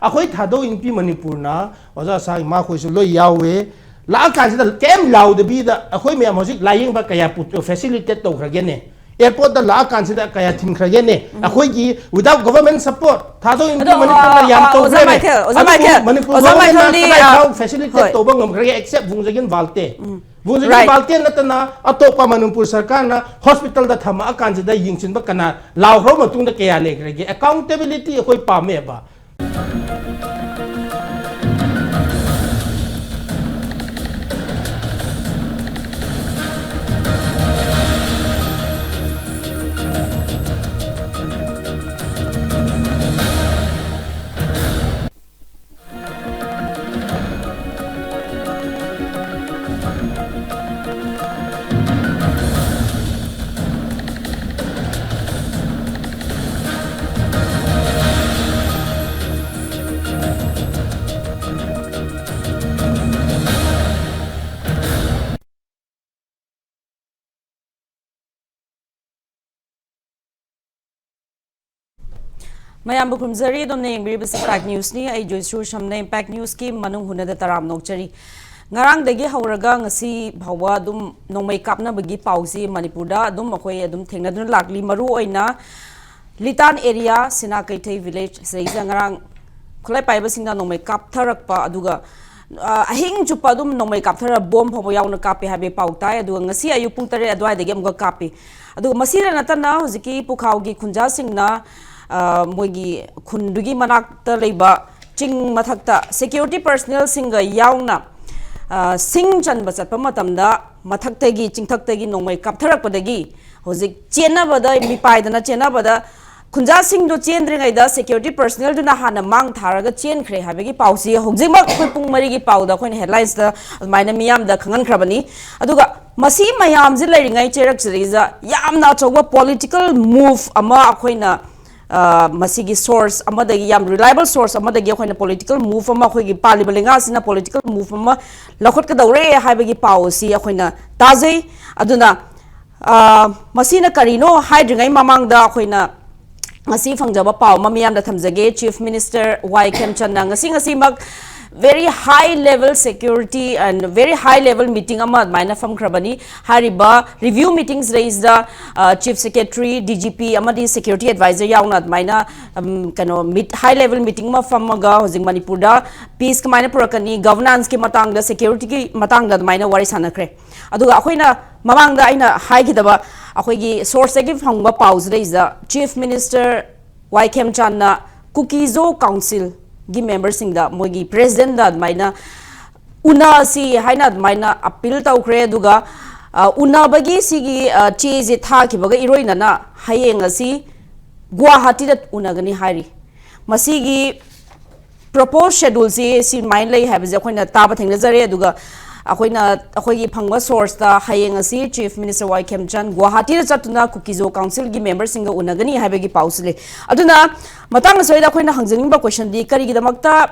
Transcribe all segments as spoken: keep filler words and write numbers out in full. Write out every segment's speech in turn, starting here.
ꯑꯩꯈꯣꯏ ꯊꯥꯗꯧ ꯏꯟꯄꯤ ꯃꯅꯤꯄꯨꯔꯅ ꯑꯣꯖꯥ ꯁꯥ ꯏꯃꯥꯈꯣꯏꯁꯨ ꯂꯣꯏ ꯌꯥꯎꯋꯦ꯫ ꯂꯥꯛꯑꯀꯥꯟꯁꯤꯗ ꯀꯩꯝ ꯂꯥꯎꯗꯕꯤꯗ ꯑꯩꯈꯣꯏ ꯃꯌꯥꯝ ꯍꯧꯖꯤꯛ ꯂꯥꯏꯌꯦꯡꯕ ꯀꯌꯥ ꯄꯨ-, facilitate ꯇꯧꯈ꯭ꯔꯒꯦꯅꯦ? Airport ꯇ ꯂꯥꯛꯑꯀꯥꯟꯁꯤꯗ ꯀꯌꯥ ꯊꯤꯟꯈ꯭ꯔꯒꯦꯅꯦ? ꯑꯩꯈꯣꯏꯒꯤ without government support ꯊꯥꯗꯧ ꯏꯟꯄꯤ ꯑꯗꯣ, ꯃꯅꯤꯄꯨꯔꯅ ꯑ, ꯌꯥꯝ ꯑ, ꯑꯣꯖꯥ ꯇꯧꯈ꯭ꯔꯦꯅꯦ꯫ ꯃꯥꯏꯀꯦꯜ, ꯑꯣꯖꯥ ꯑꯗꯨꯕꯨ ꯃꯥꯏꯀꯦꯜ, ꯃꯅꯤꯄꯨꯔ ꯑꯣꯖꯥ government ꯅ ꯃꯥꯏꯀꯦꯜꯗꯤ, ꯀꯗꯥꯏ ꯑ, ꯐꯥꯎ facilitate ꯍꯣꯏ꯫ ꯇꯧꯕ ꯉꯝꯈ꯭ꯔꯒꯦ except ꯚꯨꯡꯖꯒꯤꯟ ꯚꯥꯜꯇꯦ꯫ ꯚꯨꯡꯖꯒꯤꯟ right꯫ ꯚꯥꯜꯇꯦ ꯅꯠꯇꯅ ꯑꯇꯣꯞꯄ ꯃꯅꯤꯄꯨꯔ ꯁꯔꯀꯥꯔꯅ hospital ꯗ ꯊꯝꯃꯛꯑꯀꯥꯟꯁꯤꯗ ꯌꯦꯡꯁꯤꯟꯕ ꯀꯅꯥ ꯂꯥꯎꯈ꯭ꯔꯕ ꯃꯇꯨꯡꯗ ꯀꯌꯥ ꯂꯩꯈ꯭ꯔꯒꯦ? Accountability ꯑꯩꯈꯣꯏ ꯄꯥꯝꯃꯦꯕ꯫ ꯃꯌꯥꯝꯕꯨ ꯈꯨꯔꯨꯝꯖꯔꯤ꯫ ꯑꯗꯣꯝꯅ ꯌꯦꯡꯕꯤꯔꯤꯕꯁꯤ Impact News ꯅꯤ꯫ ꯑꯩ ꯖꯣꯏꯁꯨꯔ ꯁꯝꯅ Impact News ꯀꯤ ꯃꯅꯨꯡ ꯍꯨꯠꯅꯗ ꯇꯔꯥꯝꯅ ꯑꯣꯛꯆꯔꯤ꯫ ꯉꯔꯥꯡꯗꯒꯤ ꯍꯧꯔꯒ ꯉꯁꯤ ꯐꯥꯎꯕ ꯑꯗꯨꯝ ꯅꯣꯡꯃꯩ ꯀꯥꯞꯅꯕꯒꯤ ꯄꯥꯎꯁꯤ ꯃꯅꯤꯄꯨꯔꯗ ꯑꯗꯨꯝ ꯑꯩꯈꯣꯏ ꯑꯗꯨꯝ ꯊꯦꯡꯅꯗꯨꯅ ꯂꯥꯛꯂꯤ꯫ ꯃꯔꯨ ꯑꯣꯏꯅ ꯂꯤꯇꯥꯟ area, ꯁꯤꯅꯥ ꯀꯩꯊꯩ village ꯁꯤꯗꯩꯁꯤꯗ ꯉꯔꯥꯡ ꯈꯨꯠꯂꯥꯏ ꯄꯥꯏꯕꯁꯤꯡꯅ ꯅꯣꯡꯃꯩ ꯀꯥꯞꯊꯔꯛꯄ, ꯑꯗꯨꯒ, ꯑ, ꯑꯍꯤꯡ ꯆꯨꯞꯄ ꯑꯗꯨꯝ ꯅꯣꯡꯃꯩ ꯀꯥꯞꯊꯔ bomb ꯐꯥꯎꯕ ꯌꯥꯎꯅ ꯀꯥꯞꯄꯦ ꯍꯥꯏꯕꯒꯤ ꯄꯥꯎ ꯇꯥꯏ꯫ ꯑꯗꯨꯒ ꯉꯁꯤ ꯑꯌꯨꯛ ꯄꯨꯡ ꯇꯔꯦꯠ ꯑꯗꯨꯋꯥꯏꯗꯒꯤ ꯑꯃꯨꯛꯀ ꯀꯥꯞꯄꯤ꯫ ꯑꯗꯨꯒ ꯃꯁꯤꯗ ꯅꯠꯇꯅ ꯍꯧꯖꯤꯛꯀꯤ ꯄꯨꯈꯥꯎꯒꯤ ꯈꯨꯟꯖꯥꯁꯤꯡꯅ, ꯑ, ꯃꯣꯏꯒꯤ ꯈꯨꯟꯗꯨꯒꯤ ꯃꯅꯥꯛꯇ ꯂꯩꯕ ꯆꯤꯡ ꯃꯊꯛꯇ security personnel ꯁꯤꯡꯒ ꯌꯥꯎꯅ, ꯑ, ꯁꯤꯡ ꯆꯟꯕ ꯆꯠꯄ ꯃꯇꯝꯗ ꯃꯊꯛꯇꯒꯤ, ꯆꯤꯡꯊꯛꯇꯒꯤ ꯅꯣꯡꯃꯩ ꯀꯥꯞꯊꯔꯛꯄꯗꯒꯤ ꯍꯧꯖꯤꯛ ꯆꯦꯟꯅꯕꯗ, ꯃꯤꯄꯥꯏꯗꯅ ꯆꯦꯟꯅꯕꯗ, ꯈꯨꯟꯖꯥꯁꯤꯡꯗꯨ ꯆꯦꯟꯗ꯭ꯔꯤꯉꯩꯗ security personnel ꯗꯨꯅ ꯍꯥꯟꯅ ꯃꯥꯡ ꯊꯥꯔꯒ ꯆꯦꯟꯈ꯭ꯔꯦ ꯍꯥꯏꯕꯒꯤ ꯄꯥꯎꯁꯤ ꯍꯧꯖꯤꯛꯃꯛ ꯑꯩꯈꯣꯏ ꯄꯨꯡ ꯃꯔꯤꯒꯤ ꯄꯥꯎꯗ ꯑꯩꯈꯣꯏꯅ headlines ꯇ ꯑꯗꯨꯃꯥꯏꯅ ꯃꯤꯌꯥꯝꯗ ꯈꯪꯍꯟꯈ꯭ꯔꯕꯅꯤ꯫ ꯑꯗꯨꯒ ꯃꯁꯤ ꯃꯌꯥꯝꯁꯤ ꯂꯩꯔꯤꯉꯩ ꯆꯩꯔꯛꯁꯤꯗꯩꯁꯤꯗ ꯌꯥꯝꯅ ꯑꯆꯧꯕ political move ꯑꯃ ꯑꯩꯈꯣꯏꯅ, ꯑ, ꯃꯁꯤꯒꯤ source ꯑꯃꯗꯒꯤ, ꯌꯥꯝ reliable source ꯑꯃꯗꯒꯤ ꯑꯩꯈꯣꯏꯅ political move ꯑꯃ, ꯑꯩꯈꯣꯏꯒꯤ ꯄꯥꯜꯂꯤꯕ ꯂꯩꯉꯥꯛꯁꯤꯅ political move ꯑꯃ ꯂꯧꯈꯠꯀꯗꯧꯔꯦ ꯍꯥꯏꯕꯒꯤ ꯄꯥꯎ ꯑꯁꯤ ꯑꯩꯈꯣꯏꯅ ꯇꯥꯖꯩ꯫ ꯑꯗꯨꯅ, ꯑ, ꯃꯁꯤꯅ ꯀꯔꯤꯅꯣ ꯍꯥꯏꯗ꯭ꯔꯤꯉꯩ ꯃꯃꯥꯡꯗ ꯑꯩꯈꯣꯏꯅ ꯉꯁꯤ ꯐꯪꯖꯕ ꯄꯥꯎ ꯑꯃ ꯃꯤꯌꯥꯝꯗ ꯊꯝꯖꯒꯦ꯫ Chief Minister Y ꯈꯦꯝꯆꯟꯅ ꯉꯁꯤ ꯉꯁꯤꯃꯛ very high level security and very high level meeting ꯑꯃ ꯑꯗꯨꯃꯥꯏꯅ ꯐꯝꯈ꯭ꯔꯕꯅꯤ꯫ ꯍꯥꯏꯔꯤꯕ review meetings ꯗꯩꯁꯤꯗ, ꯑ, Chief Secretary, D G P ꯑꯃꯗꯤ Security Advisor ꯌꯥꯎꯅ ꯑꯗꯨꯃꯥꯏꯅ, ꯎꯝ, ꯀꯩꯅꯣ, meet-, high level meeting ꯑꯃ ꯐꯝꯃꯒ ꯍꯧꯖꯤꯛ ꯃꯅꯤꯄꯨꯔꯗ peace ꯀꯃꯥꯏꯅ ꯄꯨꯔꯛꯀꯅꯤ, governance ꯀꯤ ꯃꯇꯥꯡꯗ, security ꯒꯤ ꯃꯇꯥꯡꯗ ꯑꯗꯨꯃꯥꯏꯅ ꯋꯥꯔꯤ ꯁꯥꯟꯅꯈ꯭ꯔꯦ꯫ ꯑꯗꯨꯒ ꯑꯩꯈꯣꯏꯅ ꯃꯃꯥꯡꯗ ꯑꯩꯅ ꯍꯥꯏꯈꯤꯗꯕ, ꯑꯩꯈꯣꯏꯒꯤ source ꯇꯒꯤ ꯐꯪꯕ ꯄꯥꯎꯁꯤꯗꯩꯁꯤꯗ Chief Minister Y ꯈꯦꯝꯆꯥꯟꯅ ꯀꯨꯀꯤꯖꯣ Council ꯒꯤ member ꯁꯤꯡꯗ, ꯃꯣꯏꯒꯤ president ꯗ ꯑꯗꯨꯃꯥꯏꯅ ꯎꯅꯁꯤ ꯍꯥꯏꯅ ꯑꯗꯨꯃꯥꯏꯅ appeal ꯇꯧꯈ꯭ꯔꯦ꯫ ꯑꯗꯨꯒ, ꯑ, ꯎꯅꯕꯒꯤ ꯁꯤꯒꯤ, ꯑ, ꯆꯦꯁꯦ ꯊꯥꯈꯤꯕꯒ ꯏꯔꯣꯏꯅꯅ ꯍꯌꯦꯡ ꯑꯁꯤ ꯒꯨꯋꯥꯍꯥꯇꯤꯗ ꯎꯅꯒꯅꯤ ꯍꯥꯏꯔꯤ꯫ ꯃꯁꯤꯒꯤ proposed schedule ꯁꯤ ꯁꯤꯃꯥꯏꯅ ꯂꯩ ꯍꯥꯏꯕꯁꯦ ꯑꯩꯈꯣꯏꯅ ꯇꯥꯕ ꯊꯦꯡꯅꯖꯔꯦ꯫ ꯑꯗꯨꯒ ꯑꯩꯈꯣꯏꯅ, ꯑꯩꯈꯣꯏꯒꯤ ꯐꯪꯕ source ꯇ ꯍꯌꯦꯡ ꯑꯁꯤ Chief Minister Y ꯈꯦꯝꯆꯥꯟ ꯒꯨꯋꯥꯍꯥꯇꯤꯗ ꯆꯠꯇꯨꯅ ꯀꯨꯀꯤꯖꯣ Council ꯒꯤ member ꯁꯤꯡꯒ ꯎꯅꯒꯅꯤ ꯍꯥꯏꯕꯒꯤ ꯄꯥꯎꯁꯨ ꯂꯩ꯫ ꯑꯗꯨꯅ ꯃꯇꯥꯡ ꯑꯁꯤꯗ ꯑꯩꯈꯣꯏꯅ ꯍꯪꯖꯅꯤꯡꯕ question ꯗꯤ, ꯀꯔꯤꯒꯤꯗꯃꯛꯇ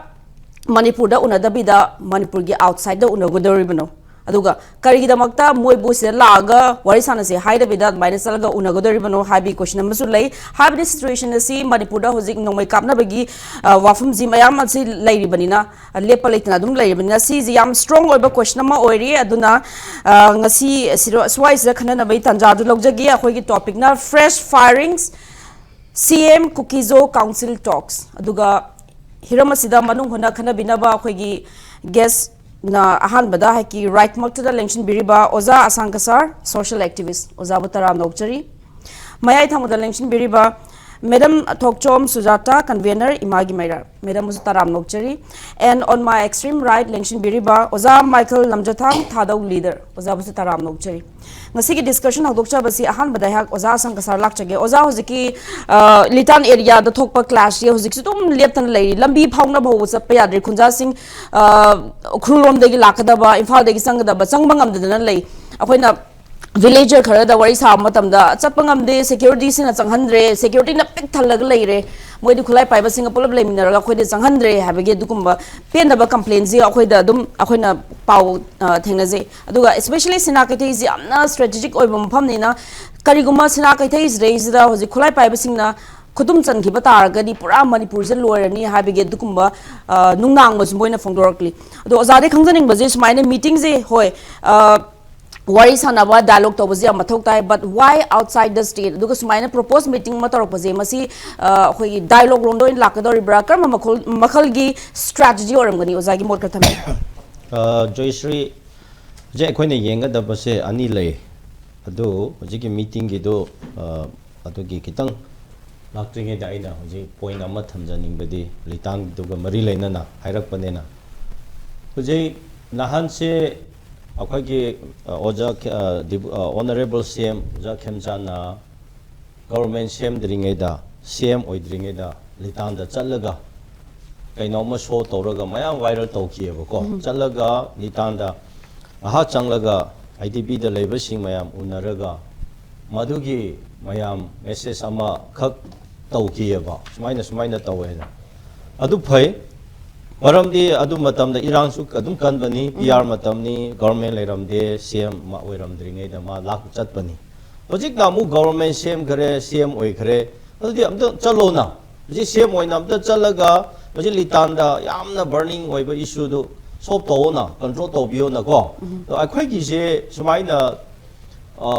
ꯃꯅꯤꯄꯨꯔꯗ ꯎꯅꯗꯕꯤꯗ ꯃꯅꯤꯄꯨꯔꯒꯤ outside ꯗ ꯎꯅꯒꯗꯧꯔꯤꯕꯅꯣ? ꯑꯗꯨꯒ ꯀꯔꯤꯒꯤꯗꯃꯛꯇ ꯃꯣꯏꯕꯨ ꯁꯤꯗ ꯂꯥꯛꯑꯒ ꯋꯥꯔꯤ ꯁꯥꯟꯅꯁꯦ ꯍꯥꯏꯗꯕꯤꯗ ꯑꯗꯨꯃꯥꯏꯅ ꯆꯠꯂꯒ ꯎꯅꯒꯗꯧꯔꯤꯕꯅꯣ ꯍꯥꯏꯕꯒꯤ question ꯑꯃꯁꯨ ꯂꯩ꯫ ꯍꯥꯏꯕꯗꯤ situation ꯑꯁꯤ ꯃꯅꯤꯄꯨꯔꯗ ꯍꯧꯖꯤꯛ ꯅꯣꯡꯃꯩ ꯀꯥꯞꯅꯕꯒꯤ, ꯑ, ꯋꯥꯐꯝꯁꯤ ꯃꯌꯥꯝ ꯑꯁꯤ ꯂꯩꯔꯤꯕꯅꯤꯅ, ꯑ, ꯂꯦꯞꯄ ꯂꯩꯇꯅ ꯑꯗꯨꯝ ꯂꯩꯔꯤꯕꯅꯤꯅ, ꯁꯤꯁꯤ ꯌꯥꯝ strong ꯑꯣꯏꯕ question ꯑꯃ ꯑꯣꯏꯔꯤ꯫ ꯑꯗꯨꯅ, ꯑ, ꯉꯁꯤ ꯁꯤꯔꯣ-, ꯁ꯭ꯋꯥꯏꯁꯤꯗ ꯈꯟꯅꯅꯕꯒꯤ ꯇꯥꯟꯖꯥꯗꯨ ꯂꯧꯖꯒꯦ꯫ ꯑꯩꯈꯣꯏꯒꯤ topic ꯅ fresh firings, C M Kuki-Zo Council talks꯫ ꯑꯗꯨꯒ ꯍꯤꯔꯝ ꯑꯁꯤꯗ ꯃꯅꯨꯡ ꯍꯨꯠꯅ ꯈꯟꯅꯕꯤꯅꯕ ꯑꯩꯈꯣꯏꯒꯤ guest ꯅ ꯑꯍꯥꯟꯕꯗ ꯍꯥꯏꯀꯤ right ꯃꯛꯇꯗ ꯂꯦꯡꯁꯤꯟꯕꯤꯔꯤꯕ ꯑꯣꯖꯥ ꯑꯁꯥꯡ ꯀꯁꯥꯔ, social activist, ꯑꯣꯖꯥꯕꯨ ꯇꯔꯥꯝꯅ ꯑꯣꯛꯆꯔꯤ꯫ ꯃꯌꯥꯏ ꯊꯪꯕꯗ ꯂꯦꯡꯁꯤꯟꯕꯤꯔꯤꯕ Madam ꯊꯣꯛꯆꯣꯝ ꯁꯨꯖꯥꯇꯥ, convener ꯏꯃꯥꯒꯤ ꯃꯩꯔꯥ, Madam ꯕꯨꯁꯨ ꯇꯔꯥꯝꯅ ꯑꯣꯛꯆꯔꯤ꯫ And on my extreme right ꯂꯦꯡꯁꯤꯟꯕꯤꯔꯤꯕ ꯑꯣꯖꯥ ꯃꯥꯏꯀꯦꯜ ꯂꯝꯖꯊꯥꯡ, ꯊꯥꯗꯧ leader, ꯑꯣꯖꯥꯕꯨꯁꯨ ꯇꯔꯥꯝꯅ ꯑꯣꯛꯆꯔꯤ꯫ ꯉꯁꯤꯒꯤ discussion ꯍꯧꯗꯣꯛꯆꯕꯁꯤ ꯑꯍꯥꯟꯕꯗ ꯑꯩꯍꯥꯛ ꯑꯣꯖꯥ ꯑꯁꯪ ꯀꯁꯥꯔ ꯂꯥꯛꯆꯒꯦ꯫ ꯑꯣꯖꯥ, ꯍꯧꯖꯤꯛꯀꯤ, ꯑ, ꯂꯤꯇꯥꯟ area ꯗ ꯊꯣꯛꯄ clash ꯁꯤ ꯍꯧꯖꯤꯛꯁꯨ ꯑꯗꯨꯝ ꯂꯦꯞꯇꯅ ꯂꯩꯔꯤ꯫ ꯂꯝꯕꯤ ꯐꯥꯎꯅꯕ ꯐꯥꯎꯕ ꯆꯠꯄ ꯌꯥꯗ꯭ꯔꯤ꯫ ꯈꯨꯟꯖꯥꯁꯤꯡ, ꯑ, ꯎꯈ꯭ꯔꯨꯜ ꯂꯣꯝꯗꯒꯤ ꯂꯥꯛꯀꯗꯕ, ꯏꯝꯐꯥꯜꯗꯒꯤ ꯆꯪꯒꯗꯕ ꯆꯪꯕ ꯉꯝꯗꯗꯅ ꯂꯩ꯫ ꯑꯩꯈꯣꯏꯅ villager ꯈꯔꯗ ꯋꯥꯔꯤ ꯁꯥꯕ ꯃꯇꯝꯗ ꯆꯠꯄ ꯉꯝꯗꯦ, security ꯁꯤꯡꯅ ꯆꯪꯍꯟꯗ꯭ꯔꯦ, security ꯅ ꯄꯤꯛ ꯊꯜꯂꯒ ꯂꯩꯔꯦ, ꯃꯣꯏꯗꯤ ꯈꯨꯠꯂꯥꯏ ꯄꯥꯏꯕꯁꯤꯡꯒ ꯄꯨꯂꯞ ꯂꯩꯃꯤꯟꯅꯔꯒ ꯑꯩꯈꯣꯏꯗ ꯆꯪꯍꯟꯗ꯭ꯔꯦ ꯍꯥꯏꯕꯒꯤ ꯑꯗꯨꯒꯨꯝꯕ ꯄꯦꯟꯗꯕ complaint ꯁꯤ ꯑꯩꯈꯣꯏꯗ ꯑꯗꯨꯝ ꯑꯩꯈꯣꯏꯅ ꯄꯥꯎ, ꯑ, ꯊꯦꯡꯅꯖꯩ꯫ ꯑꯗꯨꯒ especially ꯁꯤꯅꯥ ꯀꯩꯊꯩꯁꯤ ꯌꯥꯝꯅ strategic ꯑꯣꯏꯕ ꯃꯐꯝꯅꯤꯅ, ꯀꯔꯤꯒꯨꯝꯕ ꯁꯤꯅꯥ ꯀꯩꯊꯩꯁꯤꯗꯩꯁꯤꯗ ꯍꯧꯖꯤꯛ ꯈꯨꯠꯂꯥꯏ ꯄꯥꯏꯕꯁꯤꯡꯅ ꯈꯨꯗꯨꯝ ꯆꯟꯈꯤꯕ ꯇꯥꯔꯒꯗꯤ ꯄꯨꯔꯥ ꯃꯅꯤꯄꯨꯔꯁꯦ ꯂꯣꯏꯔꯅꯤ ꯍꯥꯏꯕꯒꯤ ꯑꯗꯨꯒꯨꯝꯕ, ꯑ, ꯅꯨꯡꯅꯥꯡꯕꯁꯨ ꯃꯣꯏꯅ ꯐꯣꯡꯗꯣꯔꯛꯂꯤ꯫ ꯑꯗꯣ ꯑꯣꯖꯥꯗꯒꯤ ꯈꯪꯖꯅꯤꯡꯕꯁꯦ ꯁꯨꯃꯥꯏꯅ ꯃꯤꯇꯤꯡꯁꯦ, ꯍꯣꯏ, ꯑ, ꯋꯥꯔꯤ ꯁꯥꯟꯅꯕ, ꯗꯥꯏꯂꯣꯒ ꯇꯧꯕꯁꯦ ꯌꯥꯝ ꯃꯊꯧ ꯇꯥꯏ, but why outside the state? ꯑꯗꯨꯒ ꯁꯨꯃꯥꯏꯅ ꯄ꯭ꯔꯣꯄꯣꯁ ꯃꯤꯇꯤꯡ ꯑꯃ ꯇꯧꯔꯛꯄꯁꯦ, ꯃꯁꯤ, ꯑ, ꯑꯩꯈꯣꯏꯒꯤ ꯗꯥꯏꯂꯣꯒ ꯔꯣꯝꯗ ꯑꯣꯏꯅ ꯂꯥꯛꯀꯗꯧꯔꯤꯕ꯭ꯔꯥ? ꯀꯔꯝꯕ ꯃꯈꯜ, ꯃꯈꯜꯒꯤ ꯁ꯭ꯇ꯭ꯔꯦꯇꯦꯖꯤ ꯑꯣꯏꯔꯝꯒꯅꯤ? ꯑꯣꯖꯥꯒꯤ ꯃꯣꯠ ꯈꯔ ꯊꯝꯕꯤꯌꯨ꯫ ꯑ, ꯖꯣꯏꯁ꯭ꯔꯤ, ꯍꯧꯖꯤꯛ ꯑꯩꯈꯣꯏꯅ ꯌꯦꯡꯒꯗꯕꯁꯦ ꯑꯅꯤ ꯂꯩ꯫ ꯑꯗꯨ ꯍꯧꯖꯤꯛꯀꯤ ꯃꯤꯇꯤꯡꯒꯤꯗꯨ, ꯑ, ꯑꯗꯨꯒꯤ ꯈꯤꯇꯪ ꯂꯥꯛꯇ꯭ꯔꯤꯉꯩꯗ ꯑꯩꯅ ꯍꯧꯖꯤꯛ ꯄꯣꯏꯟ ꯑꯃ ꯊꯝꯖꯅꯤꯡꯕꯗꯤ ꯂꯤꯇꯥꯟꯗꯨꯒ ꯃꯔꯤ ꯂꯩꯅꯅ ꯍꯥꯏꯔꯛꯄꯅꯤꯅ, ꯍꯧꯖꯤꯛ ꯅꯍꯥꯟꯁꯦ ꯑꯩꯈꯣꯏꯒꯤ, ꯑ, ꯑꯣꯖꯥ ꯈꯦ-, ꯑ, ꯗꯤꯕꯨ-, ꯑ, ꯑꯣꯅꯔꯦꯕꯜ ꯁꯤ ꯑꯦꯝ ꯑꯣꯖꯥ ꯈꯦꯝꯆꯥꯟꯅ ꯒꯣꯚꯔꯟꯃꯦꯟ ꯁꯦꯝꯗ꯭ꯔꯤꯉꯩꯗ, ꯁꯤ ꯑꯦꯝ ꯑꯣꯏꯗ꯭ꯔꯤꯉꯩꯗ ꯂꯤꯇꯥꯟꯗ ꯆꯠꯂꯒ ꯀꯩꯅꯣꯝꯃ ꯁꯣ ꯇꯧꯔꯒ ꯃꯌꯥꯝ ꯚꯥꯏꯔꯦꯜ ꯇꯧꯈꯤꯑꯕꯀꯣ꯫ ꯎꯝ꯫ ꯆꯠꯂꯒ ꯂꯤꯇꯥꯟꯗ ꯉꯥꯏꯍꯥꯛ ꯆꯪꯂꯒ ꯑꯥꯏ ꯗꯤ ꯄꯤꯗ ꯂꯩꯕꯁꯤꯡ ꯃꯌꯥꯝ ꯎꯅꯔꯒ ꯃꯗꯨꯒꯤ ꯃꯌꯥꯝ ꯃꯦꯁꯦꯖ ꯑꯃꯈꯛ ꯇꯧꯈꯤꯑꯕ, ꯁꯨꯃꯥꯏꯅ ꯁꯨꯃꯥꯏꯅ ꯇꯧꯋꯦꯅ꯫ ꯑꯗꯨ ꯐꯩ, ꯃꯔꯝꯗꯤ ꯑꯗꯨ ꯃꯇꯝꯗ ꯏꯔꯥꯡꯁꯨ ꯑꯗꯨꯝ ꯀꯟꯕꯅꯤ, ꯎꯝ꯫ ꯄꯤ ꯑꯥꯔ ꯃꯇꯝꯅꯤ, ꯒꯣꯚꯔꯟꯃꯦꯟ ꯂꯩꯔꯝꯗꯦ, ꯁꯤ ꯑꯦꯝ ꯑꯣꯏꯔꯝꯗ꯭ꯔꯤꯉꯩꯗ ꯃꯥ ꯂꯥꯛ ꯆꯠꯄꯅꯤ꯫ ꯍꯧꯖꯤꯛꯅ ꯑꯃꯨꯛ ꯒꯣꯚꯔꯟꯃꯦꯟ ꯁꯦꯝꯈ꯭ꯔꯦ, ꯁꯤ ꯑꯦꯝ ꯑꯣꯏꯈ꯭ꯔꯦ, ꯑꯗꯨꯗꯤ ꯑꯝꯇ ꯆꯠꯂꯣꯅ꯫ ꯍꯧꯖꯤꯛ ꯁꯤ ꯑꯦꯝ ꯑꯣꯏꯅ ꯑꯝꯇ ꯆꯠꯂꯒ ꯍꯧꯖꯤꯛ ꯂꯤꯇꯥꯟꯗ ꯌꯥꯝꯅ ꯕꯔꯅꯤꯡ ꯑꯣꯏꯕ ꯏꯁꯨꯗꯨ ꯁꯣꯜꯕ ꯇꯧꯑꯣꯅ, ꯀꯟꯇ꯭ꯔꯣꯜ ꯇꯧꯕꯤꯌꯣꯅꯀꯣ꯫ ꯎꯝ꯫ ꯑꯗꯣ ꯑꯩꯈꯣꯏꯒꯤꯁꯦ ꯁꯨꯃꯥꯏꯅ, ꯑ,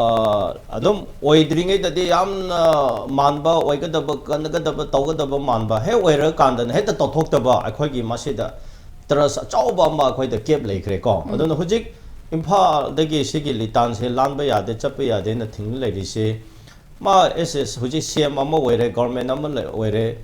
ꯑꯗꯨꯝ ꯑꯣꯏꯗ꯭ꯔꯤꯉꯩꯗꯗꯤ ꯌꯥꯝꯅ ꯃꯥꯟꯕ, ꯑꯣꯏꯒꯗꯕ, ꯀꯟꯒꯗꯕ, ꯇꯧꯒꯗꯕ ꯃꯥꯟꯕ, ꯍꯦꯛ ꯑꯣꯏꯔꯀꯥꯟꯗꯅ ꯍꯦꯛꯇ ꯇꯧꯊꯣꯛꯇꯕ, ꯑꯩꯈꯣꯏꯒꯤ ꯃꯁꯤꯗ ꯇ꯭ꯔꯁ ꯑꯆꯧꯕ ꯑꯃ ꯑꯩꯈꯣꯏꯗ ꯒꯦꯞ ꯂꯩꯈ꯭ꯔꯦꯀꯣ꯫ ꯎꯝ꯫ ꯑꯗꯨꯅ ꯍꯧꯖꯤꯛ ꯏꯝꯐꯥꯜꯗꯒꯤ ꯁꯤꯒꯤ ꯂꯤꯇꯥꯟꯁꯦ ꯂꯥꯟꯕ ꯌꯥꯗꯦ, ꯆꯠꯄ ꯌꯥꯗꯦꯅ ꯊꯤꯡꯂ ꯂꯩꯔꯤꯁꯦ, ꯃꯥ ꯑꯦꯁ ꯑꯦꯁ ꯍꯧꯖꯤꯛ ꯁꯤ ꯑꯦꯝ ꯑꯃ ꯑꯣꯏꯔꯦ, ꯒꯣꯚꯔꯟꯃꯦꯟ ꯑꯃ ꯂꯩ-, ꯑꯣꯏꯔꯦ,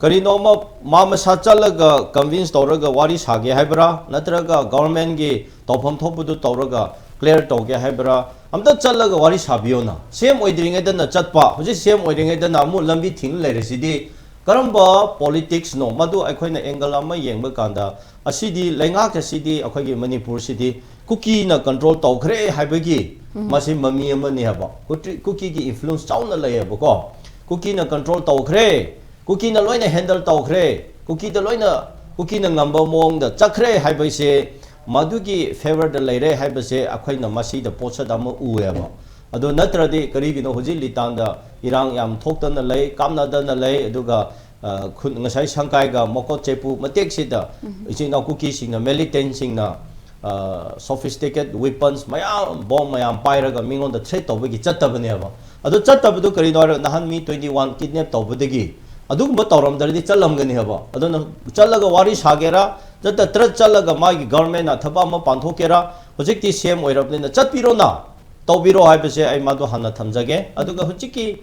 ꯀꯔꯤꯅꯣꯃ ꯃꯥ ꯃꯁꯥ ꯆꯠꯂꯒ ꯀꯟꯚꯤꯟꯁ ꯇꯧꯔꯒ ꯋꯥꯔꯤ ꯁꯥꯒꯦ ꯍꯥꯏꯕ꯭ꯔꯥ, ꯅꯠꯇ꯭ꯔꯒ ꯒꯣꯚꯔꯟꯃꯦꯟꯒꯤ ꯇꯧꯐꯝ ꯊꯣꯛꯄꯗꯨ ꯇꯧꯔꯒ ꯀ꯭ꯂꯤꯌꯥꯔ ꯇꯧꯒꯦ ꯍꯥꯏꯕ꯭ꯔꯥ? ꯑꯝꯇ ꯆꯠꯂꯒ ꯋꯥꯔꯤ ꯁꯥꯕꯤꯌꯣꯅ꯫ ꯁꯤ ꯑꯦꯝ ꯑꯣꯏꯗ꯭ꯔꯤꯉꯩꯗꯅ ꯆꯠꯄ, ꯍꯧꯖꯤꯛ ꯁꯤ ꯑꯦꯝ ꯑꯣꯏꯔꯤꯉꯩꯗꯅ ꯑꯃꯨꯛ ꯂꯝꯕꯤ ꯊꯤꯡ ꯂꯩꯔꯤꯁꯤꯗꯤ ꯀꯔꯝꯕ ꯄꯣꯂꯤꯇꯤꯛꯁꯅꯣ? ꯃꯗꯨ ꯑꯩꯈꯣꯏꯅ ꯑꯦꯡꯒꯜ ꯑꯃ ꯌꯦꯡꯕ ꯀꯥꯟꯗ, ꯑꯁꯤꯗꯤ, ꯂꯩꯉꯥꯛ ꯑꯁꯤꯗꯤ, ꯑꯩꯈꯣꯏꯒꯤ ꯃꯅꯤꯄꯨꯔꯁꯤꯗꯤ ꯀꯨꯀꯤꯅ ꯀꯟꯇ꯭ꯔꯣꯜ ꯇꯧꯈ꯭ꯔꯦ ꯍꯥꯏꯕꯒꯤ, ꯎꯝ꯫ ꯃꯁꯤ ꯃꯃꯤ ꯑꯃꯅꯤ ꯍꯥꯏꯕ꯫ ꯀꯨꯇ꯭ꯔꯤ-, ꯀꯨꯀꯤꯒꯤ ꯏꯟꯐ꯭ꯂꯨꯌꯦꯟꯁ ꯆꯥꯎꯅ ꯂꯩꯌꯦꯕꯀꯣ꯫ ꯀꯨꯀꯤꯅ ꯀꯟꯇ꯭ꯔꯣꯜ ꯇꯧꯈ꯭ꯔꯦ, ꯀꯨꯀꯤꯅ ꯂꯣꯏꯅ ꯍꯦꯟꯗꯜ ꯇꯧꯈ꯭ꯔꯦ, ꯀꯨꯀꯤꯗ ꯂꯣꯏꯅ, ꯀꯨꯀꯤꯅ ꯉꯝꯕ ꯃꯑꯣꯡꯗ ꯆꯠꯈ꯭ꯔꯦ ꯍꯥꯏꯕꯁꯦ, ꯃꯗꯨꯒꯤ ꯐꯦꯚꯔꯗ ꯂꯩꯔꯦ ꯍꯥꯏꯕꯁꯦ ꯑꯩꯈꯣꯏꯅ ꯃꯁꯤꯗ ꯄꯣꯠꯁꯛ ꯑꯃ ꯎꯑꯦꯕ꯫ ꯑꯗꯨ ꯅꯠꯇ꯭ꯔꯗꯤ ꯀꯔꯤꯒꯤꯅꯣ ꯍꯧꯖꯤꯛ ꯂꯤꯇꯥꯟꯗ ꯏꯔꯥꯡ ꯌꯥꯝ ꯊꯣꯛꯇꯅ ꯂꯩ, ꯀꯥꯞꯅꯗꯅ ꯂꯩ꯫ ꯑꯗꯨꯒ, ꯑ, ꯈꯨꯟ-, ꯉꯁꯥꯏ ꯁꯪꯀꯥꯏꯒ ꯃꯣꯀꯣꯠ ꯆꯦꯄꯨ ꯃꯇꯦꯛꯁꯤꯗ ꯏꯆꯤꯟ ꯏꯅꯥꯎ ꯀꯨꯀꯤꯁꯤꯡꯅ, militantꯁꯤꯡꯅ, ꯑ, sophisticated weapons ꯃꯌꯥꯝ, bomb ꯃꯌꯥꯝ ꯄꯥꯏꯔꯒ ꯃꯤꯉꯣꯟꯗ threat ꯇꯧꯕꯒꯤ ꯆꯠꯇꯕꯅꯦꯕ꯫ ꯑꯗꯨ ꯆꯠꯇꯕꯗꯨ ꯀꯔꯤꯅꯣ ꯍꯥꯏꯔ, ꯅꯍꯥꯟ ꯃꯤ twenty one kidnap ꯇꯧꯕꯗꯒꯤ ꯑꯗꯨꯒꯨꯝꯕ ꯇꯧꯔꯝꯗ꯭ꯔꯗꯤ ꯆꯠꯂꯝꯒꯅꯤ ꯍꯥꯏꯕ꯫ ꯑꯗꯨꯅ ꯆꯠꯂꯒ ꯋꯥꯔꯤ ꯁꯥꯒꯦꯔꯥ, ꯅꯠꯇ꯭ꯔ ꯆꯠꯂꯒ ꯃꯥꯒꯤ governmentꯅ ꯊꯕꯛ ꯑꯃ ꯄꯥꯡꯊꯣꯛꯀꯦꯔꯥ, ꯍꯧꯖꯤꯛꯇꯤ C M ꯑꯣꯏꯔꯕꯅꯤꯅ ꯆꯠꯄꯤꯔꯣꯅ, ꯇꯧꯕꯤꯔꯣ ꯍꯥꯏꯕꯁꯦ ꯑꯩ ꯃꯗꯨ ꯍꯥꯟꯅ ꯊꯝꯖꯒꯦ꯫ ꯑꯗꯨꯒ ꯍꯧꯖꯤꯛꯀꯤ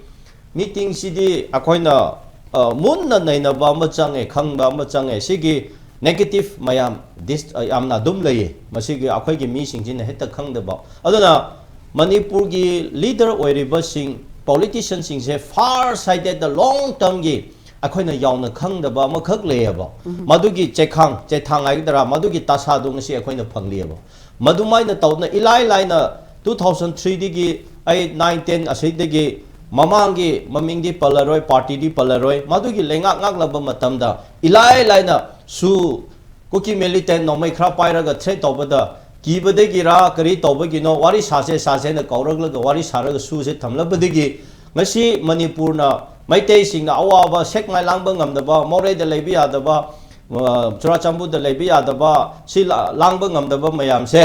meetingꯁꯤꯗꯤ ꯑꯩꯈꯣꯏꯅ, ꯑ, ꯃꯨꯟꯅ ꯅꯩꯅꯕ ꯑꯃ ꯆꯪꯉꯦ, ꯈꯪꯕ ꯑꯃ ꯆꯪꯉꯦ꯫ ꯁꯤꯒꯤ negative ꯃꯌꯥꯝ dis-, ꯑ, ꯌꯥꯝꯅ ꯑꯗꯨꯝ ꯂꯩꯌꯦ꯫ ꯃꯁꯤꯒꯤ ꯑꯩꯈꯣꯏꯒꯤ ꯃꯤꯁꯤꯡꯁꯤꯅ ꯍꯦꯛꯇ ꯈꯪꯗꯕ꯫ ꯑꯗꯨꯅ ꯃꯅꯤꯄꯨꯔꯒꯤ leader ꯑꯣꯏꯔꯤꯕꯁꯤꯡ, politicianꯁꯤꯡꯁꯦ far sightedꯇ long termꯒꯤ ꯑꯩꯈꯣꯏꯅ ꯌꯥꯝꯅ ꯈꯪꯗꯕ ꯑꯃꯈꯛ ꯂꯩꯌꯦꯕ꯫ ꯃꯗꯨꯒꯤ ꯆꯦꯈꯥꯡ, ꯆꯦꯊꯥꯡ ꯍꯥꯏꯒꯗ꯭ꯔꯥ, ꯃꯗꯨꯒꯤ ꯇꯥꯁꯥꯗꯨ ꯉꯁꯤ ꯑꯩꯈꯣꯏꯅ ꯐꯪꯂꯤꯑꯕ꯫ ꯃꯗꯨꯃꯥꯏꯅ ꯇꯧꯗꯅ ꯏꯂꯥꯏ ꯂꯥꯏꯅ two thousand threeꯗꯒꯤ ꯑꯩ nine ten ꯑꯁꯤꯗꯒꯤ ꯃꯃꯥꯡꯒꯤ ꯃꯃꯤꯡꯗꯤ ꯄꯜꯂꯔꯣꯏ, partyꯗꯤ ꯄꯜꯂꯔꯣꯏ, ꯃꯗꯨꯒꯤ ꯂꯩꯉꯥꯛ ꯉꯥꯛꯂꯕ ꯃꯇꯝꯗ ꯏꯂꯥꯏ ꯂꯥꯏꯅ ꯁꯨ ꯀꯨꯀꯤ militant ꯅꯣꯡꯃꯩ ꯈꯔ ꯄꯥꯏꯔꯒ threat ꯇꯧꯕꯗ ꯀꯤꯕꯗꯒꯤꯔ ꯀꯔꯤ ꯇꯧꯕꯒꯤꯅꯣ, ꯋꯥꯔꯤ ꯁꯥꯁꯦ ꯁꯥꯁꯦꯅ ꯀꯧꯔꯛꯂꯒ ꯋꯥꯔꯤ ꯁꯥꯔꯒ ꯁꯨꯁꯦ ꯊꯝꯂꯕꯗꯒꯤ ꯉꯁꯤ ꯃꯅꯤꯄꯨꯔꯅ ꯃꯩꯇꯩꯁꯤꯡꯅ ꯑꯋꯥꯕ ꯁꯦꯛꯃꯥꯏ ꯂꯥꯡꯕ ꯉꯝꯗꯕ, ꯃꯣꯔꯦꯗ ꯂꯩꯕ ꯌꯥꯗꯕ, ꯑ, ꯆꯨꯔꯥꯆꯥꯟꯄꯨꯔꯗ ꯂꯩꯕ ꯌꯥꯗꯕ, ꯁꯤ ꯂꯥ-, ꯂꯥꯡꯕ ꯉꯝꯗꯕ ꯃꯌꯥꯝꯁꯦ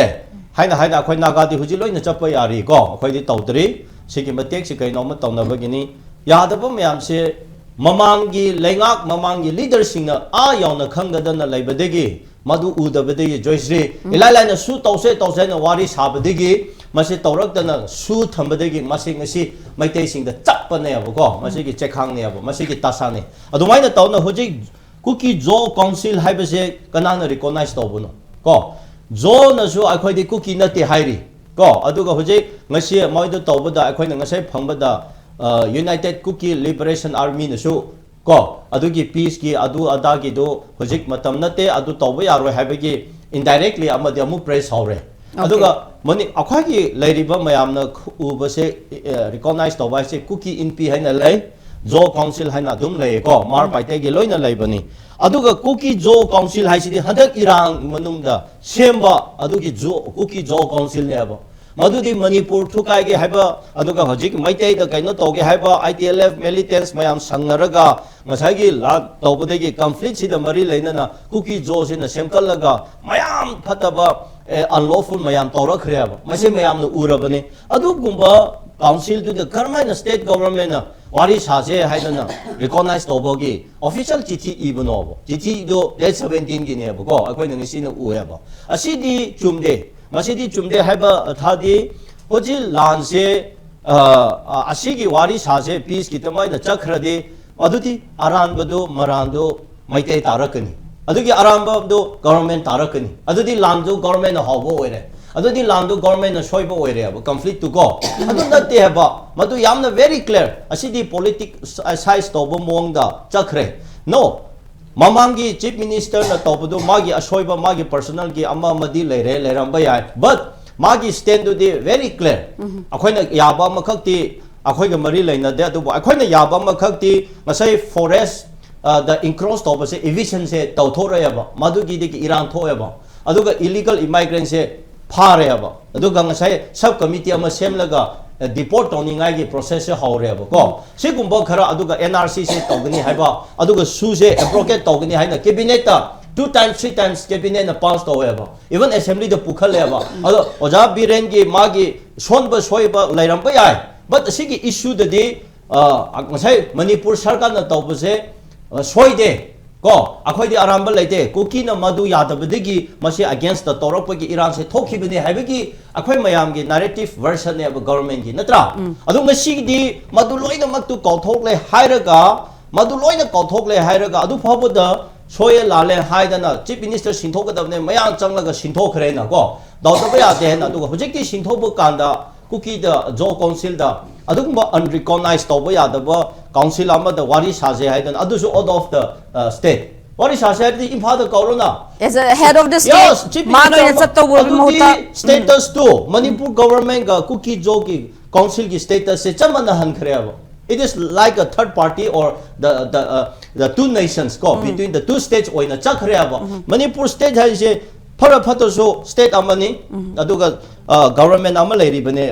ꯍꯥꯏꯅ ꯍꯥꯏꯅ ꯑꯩꯈꯣꯏ ꯅꯥꯒꯥꯗꯤ ꯍꯧꯖꯤꯛ ꯂꯣꯏꯅ ꯆꯠꯄ ꯌꯥꯔꯤꯀꯣ, ꯑꯩꯈꯣꯏꯗꯤ ꯇꯧꯗ꯭ꯔꯤ꯫ ꯁꯤꯒꯤ ꯃꯇꯦꯛꯁꯤ ꯀꯩꯅꯣꯝꯃ ꯇꯧꯅꯕꯒꯤꯅꯤ꯫ ꯌꯥꯗꯕ ꯃꯌꯥꯝꯁꯦ ꯃꯃꯥꯡꯒꯤ ꯂꯩꯉꯥꯛ, ꯃꯃꯥꯡꯒꯤ leaderꯁꯤꯡꯅ ꯑꯥ ꯌꯧꯅ ꯈꯪꯗꯗꯅ ꯂꯩꯕꯗꯒꯤ, ꯃꯗꯨ ꯎꯗꯕꯗꯒꯤ ꯖꯣꯏꯁ꯭ꯔꯤ ꯏꯂꯥꯏ ꯂꯥꯏꯅ ꯁꯨ ꯇꯧꯁꯦ ꯇꯧꯁꯦ ꯍꯥꯏꯅ ꯋꯥꯔꯤ ꯁꯥꯕꯗꯒꯤ, ꯃꯁꯤ ꯇꯧꯔꯛꯇꯅ ꯁꯨ ꯊꯝꯕꯗꯒꯤ ꯃꯁꯤ ꯉꯁꯤ ꯃꯩꯇꯩꯁꯤꯡꯗ ꯆꯞꯄꯅꯦꯕꯀꯣ, ꯃꯁꯤꯒꯤ ꯆꯦꯈꯥꯡꯅꯦꯕ, ꯃꯁꯤꯒꯤ ꯇꯥꯁꯥꯅꯦ꯫ ꯑꯗꯨꯃꯥꯏꯅ ꯇꯧꯅ ꯍꯧꯖꯤꯛ ꯀꯨꯀꯤ ꯖꯣ ꯀꯥꯎꯟꯁꯤꯜ ꯍꯥꯏꯕꯁꯦ ꯀꯅꯥꯅ recognize ꯇꯧꯕꯅꯣ? ꯀꯣ, ꯖꯣꯅꯁꯨ ꯑꯩꯈꯣꯏꯗꯤ ꯀꯨꯀꯤ ꯅꯠꯇꯦ ꯍꯥꯏꯔꯤ꯫ ꯀꯣ, ꯑꯗꯨꯒ ꯍꯧꯖꯤꯛ ꯉꯁꯤ ꯃꯣꯏꯗ ꯇꯧꯕꯗ, ꯑꯩꯈꯣꯏꯅ ꯉꯁꯥꯏ ꯐꯪꯕꯗ, ꯑ, United Kuki Liberation Armyꯅꯁꯨ, ꯀꯣ, ꯑꯗꯨꯒꯤ peaceꯀꯤ ꯑꯗꯨ ꯑꯗꯥꯒꯤꯗꯨ ꯍꯧꯖꯤꯛ ꯃꯇꯝ ꯅꯠꯇꯦ, ꯑꯗꯨ ꯇꯧꯕ ꯌꯥꯔꯣꯏ ꯍꯥꯏꯕꯒꯤ indirectly ꯑꯃꯗꯤ ꯑꯃꯨꯛ press ꯍꯧꯔꯦ꯫ ꯑꯗꯨꯒ ꯃꯅꯤ-, ꯑꯩꯈꯣꯏꯒꯤ ꯂꯩꯔꯤꯕ ꯃꯌꯥꯝꯅ ꯈꯨ-, ꯎꯕꯁꯦ, ꯑ, recognize ꯇꯧꯕ ꯍꯥꯏꯁꯦ ꯀꯨꯀꯤ ꯏꯟꯄꯤ ꯍꯥꯏꯅ ꯂꯩ, ꯖꯣ ꯀꯥꯎꯟꯁꯤꯜ ꯍꯥꯏꯅ ꯑꯗꯨꯝ ꯂꯩꯌꯦꯀꯣ, ꯃꯥꯔ ꯄꯥꯏꯇꯩꯒꯤ ꯂꯣꯏꯅ ꯂꯩꯕꯅꯤ꯫ ꯑꯗꯨꯒ ꯀꯨꯀꯤ ꯖꯣ ꯀꯥꯎꯟꯁꯤꯜ ꯍꯥꯏꯁꯤꯗꯤ ꯍꯟꯗꯛ ꯏꯔꯥꯡ ꯃꯅꯨꯡꯗ ꯁꯦꯝꯕ ꯑꯗꯨꯒꯤ ꯖꯣ, ꯀꯨꯀꯤ ꯖꯣ ꯀꯥꯎꯟꯁꯤꯜꯅꯦꯕ꯫ ꯃꯗꯨꯗꯤ ꯃꯅꯤꯄꯨꯔ ꯊꯨꯒꯥꯏꯒꯦ ꯍꯥꯏꯕ, ꯑꯗꯨꯒ ꯍꯧꯖꯤꯛ ꯃꯩꯇꯩꯗ ꯀꯩꯅꯣ ꯇꯧꯒꯦ ꯍꯥꯏꯕ, I T L F militants ꯃꯌꯥꯝ ꯁꯪꯅꯔꯒ ꯉꯁꯥꯏꯒꯤ ꯂꯥꯟ ꯇꯧꯕꯗꯒꯤ, conflict ꯁꯤꯗ ꯃꯔꯤ ꯂꯩꯅꯅ ꯀꯨꯀꯤ ꯖꯣꯁꯤꯅ ꯁꯦꯝꯒꯠꯂꯒ ꯃꯌꯥꯝ ꯐꯠꯇꯕ, ꯑꯦ, unlawful ꯃꯌꯥꯝ ꯇꯧꯔꯛꯈ꯭ꯔꯦꯕ꯫ ꯃꯁꯤ ꯃꯌꯥꯝꯅ ꯎꯔꯕꯅꯤ꯫ ꯑꯗꯨꯒꯨꯝꯕ council ꯗꯨꯗ ꯀꯔꯝꯍꯥꯏꯅ state government ꯅ ꯋꯥꯔꯤ ꯁꯥꯁꯦ ꯍꯥꯏꯗꯅ recognize ꯇꯧꯕꯒꯤ official ꯆꯤꯊꯤ ꯏꯕꯅꯣꯕ? ꯆꯤꯊꯤꯗꯣ date seventeen ꯒꯤꯅꯦꯕꯀꯣ, ꯑꯩꯈꯣꯏꯅ ꯉꯁꯤꯅ ꯎꯑꯦꯕ꯫ ꯑꯁꯤꯗꯤ ꯆꯨꯝꯗꯦ꯫ ꯃꯁꯤꯗꯤ ꯆꯨꯝꯗꯦ ꯍꯥꯏꯕ ꯊꯥꯗꯤ, ꯍꯧꯖꯤꯛ ꯂꯥꯟꯁꯦ, ꯑ, ꯑ, ꯑꯁꯤꯒꯤ ꯋꯥꯔꯤ ꯁꯥꯁꯦ, peace ꯀꯤ ꯇꯃꯥꯏꯅ ꯆꯠꯈ꯭ꯔꯗꯤ, ꯑꯗꯨꯗꯤ ꯑꯔꯥꯟꯕꯗꯨ, ꯃꯔꯥꯟꯗꯨ ꯃꯩꯇꯩ ꯇꯥꯔꯛꯀꯅꯤ꯫ ꯑꯗꯨꯒꯤ ꯑꯔꯥꯟꯕꯗꯨ government ꯇꯥꯔꯛꯀꯅꯤ꯫ ꯑꯗꯨꯗꯤ ꯂꯥꯟꯗꯨ government ꯅ ꯍꯧꯕ ꯑꯣꯏꯔꯦ꯫ ꯑꯗꯨꯗꯤ ꯂꯥꯟꯗꯨ government ꯅ ꯁꯣꯏꯕ ꯑꯣꯏꯔꯦꯕ, conflict ꯇꯨ ꯀꯣ꯫ ꯑꯗꯨ ꯅꯠꯇꯦ ꯍꯥꯏꯕ꯫ ꯃꯗꯨ ꯌꯥꯝꯅ very clear꯫ ꯑꯁꯤꯗꯤ politics size ꯇꯧꯕ ꯃꯑꯣꯡꯗ ꯆꯠꯈ꯭ꯔꯦ꯫ No꯫ ꯃꯃꯥꯡꯒꯤ chief minister ꯅ ꯇꯧꯕꯗꯨ ꯃꯥꯒꯤ ꯑꯁꯣꯏꯕ, ꯃꯥꯒꯤ personal ꯒꯤ ꯑꯃ ꯑꯃꯗꯤ ꯂꯩꯔꯦ, ꯂꯩꯔꯝꯕ ꯌꯥꯏ꯫ But ꯃꯥꯒꯤ stand ꯗꯨꯗꯤ very clear꯫ ꯑꯩꯈꯣꯏꯅ ꯌꯥꯕ ꯑꯃꯈꯛꯇꯤ ꯑꯩꯈꯣꯏꯒ ꯃꯔꯤ ꯂꯩꯅꯗꯦ, ꯑꯗꯨꯕꯨ ꯑꯩꯈꯣꯏꯅ ꯌꯥꯕ ꯑꯃꯈꯛꯇꯤ ꯉꯁꯥꯏ forest, ꯑ, ꯗ encroach ꯇꯧꯕꯁꯦ, eviction ꯁꯦ ꯇꯧꯊꯣꯔꯛꯑꯦꯕ, ꯃꯗꯨꯒꯤꯗꯒꯤ ꯏꯔꯥꯡ ꯊꯣꯛꯑꯦꯕ꯫ ꯑꯗꯨꯒ illegal immigrant ꯁꯦ ꯐꯥꯔꯦꯕ꯫ ꯑꯗꯨꯒ ꯉꯁꯥꯏ sub committee ꯑꯃ ꯁꯦꯝꯂꯒ, ꯑ, deport ꯇꯧꯅꯤꯡꯉꯥꯏꯒꯤ process ꯁꯦ ꯍꯧꯔꯦꯕꯀꯣ꯫ ꯁꯤꯒꯨꯝꯕ ꯈꯔ, ꯑꯗꯨꯒ N R C ꯁꯦ ꯇꯧꯒꯅꯤ ꯍꯥꯏꯕ, ꯑꯗꯨꯒ ꯁꯨ ꯁꯦ abrogate ꯇꯧꯒꯅꯤ ꯍꯥꯏꯅ cabinet ꯇ two times, three times cabinet ꯅ pass ꯇꯧꯋꯦꯕ, even assembly ꯗ ꯄꯨꯈꯠꯂꯦꯕ꯫ ꯑꯗꯣ ꯑꯣꯖꯥ ꯕꯤꯔꯦꯟꯒꯤ ꯃꯥꯒꯤ ꯁꯣꯟꯕ ꯁꯣꯏꯕ ꯂꯩꯔꯝꯕ ꯌꯥꯏ, but ꯑꯁꯤꯒꯤ issue ꯗꯗꯤ, ꯑ, ꯉꯁꯥꯏ ꯃꯅꯤꯄꯨꯔ ꯁꯔꯀꯥꯔꯅ ꯇꯧꯕꯁꯦ, ꯑ, ꯁꯣꯏꯗꯦ꯫ ꯀꯣ, ꯑꯩꯈꯣꯏꯗꯤ ꯑꯔꯥꯟꯕ ꯂꯩꯇꯦ꯫ ꯀꯨꯀꯤꯅ ꯃꯗꯨ ꯌꯥꯗꯕꯗꯒꯤ ꯃꯁꯤ against ꯇ ꯇꯧꯔꯛꯄꯒꯤ ꯏꯔꯥꯡꯁꯦ ꯊꯣꯛꯈꯤꯕꯅꯦ ꯍꯥꯏꯕꯒꯤ ꯑꯩꯈꯣꯏ ꯃꯌꯥꯝꯒꯤ narrative version ꯅꯦꯕ government ꯀꯤ, ꯅꯠꯇ꯭ꯔꯥ? ꯑꯗꯨ ꯉꯁꯤꯒꯤꯗꯤ ꯃꯗꯨ ꯂꯣꯏꯅꯃꯛꯇꯨ ꯀꯥꯎꯊꯣꯛꯂꯦ ꯍꯥꯏꯔꯒ, ꯃꯗꯨ ꯂꯣꯏꯅ ꯀꯥꯎꯊꯣꯛꯂꯦ ꯍꯥꯏꯔꯒ, ꯑꯗꯨ ꯐꯥꯎꯕꯗ ꯁꯣꯏꯌꯦ ꯂꯥꯜꯂꯦ ꯍꯥꯏꯗꯅ chief minister ꯁꯤꯟꯊꯣꯛꯀꯗꯕꯅꯦ, ꯃꯌꯥꯡ ꯆꯪꯂꯒ ꯁꯤꯟꯊꯣꯛꯈ꯭ꯔꯦꯅ ꯀꯣ, ꯇꯧꯗꯕ ꯌꯥꯗꯦ ꯍꯥꯏꯅ꯫ ꯑꯗꯨꯒ ꯍꯧꯖꯤꯛꯇꯤ ꯁꯤꯟꯊꯣꯛꯄ ꯀꯥꯟꯗ ꯀꯨꯀꯤꯗ, ꯖꯣ council ꯗ ꯑꯗꯨꯒꯨꯝꯕ unrecognized ꯇꯧꯕ ꯌꯥꯗꯕ council ꯑꯃꯗ ꯋꯥꯔꯤ ꯁꯥꯁꯦ ꯍꯥꯏꯗꯅ, ꯑꯗꯨꯁꯨ out of the, uh, state꯫ ꯋꯥꯔꯤ ꯁꯥꯁꯦ ꯍꯥꯏꯔꯗꯤ ꯏꯝꯐꯥꯜꯗ ꯀꯧꯔꯣꯅ꯫ As a head of the state, yes, chief ꯃꯥꯅ minister ꯑꯣꯏꯅ ꯑꯃ-, ꯆꯠꯇꯧꯕꯒꯤ ꯑꯗꯨꯗꯤ ꯃꯍꯨꯠꯇ, ꯎꯝ꯫ Status ꯇꯨ, ꯃꯅꯤꯄꯨꯔ government ꯒ ꯀꯨꯀꯤ ꯖꯣꯒꯤ council ꯒꯤ status ꯁꯦ ꯆꯞ ꯃꯥꯟꯅꯍꯟꯈ꯭ꯔꯦꯕ꯫ It is like a third party or the, the, uh, the two nations ꯀꯣ, ꯎꯝ꯫ Between the two states ꯑꯣꯏꯅ ꯆꯠꯈ꯭ꯔꯦꯕ꯫ ꯎꯝ꯫ ꯃꯅꯤꯄꯨꯔ state ꯍꯥꯏꯁꯦ ꯐꯔ ꯐꯠꯇ꯭ꯔꯁꯨ state ꯑꯃꯅꯤ, ꯎꯝ꯫ ꯑꯗꯨꯒ ꯒꯚꯔꯟꯃꯦꯟ ꯑꯃ ꯂꯩꯔꯤꯕꯅꯦ,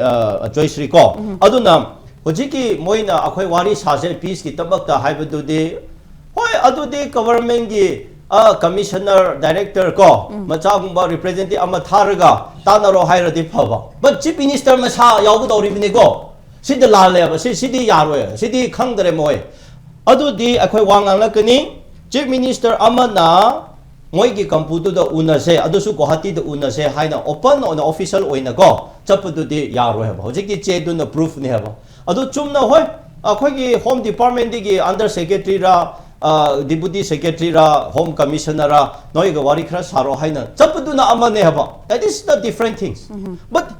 ꯖꯣꯏꯁ꯭ꯔꯤ ꯀꯣ꯫ ꯑꯗꯨꯅ ꯍꯧꯖꯤꯛꯀꯤ ꯃꯣꯏꯅ ꯑꯩꯈꯣꯏ ꯋꯥꯔꯤ ꯁꯥꯁꯦ ꯄꯤꯁꯀꯤꯗꯃꯛꯇ ꯍꯥꯏꯕꯗꯨꯗꯤ, ꯍꯣꯏ, ꯑꯗꯨꯗꯤ ꯒꯚꯔꯟꯃꯦꯟꯒꯤ ꯀꯃꯤꯁꯅꯔ, ꯗꯥꯏꯔꯦꯛꯇꯔ ꯀꯣ, ꯃꯆꯥꯒꯨꯝꯕ ꯔꯤꯄ꯭ꯔꯦꯖꯦꯟꯇꯦꯇꯤꯚ ꯑꯃ ꯊꯥꯔꯒ ꯇꯥꯟꯅꯔꯣ ꯍꯥꯏꯔꯗꯤ ꯐꯕ, ꯕꯠ ꯆꯤꯐ ꯃꯤꯅꯤꯁꯇꯔ ꯃꯁꯥ ꯌꯥꯎꯒꯗꯧꯔꯤꯕꯅꯤꯀꯣ꯫ ꯁꯤꯗ ꯂꯥꯜꯂꯦꯕ, ꯁꯤ, ꯁꯤꯗꯤ ꯌꯥꯔꯣꯏ, ꯁꯤꯗꯤ ꯈꯪꯗ꯭ꯔꯦ ꯃꯣꯏ꯫ ꯑꯗꯨꯗꯤ ꯑꯩꯈꯣꯏ ꯋꯥ ꯉꯥꯡꯂꯛꯀꯅꯤ꯫ ꯆꯤꯐ ꯃꯤꯅꯤꯁꯇꯔ ꯑꯃꯅ ꯃꯣꯏꯒꯤ ꯀꯝꯄꯨꯗꯨꯗ ꯎꯅꯁꯦ, ꯑꯗꯨꯁꯨ ꯒꯨꯋꯥꯍꯥꯇꯤꯗ ꯎꯅꯁꯦ ꯍꯥꯏꯅ ꯑꯣꯄꯟ ꯑꯣꯏꯅ, ꯑꯣꯐꯤꯁꯤꯌꯦꯜ ꯑꯣꯏꯅꯀꯣ, ꯆꯠꯄꯗꯨꯗꯤ ꯌꯥꯔꯣꯏ ꯍꯥꯏꯕ꯫ ꯍꯧꯖꯤꯛꯀꯤ ꯆꯦꯗꯨꯅ ꯄ꯭ꯔꯨꯐꯅꯤ ꯍꯥꯏꯕ꯫ ꯑꯗꯨ ꯆꯨꯝꯅ, ꯍꯣꯏ, ꯑꯩꯈꯣꯏꯒꯤ ꯍꯣꯝ ꯗꯤꯄꯥꯔꯠꯃꯦꯟꯗꯒꯤ ꯑꯟꯗꯔ ꯁꯦꯀ꯭ꯔꯦꯇꯔꯤꯔꯥ, ꯗꯤꯄꯨꯇꯤ ꯁꯦꯀ꯭ꯔꯦꯇꯔꯤꯔꯥ, ꯍꯣꯝ ꯀꯃꯤꯁꯅꯔꯥ, ꯅꯣꯏꯒ ꯋꯥꯔꯤ ꯈꯔ ꯁꯥꯔꯣ ꯍꯥꯏꯅ ꯆꯠꯄꯗꯨꯅ ꯑꯃꯅꯦ ꯍꯥꯏꯕ꯫ That is the different things. But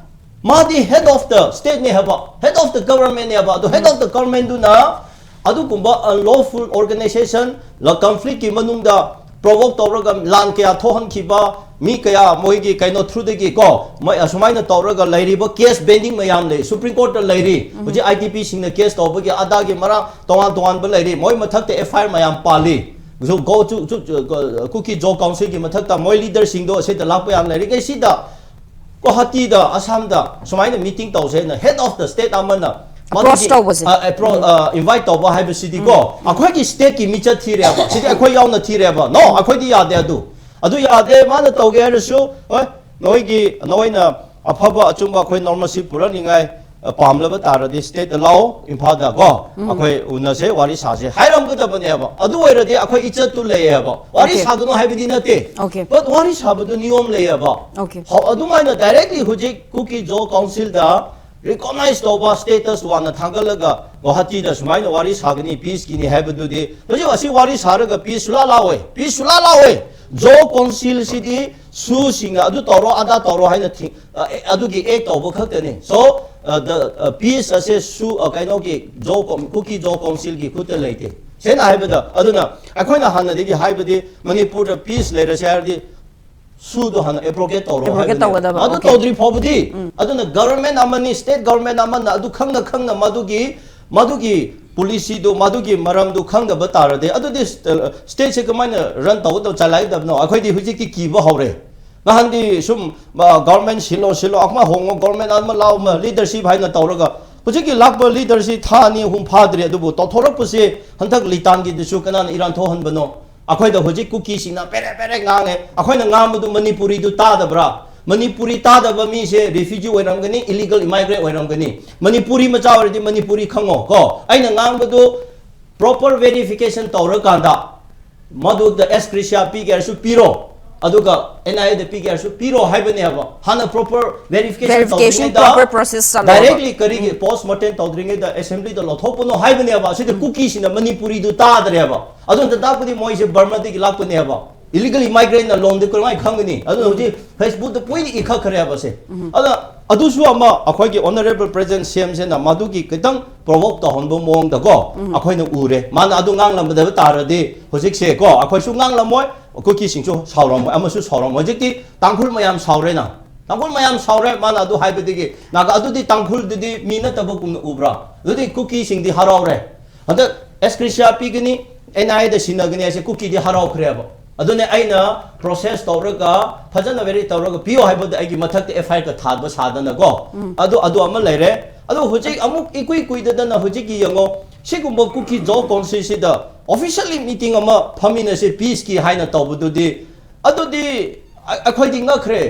ꯃꯥꯗꯤ head of the stateꯅꯦ ꯍꯥꯏꯕ, head of the governmentꯅꯦ ꯍꯥꯏꯕ꯫ ꯑꯗꯣ head of the governmentꯗꯨꯅ ꯑꯗꯨꯒꯨꯝꯕ unlawful organization, ꯂ-, conflictꯀꯤ ꯃꯅꯨꯡꯗ provoke ꯇꯧꯔꯒ ꯂꯥꯟ ꯀꯌꯥ ꯊꯣꯛꯍꯟꯈꯤꯕ, ꯃꯤ ꯀꯌꯥ ꯃꯣꯏꯒꯤ ꯀꯩꯅꯣ throughꯗꯒꯤ ꯀꯣ, ꯃꯣꯏ ꯑꯁꯨꯃꯥꯏꯅ ꯇꯧꯔꯒ ꯂꯩꯔꯤꯕ case pending ꯃꯌꯥꯝ ꯂꯩ, Supreme Courtꯇ ꯂꯩꯔꯤ꯫ ꯍꯧꯖꯤꯛ I D Pꯁꯤꯡꯅ case ꯇꯧꯕꯒꯤ ꯑꯗꯥꯒꯤ ꯃꯔꯥꯡ ꯇꯣꯉꯥꯟ ꯇꯣꯉꯥꯟꯕ ꯂꯩꯔꯤ, ꯃꯣꯏ ꯃꯊꯛꯇ F I R ꯃꯌꯥꯝ ꯄꯥꯜꯂꯤ꯫ ꯒꯣ ꯆꯨ-, ꯆꯨ-, ꯀꯨꯀꯤ ꯖꯣ ꯀꯥꯎꯟꯁꯤꯜꯒꯤ ꯃꯊꯛꯇ ꯃꯣꯏ ꯂꯤꯗꯔꯁꯤꯡꯗꯣ ꯑꯁꯤꯗ ꯂꯥꯛꯄ ꯌꯥꯝ ꯂꯩꯔꯤ꯫ ꯀꯩꯁꯤꯗ ꯒꯨꯋꯥꯍꯥꯇꯤꯗ, ꯑꯁꯥꯝꯗ ꯁꯨꯃꯥꯏꯅ ꯃꯤꯇꯤꯡ ꯇꯧꯁꯦꯅ head of the state ꯑꯃꯅ ꯑꯦꯄ꯭ꯔꯣꯆ ꯃꯗꯨꯒꯤ, ꯇꯧꯕꯁꯦ꯫ ꯑ, ꯑꯦꯄ꯭ꯔꯣ-, ꯎꯝ꯫ ꯑ, ꯏꯟꯚꯥꯏꯠ ꯇꯧꯕ ꯍꯥꯏꯕꯁꯤꯗꯤꯀꯣ, ꯎꯝ꯫ ꯑꯩꯈꯣꯏꯒꯤ ꯁ꯭ꯇꯦꯠꯀꯤ ꯃꯤꯆꯠ ꯊꯤꯔꯦꯕ꯫ ꯁꯤꯗꯤ ꯑꯩꯈꯣꯏ ꯌꯥꯎꯅ ꯊꯤꯔꯦꯕ꯫ No, ꯑꯩꯈꯣꯏꯗꯤ ꯌꯥꯗꯦ ꯑꯗꯨ꯫ ꯑꯗꯨ ꯌꯥꯗꯦ, ꯃꯥꯅ ꯇꯧꯒꯦ ꯍꯥꯏꯔꯁꯨ, ꯍꯣꯏ, ꯅꯣꯏꯒꯤ, ꯅꯣꯏꯅ ꯑꯐꯕ ꯑꯆꯨꯝꯕ ꯑꯩꯈꯣꯏ normalcy ꯄꯨꯔꯛꯅꯤꯡꯉꯥꯏ, ꯑ, ꯄꯥꯝꯂꯕ ꯇꯥꯔꯗꯤ ꯁ꯭ꯇꯦꯠꯇ ꯂꯥꯛꯑꯣ, ꯏꯝꯐꯥꯜꯗ ꯀꯣ, ꯎꯝ꯫ ꯑꯩꯈꯣꯏ ꯎꯅꯁꯦ, ꯋꯥꯔꯤ ꯁꯥꯁꯦ ꯍꯥꯏꯔꯝꯒꯗꯕꯅꯦꯕ꯫ ꯑꯗꯨ ꯑꯣꯏꯔꯗꯤ ꯑꯩꯈꯣꯏ ꯏꯆꯠꯇꯨ ꯂꯩꯌꯦꯕ꯫ ꯋꯥꯔꯤ ꯑꯣꯀꯦ꯫ ꯁꯥꯒꯅꯨ ꯍꯥꯏꯕꯗꯤ ꯅꯠꯇꯦ꯫ ꯑꯣꯀꯦ꯫ But ꯋꯥꯔꯤ ꯁꯥꯕꯗꯨ ꯅꯤꯌꯣꯝ ꯂꯩꯌꯦꯕ꯫ ꯑꯣꯀꯦ꯫ ꯍꯧ-, ꯑꯗꯨꯃꯥꯏꯅ directly ꯍꯧꯖꯤꯛ ꯀꯨꯀꯤ ꯖꯣ ꯀꯥꯎꯟꯁꯤꯜꯗ recognize ꯇꯧꯕ status ꯋꯥꯡꯅ ꯊꯥꯡꯒꯠꯂꯒ ꯒꯨꯋꯥꯍꯥꯇꯤꯗ ꯁꯨꯃꯥꯏꯅ ꯋꯥꯔꯤ ꯁꯥꯒꯅꯤ, ꯄꯤꯁꯀꯤꯅꯤ ꯍꯥꯏꯕꯗꯨꯗꯤ, ꯍꯧꯖꯤꯛ ꯑꯁꯤ ꯋꯥꯔꯤ ꯁꯥꯔꯒ ꯄꯤꯁ ꯁꯨꯂꯥ ꯂꯥꯛꯑꯣꯏ, ꯄꯤꯁ ꯁꯨꯂꯥ ꯂꯥꯛꯑꯣꯏ꯫ ꯖꯣ ꯀꯥꯎꯟꯁꯤꯜꯁꯤꯗꯤ ꯁꯨꯁꯤꯡꯅ ꯑꯗꯨ ꯇꯧꯔꯣ, ꯑꯗꯥ ꯇꯧꯔꯣ ꯍꯥꯏꯅ ꯊꯤ-, ꯑ, ꯑꯦ, ꯑꯗꯨꯒꯤ act ꯇꯧꯕ ꯈꯛꯇꯅꯤ꯫ So, ꯑ, the, ꯑ, ꯄꯤꯁ ꯑꯁꯦ ꯁꯨ, ꯑ, ꯀꯩꯅꯣꯒꯤ ꯖꯣ ꯀꯥꯎꯟ-, ꯀꯨꯀꯤ ꯖꯣ ꯀꯥꯎꯟꯁꯤꯜꯒꯤ ꯈꯨꯠꯇ ꯂꯩꯇꯦ꯫ ꯁꯦꯡꯅ ꯍꯥꯏꯕꯗ, ꯑꯗꯨꯅ ꯑꯩꯈꯣꯏꯅ ꯍꯥꯟꯅꯗꯒꯤ ꯍꯥꯏꯕꯗꯤ ꯃꯅꯤꯄꯨꯔꯗ ꯄꯤꯁ ꯂꯩꯔꯁꯦ ꯍꯥꯏꯔꯗꯤ ꯁꯨꯗꯣ ꯍꯥꯟꯅ abrogate ꯇꯧꯔꯣ abrogate ꯍꯥꯏꯕꯅꯦꯕ꯫ ꯇꯧꯒꯗꯕ, ꯑꯗꯨ okay꯫ ꯇꯧꯗ꯭ꯔꯤ ꯐꯥꯎꯕꯗꯤ, ꯎꯝ꯫ ꯑꯗꯨꯅ government ꯑꯃꯅꯤ, state government ꯑꯃꯅ ꯑꯗꯨ ꯈꯪꯅ ꯈꯪꯅ ꯃꯗꯨꯒꯤ, ꯃꯗꯨꯒꯤ policyꯗꯨ, ꯃꯗꯨꯒꯤ ꯃꯔꯝꯗꯨ ꯈꯪꯗꯕ ꯇꯥꯔꯗꯤ, ꯑꯗꯨꯗꯤ ꯁ-, stateꯁꯦ ꯀꯃꯥꯏꯅ run ꯇꯧꯒꯗꯕ, ꯆꯂꯥꯏꯒꯗꯕꯅꯣ? ꯑꯩꯈꯣꯏꯗꯤ ꯍꯧꯖꯤꯛꯇꯤ ꯀꯤꯕ ꯍꯧꯔꯦ꯫ ꯅꯍꯥꯟꯗꯤ ꯁꯨꯝ ꯒꯣꯔꯃꯦꯟ ꯁꯤꯜꯂꯣ ꯁꯤꯜꯂꯣ ꯑꯃ ꯍꯣꯡꯉꯣ ꯒꯣꯔꯃꯦꯟ ꯑꯃ ꯂꯥꯎ ꯑꯃ ꯂꯤꯗꯔꯁꯤꯞ ꯍꯥꯏꯅ ꯇꯧꯔꯒ ꯍꯧꯖꯤꯛꯀꯤ ꯂꯥꯛꯄ ꯂꯤꯗꯔꯁꯤ ꯊꯥ ꯑꯅꯤ ꯑꯍꯨꯝ ꯐꯥꯗ꯭ꯔꯤ꯫ ꯑꯗꯨꯕꯨ ꯇꯧꯊꯣꯔꯛꯄꯁꯦ ꯍꯟꯗꯛ ꯂꯤꯇꯥꯟꯒꯤꯗꯨꯁꯨ ꯀꯅꯥꯅ ꯏꯔꯥꯟ ꯊꯣꯛꯍꯟꯕꯅꯣ? ꯑꯩꯈꯣꯏꯗ ꯍꯧꯖꯤꯛ ꯀꯨꯀꯤꯁꯤꯡꯅ ꯄꯦꯔꯦ ꯄꯦꯔꯦ ꯉꯥꯡꯉꯦ꯫ ꯑꯩꯈꯣꯏꯅ ꯉꯥꯡꯕꯗꯨ ꯃꯅꯤꯄꯨꯔꯤꯗꯨ ꯇꯥꯗꯕ꯭ꯔꯥ? ꯃꯅꯤꯄꯨꯔꯤ ꯇꯥꯗꯕ ꯃꯤꯁꯦ ꯔꯤꯐ꯭ꯌꯨꯖꯤ ꯑꯣꯏꯔꯝꯒꯅꯤ, ꯏꯂꯤꯒꯜ ꯏꯃꯥꯏꯒ꯭ꯔꯦꯟ ꯑꯣꯏꯔꯝꯒꯅꯤ꯫ ꯃꯅꯤꯄꯨꯔꯤ ꯃꯆꯥ ꯑꯣꯏꯔꯗꯤ ꯃꯅꯤꯄꯨꯔꯤ ꯈꯪꯉꯣ ꯀꯣ꯫ ꯑꯩꯅ ꯉꯥꯡꯕꯗꯨ ꯄ꯭ꯔꯣꯄꯔ ꯚꯦꯔꯤꯐꯤꯀꯦꯁꯟ ꯇꯧꯔꯀꯥꯟꯗ ꯃꯗꯨꯗ ꯑꯦꯁ ꯒ꯭ꯔꯦꯁꯤꯌꯥ ꯄꯤꯒꯦ ꯍꯥꯏꯔꯁꯨ ꯄꯤꯔꯣ, ꯑꯗꯨꯒ ꯑꯦꯟ ꯑꯥꯏ ꯑꯦꯗ ꯄꯤꯒꯦ ꯍꯥꯏꯔꯁꯨ ꯄꯤꯔꯣ ꯍꯥꯏꯕꯅꯦꯕ꯫ ꯍꯥꯟꯅ ꯄ꯭ꯔꯣꯄꯔ ꯚꯦꯔꯤꯐꯤꯀꯦꯁꯟ Verification, ꯇꯧꯗ꯭ꯔꯤꯉꯩꯗ proper process ꯆꯠꯂꯣꯕ꯫ ꯗꯥꯏꯔꯦꯛꯂꯤ ꯀꯔꯤꯒꯤ ꯄꯣꯁ ꯃꯣꯔꯇꯦꯝ ꯇꯧꯗ꯭ꯔꯤꯉꯩꯗ ꯑꯦꯁꯦꯝꯕ꯭ꯂꯤꯗ ꯂꯧꯊꯣꯛꯄꯅꯣ ꯍꯥꯏꯕꯅꯦꯕ꯫ ꯑꯁꯤꯗ ꯀꯨꯀꯤꯁꯤꯡꯅ ꯃꯅꯤꯄꯨꯔꯤꯗꯨ ꯇꯥꯗ꯭ꯔꯦꯕ꯫ ꯑꯗꯨꯅ ꯇꯥꯛꯄꯗꯤ ꯃꯣꯏꯁꯦ ꯕꯔꯃꯥꯗꯒꯤ ꯂꯥꯛꯄꯅꯦꯕ꯫ ꯏꯂꯤꯒꯜ ꯏꯃꯥꯏꯒ꯭ꯔꯦꯟꯅ ꯂꯣꯟꯗꯤ ꯀꯔꯝꯍꯥꯏꯅ ꯈꯪꯒꯅꯤ? ꯑꯗꯨꯅ ꯍꯧꯖꯤꯛ ꯐꯦꯁꯕꯨꯛꯇ ꯄꯨꯏꯅ ꯏꯈꯠꯈ꯭ꯔꯦꯕ ꯁꯦ꯫ ꯑꯗ ꯑꯗꯨꯁꯨ ꯑꯃ ꯑꯩꯈꯣꯏꯒꯤ ꯑꯣꯅꯔꯦꯕꯜ ꯄ꯭ꯔꯦꯖꯤꯗꯦꯟꯠ ꯁꯤ ꯑꯦꯝ ꯁꯤꯅ ꯃꯗꯨꯒꯤ ꯈꯤꯇꯪ ꯄ꯭ꯔꯣꯚꯣꯛ ꯇꯧꯍꯟꯕ ꯃꯑꯣꯡꯗꯀꯣ ꯑꯩꯈꯣꯏꯅ ꯎꯔꯦ꯫ ꯃꯥꯅ ꯑꯗꯨ ꯉꯥꯡꯂꯝꯗꯕ ꯇꯥꯔꯗꯤ ꯍꯧꯖꯤꯛꯁꯦ ꯀꯣ ꯑꯩꯈꯣꯏꯁꯨ ꯉꯥꯡꯂꯝꯃꯣꯏ, ꯀꯨꯀꯤꯁꯤꯡꯁꯨ ꯁꯥꯎꯔꯝꯃꯣꯏ, ꯑꯃꯁꯨ ꯁꯥꯎꯔꯝꯃꯣꯏ꯫ ꯍꯧꯖꯤꯛꯇꯤ ꯇꯥꯡꯈꯨꯜ ꯃꯌꯥꯝ ꯁꯥꯎꯔꯦꯅ꯫ ꯇꯥꯡꯈꯨꯜ ꯃꯌꯥꯝ ꯁꯥꯎꯔꯦ꯫ ꯃꯥꯅ ꯑꯗꯨ ꯍꯥꯏꯕꯗꯒꯤ ꯅꯥꯒꯥ ꯑꯗꯨꯗꯤ ꯇꯥꯡꯈꯨꯜꯗꯨꯗꯤ ꯃꯤ ꯅꯠꯇꯕꯒꯨꯝꯅ ꯎꯕ꯭ꯔꯥ? ꯑꯗꯨꯗꯤ ꯀꯨꯀꯤꯁꯤꯡꯗꯤ ꯍꯔꯥꯎꯔꯦ꯫ ꯍꯟꯗꯛ ꯑꯦꯁ ꯒ꯭ꯔꯦꯁꯤꯌꯥ ꯄꯤꯒꯅꯤ, ꯑꯦꯟ ꯑꯥꯏ ꯑꯦꯗ ꯁꯤꯟꯅꯒꯅꯤ ꯍꯥꯏꯁꯦ ꯀꯨꯀꯤꯗꯤ ꯍꯔꯥꯎꯈ꯭ꯔꯦꯕ꯫ ꯑꯗꯨꯅꯦ ꯑꯩꯅ ꯄ꯭ꯔꯣꯁꯦꯁ ꯇꯧꯔꯒ ꯐꯖꯅ ꯚꯦꯔꯤ ꯇꯧꯔꯒ ꯄꯤꯌꯣ ꯍꯥꯏꯕꯗ ꯑꯩꯒꯤ ꯃꯊꯛꯇ ꯑꯦꯐ ꯑꯥꯏ ꯑꯥꯔꯒ ꯊꯥꯕ ꯁꯥꯗꯅꯀꯣ꯫ ꯑꯗꯨ ꯑꯗꯨ ꯑꯃ ꯂꯩꯔꯦ꯫ ꯑꯗꯣ ꯍꯧꯖꯤꯛ ꯑꯃꯨꯛ ꯏꯀꯨꯏ ꯀꯨꯏꯗꯗꯅ ꯍꯧꯖꯤꯛꯀꯤ ꯌꯦꯡꯉꯣ, ꯁꯤꯒꯨꯝꯕ ꯀꯨꯀꯤ ꯖꯣ ꯀꯥꯎꯟꯁꯤꯜꯁꯤꯗ ꯑꯣꯐꯤꯁꯤꯌꯦꯜꯂꯤ ꯃꯤꯇꯤꯡ ꯑꯃ ꯐꯝꯃꯤꯟꯅꯁꯤ ꯄꯤꯁꯀꯤ ꯍꯥꯏꯅ ꯇꯧꯕꯗꯨꯗꯤ, ꯑꯗꯨꯗꯤ ꯑ-, ꯑꯩꯈꯣꯏꯗꯤ ꯉꯛꯈ꯭ꯔꯦ꯫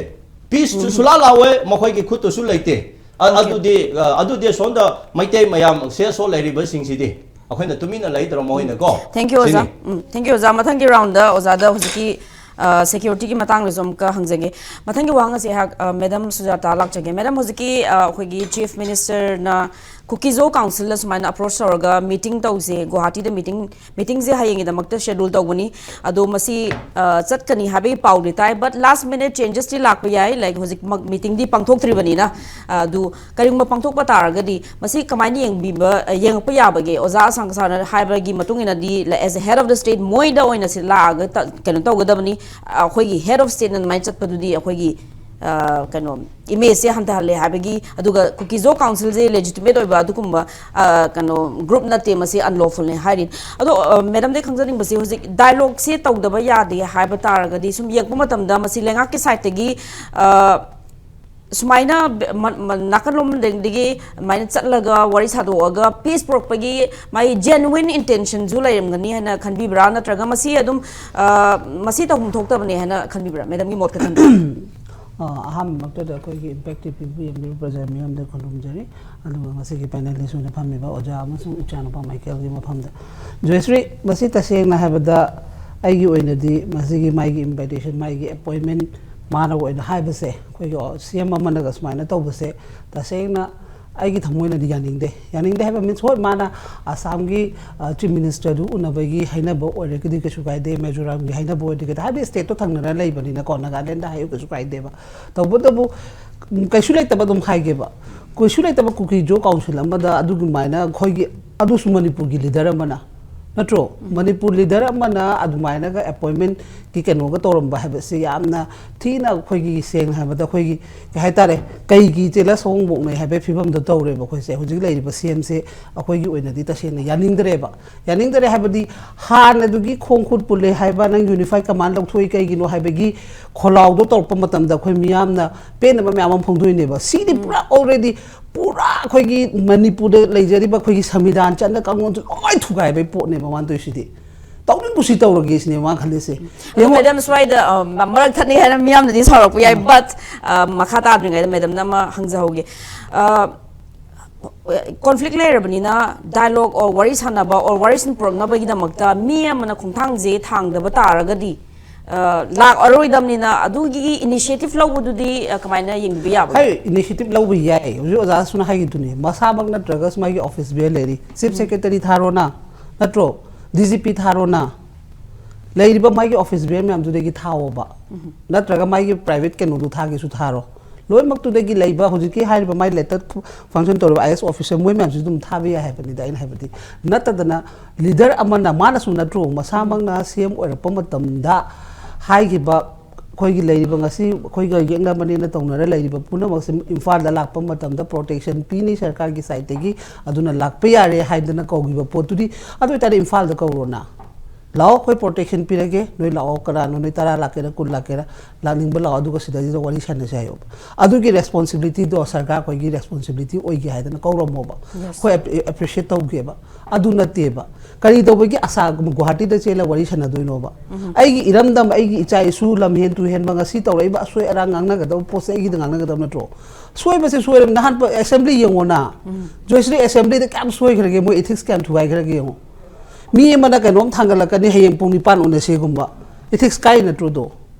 ꯄꯤꯁꯁꯨ ꯁꯨꯂꯥ ꯂꯥꯎꯋꯦ, ꯃꯈꯣꯏꯒꯤ ꯈꯨꯠꯇꯁꯨ ꯂꯩꯇꯦ꯫ ꯑ-, Okay. ꯑꯗꯨꯗꯤ ꯑ, ꯑꯗꯨꯗꯤ ꯁꯣꯝꯗ ꯃꯩꯇꯩ ꯃꯌꯥꯝ ꯁꯦꯁꯣ ꯂꯩꯔꯤꯕꯁꯤꯡꯁꯤꯗꯤ ꯑꯩꯈꯣꯏꯅ ꯇꯨꯃꯤꯟꯅ ꯂꯩꯗ꯭ꯔꯣ ꯃꯣꯏꯅꯀꯣ? Thank you ꯑꯣꯖꯥ꯫ ꯁꯤꯅꯤ꯫ ꯎꯝ, thank you ꯑꯣꯖꯥ꯫ ꯃꯊꯪꯒꯤ ꯔꯥꯎꯟꯗ ꯑꯣꯖꯥꯗ ꯍꯧꯖꯤꯛꯀꯤ ꯁꯦꯀ꯭ꯌꯨꯔꯤꯇꯤꯒꯤ ꯃꯇꯥꯡꯗꯁꯨ ꯑꯃꯨꯛꯀ ꯍꯪꯖꯒꯦ꯫ ꯃꯊꯪꯒꯤ ꯋꯥꯍꯪ ꯑꯁꯤ ꯑꯩꯍꯥꯛ ꯃꯦꯗꯝ ꯁꯨꯖꯥꯇꯥ ꯂꯥꯛꯆꯒꯦ꯫ ꯃꯦꯗꯝ, ꯍꯧꯖꯤꯛꯀꯤ ꯑ, ꯑꯩꯈꯣꯏꯒꯤ ꯆꯤꯐ ꯃꯤꯅꯤꯁꯇꯔꯅ ꯀꯨꯀꯤꯖꯣ ꯀꯥꯎꯟꯁꯤꯜꯗ ꯁꯨꯃꯥꯏꯅ ꯑꯦꯄ꯭ꯔꯣꯆ ꯇꯧꯔꯒ ꯃꯤꯇꯤꯡ ꯇꯧꯁꯦ, ꯒꯨꯋꯥꯍꯥꯇꯤꯗ ꯃꯤꯇꯤꯡ, ꯃꯤꯇꯤꯡꯁꯦ ꯍꯌꯦꯡꯒꯤꯗꯃꯛꯇ ꯁꯦꯗ꯭ꯌꯨꯜ ꯇꯧꯕꯅꯤ, ꯑꯗꯣ ꯃꯁꯤ ꯑ, ꯆꯠꯀꯅꯤ ꯍꯥꯏꯕꯒꯤ ꯄꯥꯎꯗꯤ ꯇꯥꯏ, but last minute changesꯇꯤ ꯂꯥꯛꯄ ꯌꯥꯏ, like ꯍꯧꯖꯤꯛꯃꯛ ꯃꯤꯇꯤꯡꯗꯤ ꯄꯥꯡꯊꯣꯛꯇ꯭ꯔꯤꯕꯅꯤꯅ꯫ ꯑ, ꯑꯗꯨ ꯀꯔꯤꯒꯨꯝꯕ ꯄꯥꯡꯊꯣꯛꯄ ꯇꯥꯔꯒꯗꯤ ꯃꯁꯤ ꯀꯃꯥꯏꯅ ꯌꯦꯡꯕꯤꯕ, ꯑ, ꯌꯦꯡꯉꯛꯄ ꯌꯥꯕꯒꯦ? ꯑꯣꯖꯥ ꯑꯁꯥꯡ ꯁꯥꯔꯅ ꯍꯥꯏꯕꯒꯤ ꯃꯇꯨꯡ ꯏꯟꯅꯗꯤ, as a head of the state ꯃꯣꯏꯗ ꯑꯣꯏꯅ ꯁꯤ ꯂꯥꯛꯑꯒ ꯇ-, ꯀꯩꯅꯣ ꯇꯧꯒꯗꯕꯅꯤ꯫ ꯑ, ꯑꯩꯈꯣꯏꯒꯤ head of stateꯅ ꯑꯗꯨꯃꯥꯏꯅ ꯆꯠꯄꯗꯨꯗꯤ ꯑꯩꯈꯣꯏꯒꯤ ꯑ, ꯀꯩꯅꯣ, ꯏꯃꯦꯖꯁꯦ ꯍꯟꯊꯍꯜꯂꯦ ꯍꯥꯏꯕꯒꯤ, ꯑꯗꯨꯒ ꯀꯨꯀꯤꯖꯣ ꯀꯥꯎꯟꯁꯤꯜꯁꯦ ꯂꯦꯖꯤꯇꯤꯃꯦꯠ ꯑꯣꯏꯕ ꯑꯗꯨꯒꯨꯝꯕ, ꯑ, ꯀꯩꯅꯣ, ꯒ꯭ꯔꯨꯞ ꯅꯠꯇꯦ, ꯃꯁꯤ ꯑꯟꯂꯣꯐꯨꯜꯅꯦ ꯍꯥꯏꯔꯤ꯫ ꯑꯗꯣ, ꯑ, ꯃꯦꯗꯝꯗꯩ ꯈꯪꯖꯅꯤꯡꯕꯁꯦ, ꯍꯧꯖꯤꯛ ꯗꯥꯏꯂꯣꯒꯁꯦ ꯇꯧꯗꯕ ꯌꯥꯗꯦ ꯍꯥꯏꯕ ꯇꯥꯔꯒꯗꯤ, ꯁꯨꯝ ꯌꯦꯡꯕ ꯃꯇꯝꯗ ꯃꯁꯤ ꯂꯩꯉꯥꯛꯀꯤ ꯁꯥꯏꯠꯇꯒꯤ, ꯑ, ꯁꯨꯃꯥꯏꯅ ꯕ-, ꯃ-, ꯃ-, ꯅꯥꯀꯜꯂꯣꯝꯗꯒꯤ ꯑꯗꯨꯃꯥꯏꯅ ꯆꯠꯂꯒ ꯋꯥꯔꯤ ꯁꯥꯗꯣꯛꯑꯒ ꯄꯤꯁ ꯄꯨꯔꯛꯄꯒꯤ ꯃꯥꯒꯤ ꯖꯦꯅꯨꯋꯤꯟ ꯏꯟꯇꯦꯟꯁꯟꯁꯨ ꯂꯩꯔꯝꯒꯅꯤ ꯍꯥꯏꯅ ꯈꯟꯕꯤꯕ꯭ꯔꯥ? ꯅꯠꯇ꯭ꯔꯒ ꯃꯁꯤ ꯑꯗꯨꯝ, ꯑ, ꯃꯁꯤ ꯇꯧꯐꯝ ꯊꯣꯛꯇꯕꯅꯦ ꯍꯥꯏꯅ ꯈꯟꯕꯤꯕ꯭ꯔꯥ? ꯃꯦꯗꯝꯒꯤ ꯃꯣꯠ ꯈꯛꯇꯪ꯫ ꯑ, ꯑꯍꯥꯟꯕꯃꯛꯇꯗ ꯑꯩꯈꯣꯏꯒꯤ ꯏꯝꯄꯦꯛ ꯇꯤ ꯚꯤꯕꯨ ꯌꯦꯡꯕꯤꯔꯤꯕ ꯄ꯭ꯔꯖꯥ ꯃꯤꯌꯥꯝꯗ ꯈꯨꯔꯨꯝꯖꯔꯤ꯫ ꯑꯗꯨꯒ ꯉꯁꯤꯒꯤ ꯄꯦꯅꯦꯂꯤꯁ ꯑꯣꯏꯅ ꯐꯝꯃꯤꯕ ꯑꯣꯖꯥ ꯑꯃꯁꯨꯡ ꯏꯆꯥꯅꯨꯄꯥ ꯃꯥꯏꯀꯦꯜꯒꯤ ꯃꯐꯝꯗ꯫ ꯖꯣꯏꯁ꯭ꯔꯤ, ꯃꯁꯤ ꯇꯁꯦꯡꯅ ꯍꯥꯏꯕꯗ ꯑꯩꯒꯤ ꯑꯣꯏꯅꯗꯤ ꯃꯁꯤꯒꯤ ꯃꯥꯒꯤ ꯏꯟꯚꯥꯏꯇꯦꯁꯟ, ꯃꯥꯒꯤ ꯑꯦꯄꯣꯏꯟꯃꯦꯟ ꯃꯥꯅ ꯑꯣꯏꯅ ꯍꯥꯏꯕꯁꯦ, ꯑꯩꯈꯣꯏꯒꯤ ꯁꯤ ꯑꯦꯝ ꯑꯃꯅꯒ ꯁꯨꯃꯥꯏꯅ ꯇꯧꯕꯁꯦ ꯇꯁꯦꯡꯅ ꯑꯩꯒꯤ ꯊꯃꯣꯏꯅꯗꯤ ꯌꯥꯅꯤꯡꯗꯦ꯫ ꯌꯥꯅꯤꯡꯗꯦ ꯍꯥꯏꯕ ꯃꯤꯟꯁ, ꯍꯣꯏ, ꯃꯥꯅ ꯑꯁꯥꯝꯒꯤ, ꯑ, ꯆꯤꯐ ꯃꯤꯅꯤꯁꯇꯔꯗꯨ ꯎꯅꯕꯒꯤ ꯍꯥꯏꯅꯕ ꯑꯣꯏꯔꯒꯗꯤ ꯀꯩꯁꯨ ꯀꯥꯏꯗꯦ, ꯃꯤꯖꯣꯔꯥꯝꯒꯤ ꯍꯥꯏꯅꯕ ꯑꯣꯏꯔꯗꯤ ꯀꯩꯗ-, ꯍꯥꯏꯕꯗꯤ ꯁ꯭ꯇꯦꯠꯇꯣ ꯊꯪꯅꯔ ꯂꯩꯕꯅꯤꯅꯀꯣ, ꯅꯥꯒꯥꯂꯦꯟꯗ ꯍꯥꯏꯌꯨ ꯀꯩꯁꯨ ꯀꯥꯏꯗꯦꯕ꯫ ꯇꯧꯕꯇꯕꯨ, ꯎꯝ, ꯀꯩꯁꯨ ꯂꯩꯇꯕ ꯑꯗꯨꯝ ꯍꯥꯏꯒꯦꯕ, ꯀꯩꯁꯨ ꯂꯩꯇꯕ ꯀꯨꯀꯤꯖꯣ ꯀꯥꯎꯟꯁꯤꯜ ꯑꯃꯗ ꯑꯗꯨꯒꯨꯃꯥꯏꯅ ꯑꯩꯈꯣꯏꯒꯤ, ꯑꯗꯨꯁꯨ ꯃꯅꯤꯄꯨꯔꯒꯤ ꯂꯤꯗꯔ ꯑꯃꯅ, ꯅꯠꯇ꯭ꯔꯣ? ꯎꯝ꯫ ꯃꯅꯤꯄꯨꯔ ꯂꯤꯗꯔ ꯑꯃꯅ ꯑꯗꯨꯃꯥꯏꯅꯒ ꯑꯦꯄꯣꯏꯟꯃꯦꯟ ꯀꯤ ꯀꯩꯅꯣꯒ ꯇꯧꯔꯝꯕ ꯍꯥꯏꯕꯁꯤ ꯌꯥꯝꯅ ꯊꯤꯅ ꯑꯩꯈꯣꯏꯒꯤ, ꯁꯦꯡꯅ ꯍꯥꯏꯕꯗ, ꯑꯩꯈꯣꯏꯒꯤ, ꯀꯩ ꯍꯥꯏꯇꯥꯔꯦ, ꯀꯩꯒꯤ ꯆꯦꯜꯂ ꯁꯑꯣꯡ ꯃꯣꯛꯅꯩ ꯍꯥꯏꯕꯒꯤ ꯐꯤꯕꯝꯗ ꯇꯧꯔꯦꯕ ꯑꯩꯈꯣꯏꯁꯦ꯫ ꯍꯧꯖꯤꯛ ꯂꯩꯔꯤꯕ ꯁꯤ ꯑꯦꯝꯁꯦ ꯑꯩꯈꯣꯏꯒꯤ ꯑꯣꯏꯅꯗꯤ ꯇꯁꯦꯡꯅ ꯌꯥꯅꯤꯡꯗ꯭ꯔꯦꯕ꯫ ꯌꯥꯅꯤꯡꯗ꯭ꯔꯦ ꯍꯥꯏꯕꯗꯤ, ꯍꯥꯟꯅꯗꯨꯒꯤ ꯈꯣꯡ ꯈꯨꯠ ꯄꯨꯜꯂꯦ ꯍꯥꯏꯕ, ꯅꯪ ꯌꯨꯅꯤꯐꯥꯏ ꯀꯃꯥꯟ ꯂꯧꯊꯣꯛꯏ ꯀꯩꯒꯤꯅꯣ ꯍꯥꯏꯕꯒꯤ ꯈꯣꯜꯂꯥꯎꯗꯣ ꯇꯧꯔꯛꯄ ꯃꯇꯝꯗ ꯑꯩꯈꯣꯏ ꯃꯤꯌꯥꯝꯅ ꯄꯦꯟꯗꯕ ꯃꯌꯥꯝ ꯑꯃ ꯐꯣꯡꯗꯣꯛꯏꯅꯦꯕ꯫ ꯁꯤꯗꯤ ꯎꯝ꯫ ꯄꯨꯔꯥ ꯑꯣꯜꯔꯦꯗꯤ ꯄꯨꯔꯥ ꯑꯩꯈꯣꯏꯒꯤ ꯃꯅꯤꯄꯨꯔꯗ ꯂꯩꯖꯔꯤꯕ ꯑꯩꯈꯣꯏꯒꯤ ꯁꯪꯕꯤꯙꯥꯟ, ꯆꯠꯅ ꯀꯥꯡꯂꯣꯟꯁꯦ ꯂꯣꯏ ꯊꯨꯒꯥꯏꯕꯩ ꯄꯣꯠꯅꯦꯕ ꯃꯥꯅ ꯇꯧꯔꯤꯁꯤꯗꯤ꯫ ꯇꯧꯅꯤꯡ ꯀꯨꯁꯤ ꯇꯧꯔꯒꯦ ꯁꯤꯅꯦ ꯃꯥ ꯈꯜꯂꯤꯁꯦ꯫ ꯑꯗꯣ ꯌꯦꯡꯉꯣ꯫ ꯃꯦꯗꯥꯝ, ꯁ꯭ꯋꯥꯏꯗ, ꯑ, ꯃ-, ꯃꯔꯛ ꯊꯠꯅꯤ ꯍꯥꯏꯅ ꯃꯤꯌꯥꯝꯅꯗꯤ ꯁꯥꯎꯔꯛꯄ ꯌꯥꯏ, ꯎꯝ꯫ But, ꯑ, ꯃꯈꯥ ꯇꯥꯗ꯭ꯔꯤꯉꯩꯗ ꯃꯦꯗꯥꯝꯅ ꯑꯃ ꯍꯪꯖꯍꯧꯒꯦ꯫ ꯑ, ꯀꯣꯟꯐ꯭ꯂꯤꯛ ꯂꯩꯔꯕꯅꯤꯅ dialogue or ꯋꯥꯔꯤ ꯁꯥꯟꯅꯕ or ꯋꯥꯔꯤ ꯁꯨꯝ ꯄꯨꯔꯛꯅꯕꯒꯤꯗꯃꯛꯇ ꯃꯤ ꯑꯃꯅ ꯈꯣꯡꯊꯥꯡꯁꯦ ꯊꯥꯡꯗꯕ ꯇꯥꯔꯒꯗꯤ, ꯑ, ꯂꯥꯛꯑꯔꯣꯏꯗꯕꯅꯤꯅ ꯑꯗꯨꯒꯤ initiative ꯂꯧꯕꯗꯨꯗꯤ, ꯑ, ꯀꯃꯥꯏꯅ ꯌꯦꯡꯕꯤꯕ ꯌꯥꯕꯒꯦ? ꯍꯥꯏ, initiative ꯂꯧꯕ ꯌꯥꯏ꯫ ꯍꯧꯖꯤꯛ ꯑꯣꯖꯥ ꯁꯨꯅ ꯍꯥꯏꯈꯤꯗꯨꯅꯤ, ꯃꯁꯥꯃꯛ ꯅꯠꯇ꯭ꯔꯒꯁꯨ ꯃꯥꯒꯤ office bearer ꯂꯩꯔꯤ, chief secretary ꯊꯥꯔꯣꯅ, ꯅꯠꯇ꯭ꯔꯣ? D G P ꯊꯥꯔꯣꯅ꯫ ꯂꯩꯔꯤꯕ ꯃꯥꯒꯤ office bearer ꯃꯌꯥꯝꯗꯨꯗꯒꯤ ꯊꯥꯎꯑꯣꯕ꯫ ꯎꯝ꯫ ꯅꯠꯇ꯭ꯔꯒ ꯃꯥꯒꯤ private ꯀꯩꯅꯣꯗꯨ ꯊꯥꯒꯦꯁꯨ ꯊꯥꯔꯣ꯫ ꯂꯣꯏꯅꯃꯛꯇꯨꯗꯒꯤ ꯂꯩꯕ ꯍꯧꯖꯤꯛꯀꯤ ꯍꯥꯏꯔꯤꯕ ꯃꯥꯒꯤ letter function ꯇꯧꯔꯤꯕ I A S officer ꯃꯣꯏ ꯃꯌꯥꯝꯁꯤꯁꯨ ꯑꯗꯨꯝ ꯊꯥꯕ ꯌꯥꯏ ꯍꯥꯏꯕꯅꯤꯗ ꯑꯩꯅ ꯍꯥꯏꯕꯗꯤ꯫ ꯅꯠꯇꯗꯅ leader ꯑꯃꯅ, ꯃꯥꯅꯁꯨ ꯅꯠꯇ꯭ꯔꯣ, ꯃꯁꯥꯃꯛꯅ C M ꯑꯣꯏꯔꯛꯄ ꯃꯇꯝꯗ ꯍꯥꯏꯈꯤꯕ ꯑꯩꯈꯣꯏꯒꯤ ꯂꯩꯔꯤꯕ, ꯉꯁꯤ ꯑꯩꯈꯣꯏꯒ ꯌꯦꯛꯅꯕꯅꯦꯅ ꯇꯧꯅꯔ ꯂꯩꯔꯤꯕ ꯄꯨꯝꯅꯃꯛꯁꯦ ꯏꯝꯐꯥꯜꯗ ꯂꯥꯛꯄ ꯃꯇꯝꯗ protection ꯄꯤꯅꯤ ꯁꯔꯀꯥꯔꯒꯤ side ꯇꯒꯤ, ꯑꯗꯨꯅ ꯂꯥꯛꯄ ꯌꯥꯔꯦ ꯍꯥꯏꯗꯅ ꯀꯧꯈꯤꯕ ꯄꯣꯠꯇꯨꯗꯤ, ꯑꯗꯨ ꯑꯣꯏꯇꯥꯔꯗꯤ ꯏꯝꯐꯥꯜꯗ ꯀꯧꯔꯣꯅ꯫ "ꯂꯥꯛꯑꯣ, ꯑꯩꯈꯣꯏ protection ꯄꯤꯔꯒꯦ, ꯅꯣꯏ ꯂꯥꯛꯑꯣ, ꯀꯅꯥꯅꯣ, ꯅꯣꯏ ꯇꯔꯥ ꯂꯥꯛꯀꯦꯔꯥ, ꯀꯨꯟ ꯂꯥꯛꯀꯦꯔꯥ, ꯂꯥꯛꯅꯤꯡꯕ ꯂꯥꯛꯑꯣ, ꯑꯗꯨꯒ ꯁꯤꯗꯩꯁꯤꯗ ꯋꯥꯔꯤ ꯁꯥꯟꯅꯁꯦ" ꯍꯥꯏꯌꯣꯕ꯫ ꯑꯗꯨꯒꯤ responsibility ꯗꯣ ꯁꯔꯀꯥꯔ ꯑꯩꯈꯣꯏꯒꯤ responsibility ꯑꯣꯏꯒꯦ ꯍꯥꯏꯗꯅ ꯀꯧꯔꯝꯃꯣꯕ꯫ Yes. ꯑꯩꯈꯣꯏ appre-, appreciate ꯇꯧꯒꯦꯕ꯫ ꯑꯗꯨ ꯅꯠꯇꯦꯕ꯫ ꯀꯔꯤ ꯇꯧꯕꯒꯤ ꯑꯁꯥ ꯒꯨꯍꯥꯇꯤꯗ ꯆꯦꯜꯂ ꯋꯥꯔꯤ ꯁꯥꯟꯅꯗꯣꯏꯅꯣꯕ? ꯎꯝ꯫ ꯑꯩꯒꯤ ꯏꯔꯝꯗꯝ, ꯑꯩꯒꯤ ꯏꯆꯥ ꯏꯁꯨ, ꯂꯝ ꯍꯦꯟ ꯇꯨ ꯍꯦꯟꯕ, ꯉꯁꯤ ꯇꯧꯔꯛꯏꯕ ꯑꯁꯣꯏ ꯑꯔꯥꯡ ꯉꯥꯡꯅꯒꯗꯕ ꯄꯣꯠꯁꯦ ꯑꯩꯒꯤꯗ ꯉꯥꯡꯅꯒꯗꯕ ꯅꯠꯇ꯭ꯔꯣ? ꯁꯣꯏꯕꯁꯦ ꯁꯣꯏꯔꯕ꯫ ꯅꯍꯥꯟ ꯄ-, assembly ꯌꯦꯡꯉꯣꯅ꯫ ꯎꯝ꯫ ꯖꯣꯏꯁ꯭ꯔꯤ assembly ꯗ ꯀꯌꯥꯝ ꯁꯣꯏꯈ꯭ꯔꯒꯦ? ꯃꯣꯏ ethics ꯀꯌꯥꯝ ꯊꯨꯒꯥꯏꯈ꯭ꯔꯒꯦ ꯌꯦꯡꯉꯣ꯫ ꯃꯤ ꯑꯃꯅ ꯀꯩꯅꯣꯝ ꯊꯥꯡꯒꯠꯂꯛꯀꯅꯤ, "ꯍꯌꯦꯡ ꯄꯨꯡ ꯅꯤꯄꯥꯟ ꯎꯅꯁꯦꯒꯨꯝꯕ"꯫ Ethics ꯀꯥꯏ ꯅꯠꯇ꯭ꯔꯣꯗꯣ?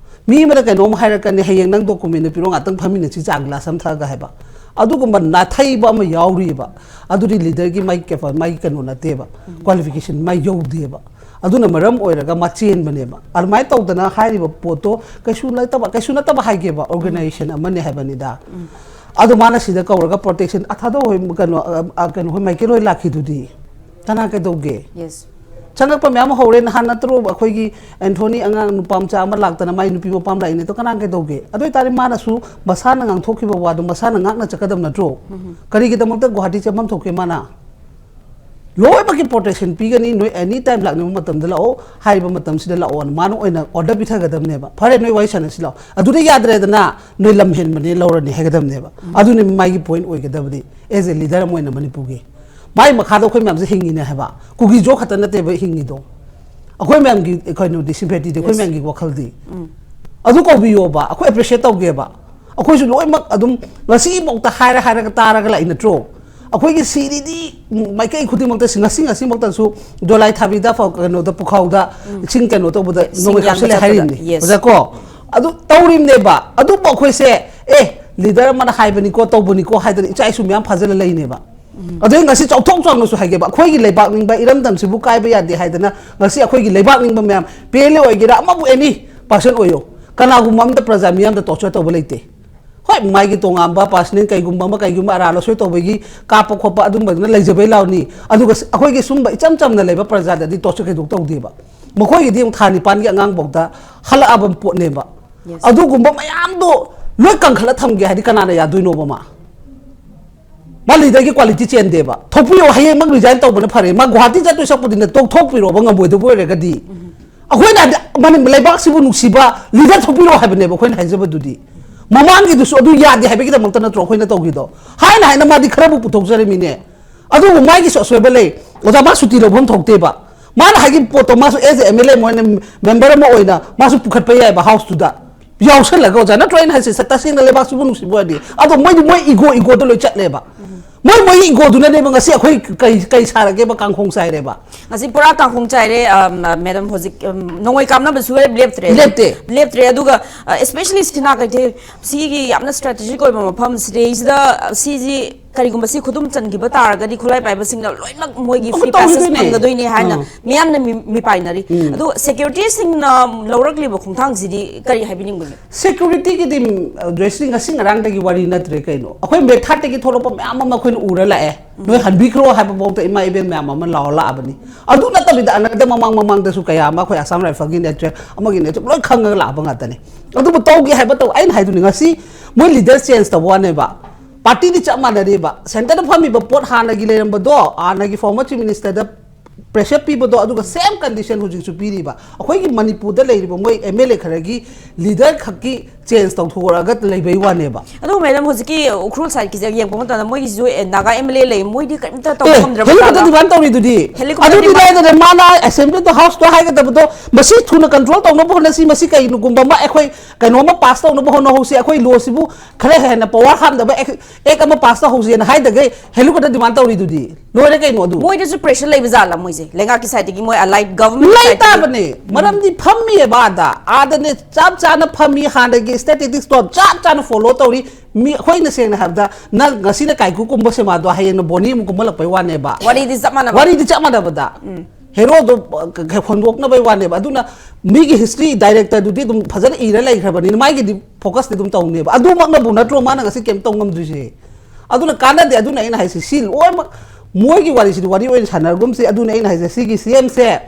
ꯃꯤ ꯑꯃꯅ ꯀꯩꯅꯣꯝ ꯍꯥꯏꯔꯛꯀꯅꯤ, "ꯍꯌꯦꯡ ꯅꯪ document ꯗꯨ ꯄꯤꯔꯛꯑꯣ, ꯉꯥꯛꯇꯪ ꯐꯝꯃꯤꯟꯅꯁꯤ, ꯆꯥ glass ꯑꯃ ꯊꯛꯑꯒ" ꯍꯥꯏꯕ꯫ ꯑꯗꯨꯒꯨꯝꯕ ꯅꯥꯊꯩꯕ ꯑꯃ ꯌꯥꯎꯔꯤꯕ꯫ ꯑꯗꯨꯗꯤ leader ꯒꯤ ꯃꯥꯒꯤ capa-, ꯃꯥꯒꯤ ꯀꯩꯅꯣ ꯅꯠꯇꯦꯕ, qualification ꯃꯥ ꯌꯧꯗꯦꯕ꯫ ꯑꯗꯨꯅ ꯃꯔꯝ ꯑꯣꯏꯔꯒ ꯃꯥ ꯆꯦꯟꯕꯅꯦꯕ꯫ ꯑꯗꯨꯃꯥꯏꯅ ꯇꯧꯗꯅ ꯍꯥꯏꯔꯤꯕ ꯄꯣꯠꯇꯣ ꯀꯩꯁꯨ ꯅꯠꯇꯕ, ꯀꯩꯁꯨ ꯅꯠꯇꯕ ꯍꯥꯏꯒꯦꯕ, organization ꯑꯃꯅꯦ ꯍꯥꯏꯕꯅꯤꯗ꯫ ꯎꯝ꯫ ꯑꯗꯣ ꯃꯥꯅ ꯁꯤꯗ ꯀꯧꯔꯒ protection, ꯑ, ꯊꯥꯗꯧ ꯍꯣꯏ, ꯀꯩꯅꯣ, ꯑ, ꯑ, ꯀꯩꯅꯣ ꯍꯣꯏ, ꯃꯥꯏꯀꯦꯜ ꯍꯣꯏ ꯂꯥꯛꯈꯤꯗꯨꯗꯤ꯫ ꯀꯅꯥ ꯀꯩꯗꯧꯒꯦ? Yes꯫ ꯆꯪꯉꯛꯄ ꯃꯌꯥꯝ ꯍꯧꯔꯦ꯫ ꯅꯍꯥꯟ ꯅꯠꯇ꯭ꯔꯣ ꯑꯩꯈꯣꯏꯒꯤ ꯑꯦꯟꯊꯣꯅꯤ ꯑꯉꯥꯡ ꯅꯨꯄꯥ ꯃꯆꯥ ꯑꯃ ꯂꯥꯛꯇꯅ ꯃꯥꯏ ꯅꯨꯄꯤ ꯃꯄꯥꯝ ꯂꯥꯛꯏꯅꯦ? ꯑꯗꯣ ꯀꯅꯥ ꯀꯩꯗꯧꯒꯦ? ꯑꯗꯨ ꯑꯣꯏꯇꯥꯔꯗꯤ ꯃꯥꯅꯁꯨ ꯃꯁꯥꯅ ꯉꯥꯡꯊꯣꯛꯈꯤꯕ ꯋꯥꯗꯣ ꯃꯁꯥꯅ ꯉꯥꯛꯅ ꯆꯠꯀꯗꯕ ꯅꯠꯇ꯭ꯔꯣ? ꯎꯝ꯫ ꯀꯔꯤꯒꯤꯗꯃꯛꯇ ꯒꯨꯍꯥꯇꯤ ꯆꯦꯟꯐꯝ ꯊꯣꯛꯀꯦ ꯃꯥꯅ? ꯂꯣꯏꯅꯃꯛꯀꯤ protection ꯄꯤꯒꯅꯤ, ꯅꯣꯏ any time ꯂꯥꯛꯅꯤꯡꯕ ꯃꯇꯝꯗ ꯂꯥꯛꯑꯣ, ꯍꯥꯏꯔꯤꯕ ꯃꯇꯝꯁꯤꯗ ꯂꯥꯛꯑꯣꯅ ꯃꯥꯅ ꯑꯣꯏꯅ order ꯄꯤꯊꯒꯗꯕꯅꯦꯕ꯫ "ꯐꯔꯦ, ꯅꯣꯏ ꯋꯥꯔꯤ ꯁꯥꯟꯅꯁꯤ ꯂꯥꯛꯑꯣ"꯫ ꯑꯗꯨꯗ ꯌꯥꯗ꯭ꯔꯦꯗꯅ, "ꯅꯣꯏ ꯂꯝ ꯍꯦꯟꯕꯅꯦ, ꯂꯧꯔꯅꯤ" ꯍꯥꯏꯒꯗꯕꯅꯦꯕ꯫ ꯎꯝ꯫ ꯑꯗꯨꯅꯤ ꯃꯥꯒꯤ point ꯑꯣꯏꯒꯗꯕꯗꯤ, as a leader ꯑꯃ ꯑꯣꯏꯅ ꯃꯅꯤꯄꯨꯔꯒꯤ꯫ ꯃꯥꯏ ꯃꯈꯥꯗ ꯑꯩꯈꯣꯏ ꯃꯌꯥꯝꯁꯦ ꯍꯤꯡꯉꯤꯅꯦ ꯍꯥꯏꯕ꯫ ꯀꯨꯀꯤꯖꯣ ꯈꯛꯇ ꯅꯠꯇꯦꯕ ꯍꯤꯡꯉꯤꯗꯣ꯫ ꯑꯩꯈꯣꯏ ꯃꯌꯥꯝꯒꯤ ꯀꯩꯅꯣꯗꯤ, sympathy ꯗꯤ, ꯑꯩꯈꯣꯏ Yes꯫ ꯃꯌꯥꯝꯒꯤ ꯋꯥꯈꯜꯗꯤ꯫ ꯎꯝ꯫ ꯑꯗꯨ ꯀꯧꯕꯤꯌꯣꯕ, ꯑꯩꯈꯣꯏ appreciate ꯇꯧꯒꯦꯕ꯫ ꯑꯩꯈꯣꯏꯁꯨ ꯂꯣꯏꯅꯃꯛ ꯑꯗꯨꯝ ꯉꯁꯤꯐꯥꯎꯗ ꯍꯥꯏꯔ ꯍꯥꯏꯔꯒ ꯇꯥꯔꯒ ꯂꯥꯛꯏ ꯅꯠꯇ꯭ꯔꯣ? ꯑꯩꯈꯣꯏꯒꯤ ꯁꯤꯔꯤꯗꯤ ꯃꯥꯏꯀꯩ ꯈꯨꯗꯤꯡꯃꯛꯇ ꯁꯤ-, ꯉꯁꯤ, ꯉꯁꯤꯃꯛꯇꯁꯨ ꯗꯣꯂꯥꯏ ꯊꯥꯕꯤꯗ ꯐ-, ꯀꯩꯅꯣꯗ, ꯄꯨꯈꯥꯎꯗ ꯎꯝ꯫ ꯏꯁꯤꯡ ꯀꯩꯅꯣ ꯇꯧꯕꯗ ꯏꯁꯤꯡ ꯅꯣꯡꯃꯩ ꯌꯥꯟꯕ ꯀꯥꯞꯁꯤꯜꯂꯦ ꯆꯠꯄꯗ, ꯍꯥꯏꯔꯤꯕꯅꯤ꯫ Yes꯫ ꯑꯣꯖꯥ ꯀꯣ, ꯑꯗꯨ ꯇꯧꯔꯤꯕꯅꯦꯕ꯫ ꯑꯗꯨꯕꯨ ꯑꯩꯈꯣꯏꯁꯦ, "ꯑꯦ, leader ꯑꯃꯅ ꯍꯥꯏꯕꯅꯤꯀꯣ, ꯇꯧꯕꯅꯤꯀꯣ" ꯍꯥꯏꯗꯅ ꯏꯆꯥ ꯏꯁꯨ ꯃꯌꯥꯝ ꯐꯥꯖꯤꯜꯂ ꯂꯩꯅꯦꯕ꯫ ꯎꯝ꯫ ꯑꯗꯨꯗꯩ ꯉꯁꯤ ꯆꯥꯎꯊꯣꯛ ꯆꯥꯎꯅꯁꯨ ꯍꯥꯏꯒꯦꯕ, ꯑꯩꯈꯣꯏꯒꯤ ꯂꯩꯕꯥꯛ ꯅꯤꯡꯕ, ꯏꯔꯝꯗꯝꯁꯤꯕꯨ ꯀꯥꯏꯕ ꯌꯥꯗꯦ ꯍꯥꯏꯗꯅ ꯉꯁꯤ ꯑꯩꯈꯣꯏꯒꯤ ꯂꯩꯕꯥꯛ ꯅꯤꯡꯕ ꯃꯌꯥꯝ, P L A ꯑꯣꯏꯒꯦꯔꯥ, ꯑꯃꯕꯨ any person ꯑꯣꯏꯌꯣ, ꯀꯅꯥꯒꯨꯝꯕ ꯑꯃꯗ ꯄ꯭ꯔꯖꯥ ꯃꯤꯌꯥꯝꯗ torture ꯇꯧꯕ ꯂꯩꯇꯦ꯫ ꯍꯣꯏ, ꯃꯥꯒꯤ ꯇꯣꯉꯥꯟꯕ personal ꯀꯩꯒꯨꯝꯕ ꯑꯃ, ꯀꯩꯒꯨꯝꯕ ꯑꯔꯥꯟ ꯑꯁꯣꯏ ꯇꯧꯕꯒꯤ ꯀꯥꯞꯄ ꯈꯣꯠꯄ ꯑꯗꯨꯝꯕꯗꯨꯅ ꯂꯩꯖꯕꯩ ꯂꯥꯎꯅꯤ꯫ ꯑꯗꯨꯒ ꯁ-, ꯑꯩꯈꯣꯏꯒꯤ ꯁꯨꯝꯕ ꯏꯆꯝ ꯆꯝꯅ ꯂꯩꯕ ꯄ꯭ꯔꯖꯥꯗꯗꯤ torture ꯀꯩꯗꯧ ꯇꯧꯗꯦꯕ꯫ ꯃꯈꯣꯏꯒꯤꯗꯤ ꯑꯃꯨꯛ ꯊꯥ ꯅꯤꯄꯥꯟꯒꯤ ꯑꯉꯥꯡꯐꯥꯎꯗ ꯍꯜꯂꯛꯑꯕ ꯄꯣꯠꯅꯦꯕ꯫ Yes. ꯑꯗꯨꯒꯨꯝꯕ ꯃꯌꯥꯝꯗꯣ ꯂꯣꯏ ꯀꯟꯈꯠꯂ ꯊꯝꯒꯦ ꯍꯥꯏꯗꯤ ꯀꯅꯥꯅ ꯌꯥꯗꯣꯏꯅꯣꯕ? ꯃꯥ ꯃꯥ ꯂꯤꯗꯔꯒꯤ ꯀ꯭ꯋꯥꯂꯤꯇꯤ ꯆꯦꯟꯗꯦꯕ꯫ ꯊꯣꯛꯄꯤꯔꯣ, ꯍꯌꯦꯡꯃꯛ ꯔꯤꯖꯥꯏꯟ ꯇꯧꯕꯅ ꯐꯔꯦ꯫ ꯃꯥ ꯒꯨꯋꯥꯍꯥꯇꯤ ꯆꯠꯇꯣꯏ ꯁꯛꯄꯗꯤꯅꯦ, ꯇꯣꯛꯊꯣꯛꯄꯤꯔꯣꯕ ꯉꯝꯃꯣꯏꯗꯕ ꯑꯣꯏꯔꯒꯗꯤ꯫ ꯑꯩꯈꯣꯏꯅ ꯍꯥꯏꯗꯤ ꯃꯅꯤ-, ꯂꯩꯕꯥꯛꯁꯤꯕꯨ ꯅꯨꯡꯁꯤꯕ ꯂꯤꯗꯔ ꯊꯣꯛꯄꯤꯔꯣ ꯍꯥꯏꯕꯅꯦꯕ ꯑꯩꯈꯣꯏꯅ ꯍꯥꯏꯖꯕꯗꯨꯗꯤ꯫ ꯃꯃꯥꯡꯒꯤꯗꯨꯁꯨ ꯑꯗꯨ ꯌꯥꯗꯦ ꯍꯥꯏꯕꯒꯤꯗꯃꯛꯇ ꯅꯠꯇ꯭ꯔꯣ ꯑꯩꯈꯣꯏꯅ ꯇꯧꯈꯤꯗꯣ? ꯍꯥꯏꯅ ꯍꯥꯏꯅ ꯃꯥꯗꯤ ꯈꯔꯕꯨ ꯄꯨꯊꯣꯛꯆꯔꯝꯃꯤꯅꯦ꯫ ꯑꯗꯨꯕꯨ ꯃꯥꯒꯤꯁꯨ ꯑꯁꯣꯏꯕ ꯂꯩ꯫ ꯑꯣꯖꯥ, ꯃꯥ ꯁꯨꯇꯤ ꯂꯧꯐꯝ ꯊꯣꯛꯇꯦꯕ꯫ ꯃꯥꯅ ꯍꯥꯏꯈꯤꯕ ꯄꯣꯠꯇꯣ ꯃꯥꯁꯨ as a M L A ꯃꯣꯏꯅ member ꯑꯃ ꯑꯣꯏꯅ ꯃꯥꯁꯨ ꯄꯨꯈꯠꯄ ꯌꯥꯏꯕ ꯍꯥꯎꯁꯇꯨꯗ꯫ ꯌꯥꯎꯁꯜꯂꯒ ꯑꯣꯖꯥ, ꯅꯠꯇ꯭ꯔꯣ ꯑꯩꯅ ꯍꯥꯏꯁꯦ? ꯁ-, ꯇꯁꯦꯡꯅ ꯂꯩꯕꯥꯛꯁꯤꯕꯨ ꯅꯨꯡꯁꯤꯕ ꯑꯣꯏꯔꯗꯤ꯫ ꯑꯗꯣ ꯃꯣꯏꯗꯤ ꯃꯣꯏ ꯏꯒꯣ, ꯏꯒꯣꯗ ꯂꯣꯏ ꯆꯠꯂꯦꯕ꯫ ꯃꯣꯏ ꯃꯣꯏ ꯏꯒꯣꯗꯨꯅꯅꯦꯕ ꯉꯁꯤ ꯑꯩꯈꯣꯏ ꯀꯩ, ꯀꯩ ꯁꯥꯔꯒꯦꯕ, ꯀꯥꯡꯈꯣꯡ ꯆꯥꯏꯔꯦꯕ꯫ ꯉꯁꯤ ꯄꯨꯔꯥ ꯀꯥꯡꯈꯣꯡ ꯆꯥꯏꯔꯦ꯫ ꯑꯝ, ꯃꯦꯗꯥꯝ, ꯍꯧꯖꯤꯛ, ꯑꯝ, ꯅꯣꯡꯃꯩ ꯀꯥꯞꯅꯕꯁꯨ ꯂꯦꯞꯇ꯭ꯔꯦ꯫ ꯂꯦꯞꯇꯦ꯫ ꯂꯦꯞꯇ꯭ꯔꯦ꯫ ꯑꯗꯨꯒ, ꯑ, especially ꯁꯤꯅꯥ ꯀꯩꯊꯦꯜ ꯁꯤꯒꯤ ꯌꯥꯝꯅ strategic ꯑꯣꯏꯕ ꯃꯐꯝ ꯁꯤꯗꯩꯁꯤꯗ, ꯑ, ꯁꯤꯁꯤ ꯀꯔꯤꯒꯨꯝꯕ ꯁꯤ ꯈꯨꯗꯨꯝ ꯆꯟꯈꯤꯕ ꯇꯥꯔꯒꯗꯤ ꯈꯨꯠꯂꯥꯏ ꯄꯥꯏꯕꯁꯤꯡꯅ ꯂꯣꯏꯅꯃꯛ ꯃꯣꯏꯒꯤ ꯑꯃ free passage ꯇꯧꯈꯤꯗꯣꯏꯅꯦ꯫ ꯐꯪꯒꯗꯣꯏꯅꯦ ꯍꯥꯏꯅ ꯑꯥ꯫ ꯃꯤꯌꯥꯝꯅ ꯃꯤ-, ꯃꯤꯄꯥꯏꯅꯔꯤ꯫ ꯎꯝ꯫ ꯑꯗꯣ security ꯁꯤꯡꯅ ꯂꯧꯔꯛꯂꯤꯕ ꯈꯣꯡꯊꯥꯡꯁꯤꯗꯤ ꯀꯔꯤ ꯍꯥꯏꯕꯤꯅꯤꯡꯕꯒꯦ? Security ꯒꯤꯗꯤ, ꯎꯝ, ꯗ꯭ꯔꯦꯁꯤꯡ ꯉꯁꯤ ꯉꯔꯥꯡꯗꯒꯤ ꯋꯥꯔꯤ ꯅꯠꯇ꯭ꯔꯦ ꯀꯩꯅꯣ꯫ ꯑꯩꯈꯣꯏ ꯃꯦꯊꯥꯠꯇꯒꯤ ꯊꯣꯛꯂꯛꯄ ꯃꯌꯥꯝ ꯑꯃ ꯑꯩꯈꯣꯏꯅ ꯎꯔ ꯂꯥꯛꯑꯦ꯫ ꯎꯝ꯫ ꯅꯣꯏ ꯍꯟꯕꯤꯈ꯭ꯔꯣ ꯍꯥꯏꯕ ꯐꯥꯎꯗ ꯏꯃꯥ ꯏꯕꯦꯟ ꯃꯌꯥꯝ ꯑꯃ ꯂꯥꯎꯔ ꯂꯥꯛꯑꯕꯅꯤ꯫ ꯑꯗꯨ ꯅꯠꯇꯕꯤꯗ ꯑꯅꯗ ꯃꯃꯥꯡ ꯃꯃꯥꯡꯗꯁꯨ ꯀꯌꯥ ꯑꯃ ꯑꯩꯈꯣꯏ Assam Rifle ꯒꯤ ꯅꯦꯇ꯭ꯔꯦ ꯑꯃꯒꯤ ꯅꯦꯇ꯭ꯔꯦ ꯂꯣꯏ ꯈꯪꯉꯒ ꯂꯥꯛꯄ ꯉꯥꯛꯇꯅꯤ꯫ ꯑꯗꯨꯕꯨ ꯇꯧꯒꯦ ꯍꯥꯏꯕ ꯇꯧ-, ꯑꯩꯅ ꯍꯥꯏꯗꯨꯅꯤ ꯉꯁꯤ ꯃꯣꯏ ꯂꯤꯗꯔ ꯆꯦꯟꯖ ꯇꯧꯕ ꯋꯥꯅꯦꯕ꯫ ꯄꯥꯔꯇꯤꯗꯤ ꯆꯞ ꯃꯥꯟꯅꯔꯤꯕ꯫ ꯁꯦꯟꯇꯔꯗ ꯐꯝꯃꯤꯕ ꯄꯣꯠ ꯍꯥꯟꯅꯒꯤ ꯂꯩꯔꯝꯕꯗꯣ, ꯍꯥꯟꯅꯒꯤ former chief minister ꯗ pressure ꯄꯤꯕꯗꯣ, ꯑꯗꯨꯒ same condition ꯍꯧꯖꯤꯛꯁꯨ ꯄꯤꯔꯤꯕ꯫ ꯑꯩꯈꯣꯏꯒꯤ ꯃꯅꯤꯄꯨꯔꯗ ꯂꯩꯔꯤꯕ ꯃꯣꯏ M L A ꯈꯔꯒꯤ ꯂꯤꯗꯔ ꯈꯛꯀꯤ ꯆꯦꯟꯖ ꯇꯧꯊꯣꯔꯛꯑꯒ ꯂꯩꯕꯩ ꯋꯥꯅꯦꯕ꯫ ꯑꯗꯣ ꯃꯦꯗꯥꯝ, ꯍꯧꯖꯤꯛꯀꯤ ꯎꯈ꯭ꯔꯨꯜ ꯁꯥꯏꯠꯀꯤꯁꯦ ꯌꯦꯡꯕ ꯃꯇꯝꯗ ꯃꯣꯏꯒꯤꯁꯨ, ꯑꯦ, ꯅꯥꯒꯥ M L A ꯂꯩ, ꯃꯣꯏꯗꯤ ꯀꯔꯤꯝꯇ ꯇꯧꯕ ꯑꯦ, ꯉꯝꯗ꯭ꯔꯕ ꯍꯦꯂꯤꯀꯣꯞꯇꯔ ꯖꯥꯠꯂꯥ? Demand ꯇꯧꯔꯤꯗꯨꯗꯤ꯫ ꯍꯦꯂꯤꯀꯣꯞꯇꯔ ꯑꯗꯨꯗꯤ demand ꯂꯥꯏꯗꯅ ꯃꯥꯅ assembly ꯗ, house ꯇ ꯍꯥꯏꯒꯗꯕꯗꯣ, "ꯃꯁꯤ ꯊꯨꯅ control ꯇꯧꯅꯕ ꯍꯣꯠꯅꯁꯤ, ꯃꯁꯤ ꯀꯩꯒꯨꯝꯕ ꯑꯃ ꯑꯩꯈꯣꯏ ꯀꯩꯅꯣꯝꯃ pass ꯇꯧꯅꯕ ꯍꯣꯠꯅꯍꯧꯁꯤ, ꯑꯩꯈꯣꯏ law ꯁꯤꯕꯨ ꯈꯔ ꯍꯦꯟꯅ power ꯍꯥꯞꯅꯕ act, act ꯑꯃ pass ꯇꯧꯍꯧꯁꯦꯅ" ꯍꯥꯏꯗꯒꯩ ꯍꯦꯂꯤꯀꯣꯞꯇꯔ demand ꯇꯧꯔꯤꯗꯨꯗꯤ꯫ ꯂꯣꯏꯔꯦ ꯀꯩꯅꯣ ꯑꯗꯨ꯫ ꯃꯣꯏꯗꯁꯨ pressure ꯂꯩꯕ ꯖꯥꯠꯂꯥ ꯃꯣꯏꯁꯦ? ꯂꯩꯉꯥꯛꯀꯤ side ꯇꯒꯤ ꯃꯣꯏ allied government ꯂꯩ side ꯇꯒꯤ? ꯇꯥꯕꯅꯦ꯫ ꯃꯔꯝꯗꯤ ꯐꯝꯃꯤꯑꯕ ꯑꯥꯗ꯫ ꯑꯥꯗꯅꯦ ꯆꯞ ꯆꯥꯅ ꯐꯝꯃꯤ, ꯍꯥꯟꯅꯒꯤ statistics ꯇꯣ ꯆꯞ ꯆꯥꯅ follow ꯇꯧꯔꯤ꯫ ꯃꯤ, ꯑꯩꯈꯣꯏꯅ ꯁꯦꯡꯅ ꯍꯥꯏꯔꯕꯗ, ꯅꯪ ꯉꯁꯤꯅ ꯀꯥꯏꯀꯨ ꯀꯨꯝꯕ ꯁꯤꯃꯥꯗꯣ ꯍꯌꯦꯡꯅ ꯕꯣꯅꯤ ꯑꯃꯨꯛ ꯀꯨꯝꯍꯜꯂꯛꯄꯩ ꯋꯥꯅꯦꯕ꯫ ꯋꯥꯔꯤꯗꯤ ꯆꯞ ꯃꯥꯟꯅꯕ꯫ ꯋꯥꯔꯤꯗꯤ ꯆꯞ ꯃꯥꯟꯅꯕꯗ꯫ ꯎꯝ꯫ ꯍꯦꯔꯣꯗꯣ, ꯑ, ꯀ-, ꯀ-, ꯍꯣꯟꯗꯣꯛꯅꯕꯩ ꯋꯥꯅꯦꯕ꯫ ꯑꯗꯨꯅ ꯃꯤꯒꯤ history director ꯗꯨꯗꯤ ꯑꯗꯨꯝ ꯐꯖꯅ ꯏꯔ ꯂꯩꯈ꯭ꯔꯕꯅꯤꯅ ꯃꯥꯒꯤꯗꯤ focus ꯇꯤ ꯑꯗꯨꯝ ꯇꯧꯅꯦꯕ꯫ ꯑꯗꯨꯃꯛꯅꯕꯨ ꯅꯠꯇ꯭ꯔꯣ ꯃꯥꯅ ꯉꯁꯤ ꯀꯩꯝ ꯇꯧ ꯉꯝꯗ꯭ꯔꯤꯁꯦ? ꯑꯗꯨꯅ ꯀꯥꯟꯅꯗꯦ꯫ ꯑꯗꯨꯅ ꯑꯩꯅ ꯍꯥꯏꯁꯦ ꯁꯤ ꯂꯣꯏꯅꯃꯛ ꯃꯣꯏꯒꯤ ꯋꯥꯔꯤꯁꯤꯗꯤ ꯋꯥꯔꯤ ꯑꯣꯏꯅ ꯁꯥꯟꯅꯔꯒꯨꯝꯁꯤ꯫ ꯑꯗꯨꯅ ꯑꯩꯅ ꯍꯥꯏꯁꯦ ꯁꯤꯒꯤ C M ꯁꯦ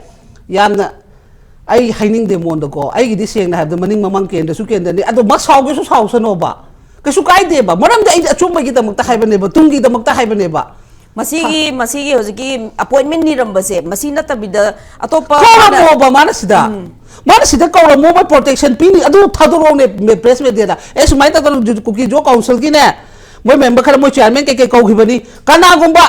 ꯌꯥꯝꯅ ꯑꯩ ꯍꯥꯏꯅꯤꯡꯗꯦ ꯃꯉꯣꯟꯗꯀꯣ, ꯑꯩꯒꯤꯗꯤ ꯁꯦꯡꯅ ꯍꯥꯏꯕꯗ ꯃꯅꯤꯡ ꯃꯃꯥꯡ ꯀꯦꯟꯗ꯭ꯔꯁꯨ ꯀꯦꯟꯗ꯭ꯔꯅꯤ, ꯑꯗꯣ ꯃꯛ ꯁꯥꯎꯒꯦꯁꯨ ꯁꯥꯎꯁꯅꯣꯕ, ꯀꯩꯁꯨ ꯀꯥꯏꯗꯦꯕ꯫ ꯃꯔꯝꯗꯤ ꯑꯩꯗꯤ ꯑꯆꯨꯝꯕꯒꯤꯗꯃꯛꯇ ꯍꯥꯏꯕꯅꯦꯕ, ꯇꯨꯡꯒꯤꯗꯃꯛꯇ ꯍꯥꯏꯕꯅꯦꯕ꯫ ꯃꯁꯤꯒꯤ ꯃꯁꯤꯒꯤ ꯍꯧꯖꯤꯛꯀꯤ ꯑꯦꯄꯣꯏꯟꯃꯦꯟ ꯅꯤꯔꯝꯕꯁꯦ ꯃꯁꯤ ꯅꯠꯇꯕꯤꯗ ꯑꯇꯣꯞꯄ ꯀꯧꯔꯝꯃꯣꯕ ꯃꯥꯅ ꯁꯤꯗ꯫ ꯃꯥꯅ ꯁꯤꯗ ꯀꯧꯔꯝꯃꯣ, ꯃꯣꯏ ꯄ꯭ꯔꯣꯇꯦꯛꯁꯟ ꯄꯤꯅꯤ, ꯑꯗꯨ ꯊꯥꯗꯣꯔꯛꯑꯣꯅꯦ ꯄ꯭ꯔꯦꯁ ꯃꯦꯗꯤꯌꯥꯗ꯫ ꯑꯦ, ꯁꯨꯃꯥꯏꯅ ꯇꯧꯗꯅ ꯀꯨꯀꯤ ꯖꯣ ꯀꯥꯎꯟꯁꯤꯜꯒꯤꯅꯦ, ꯃꯣꯏ ꯃꯦꯝꯕꯔ ꯈꯔ, ꯃꯣꯏ ꯆꯤꯌꯥꯔꯃꯦꯟ ꯀꯩꯀꯩ ꯀꯧꯈꯤꯕꯅꯤ꯫ ꯀꯅꯥꯒꯨꯝꯕ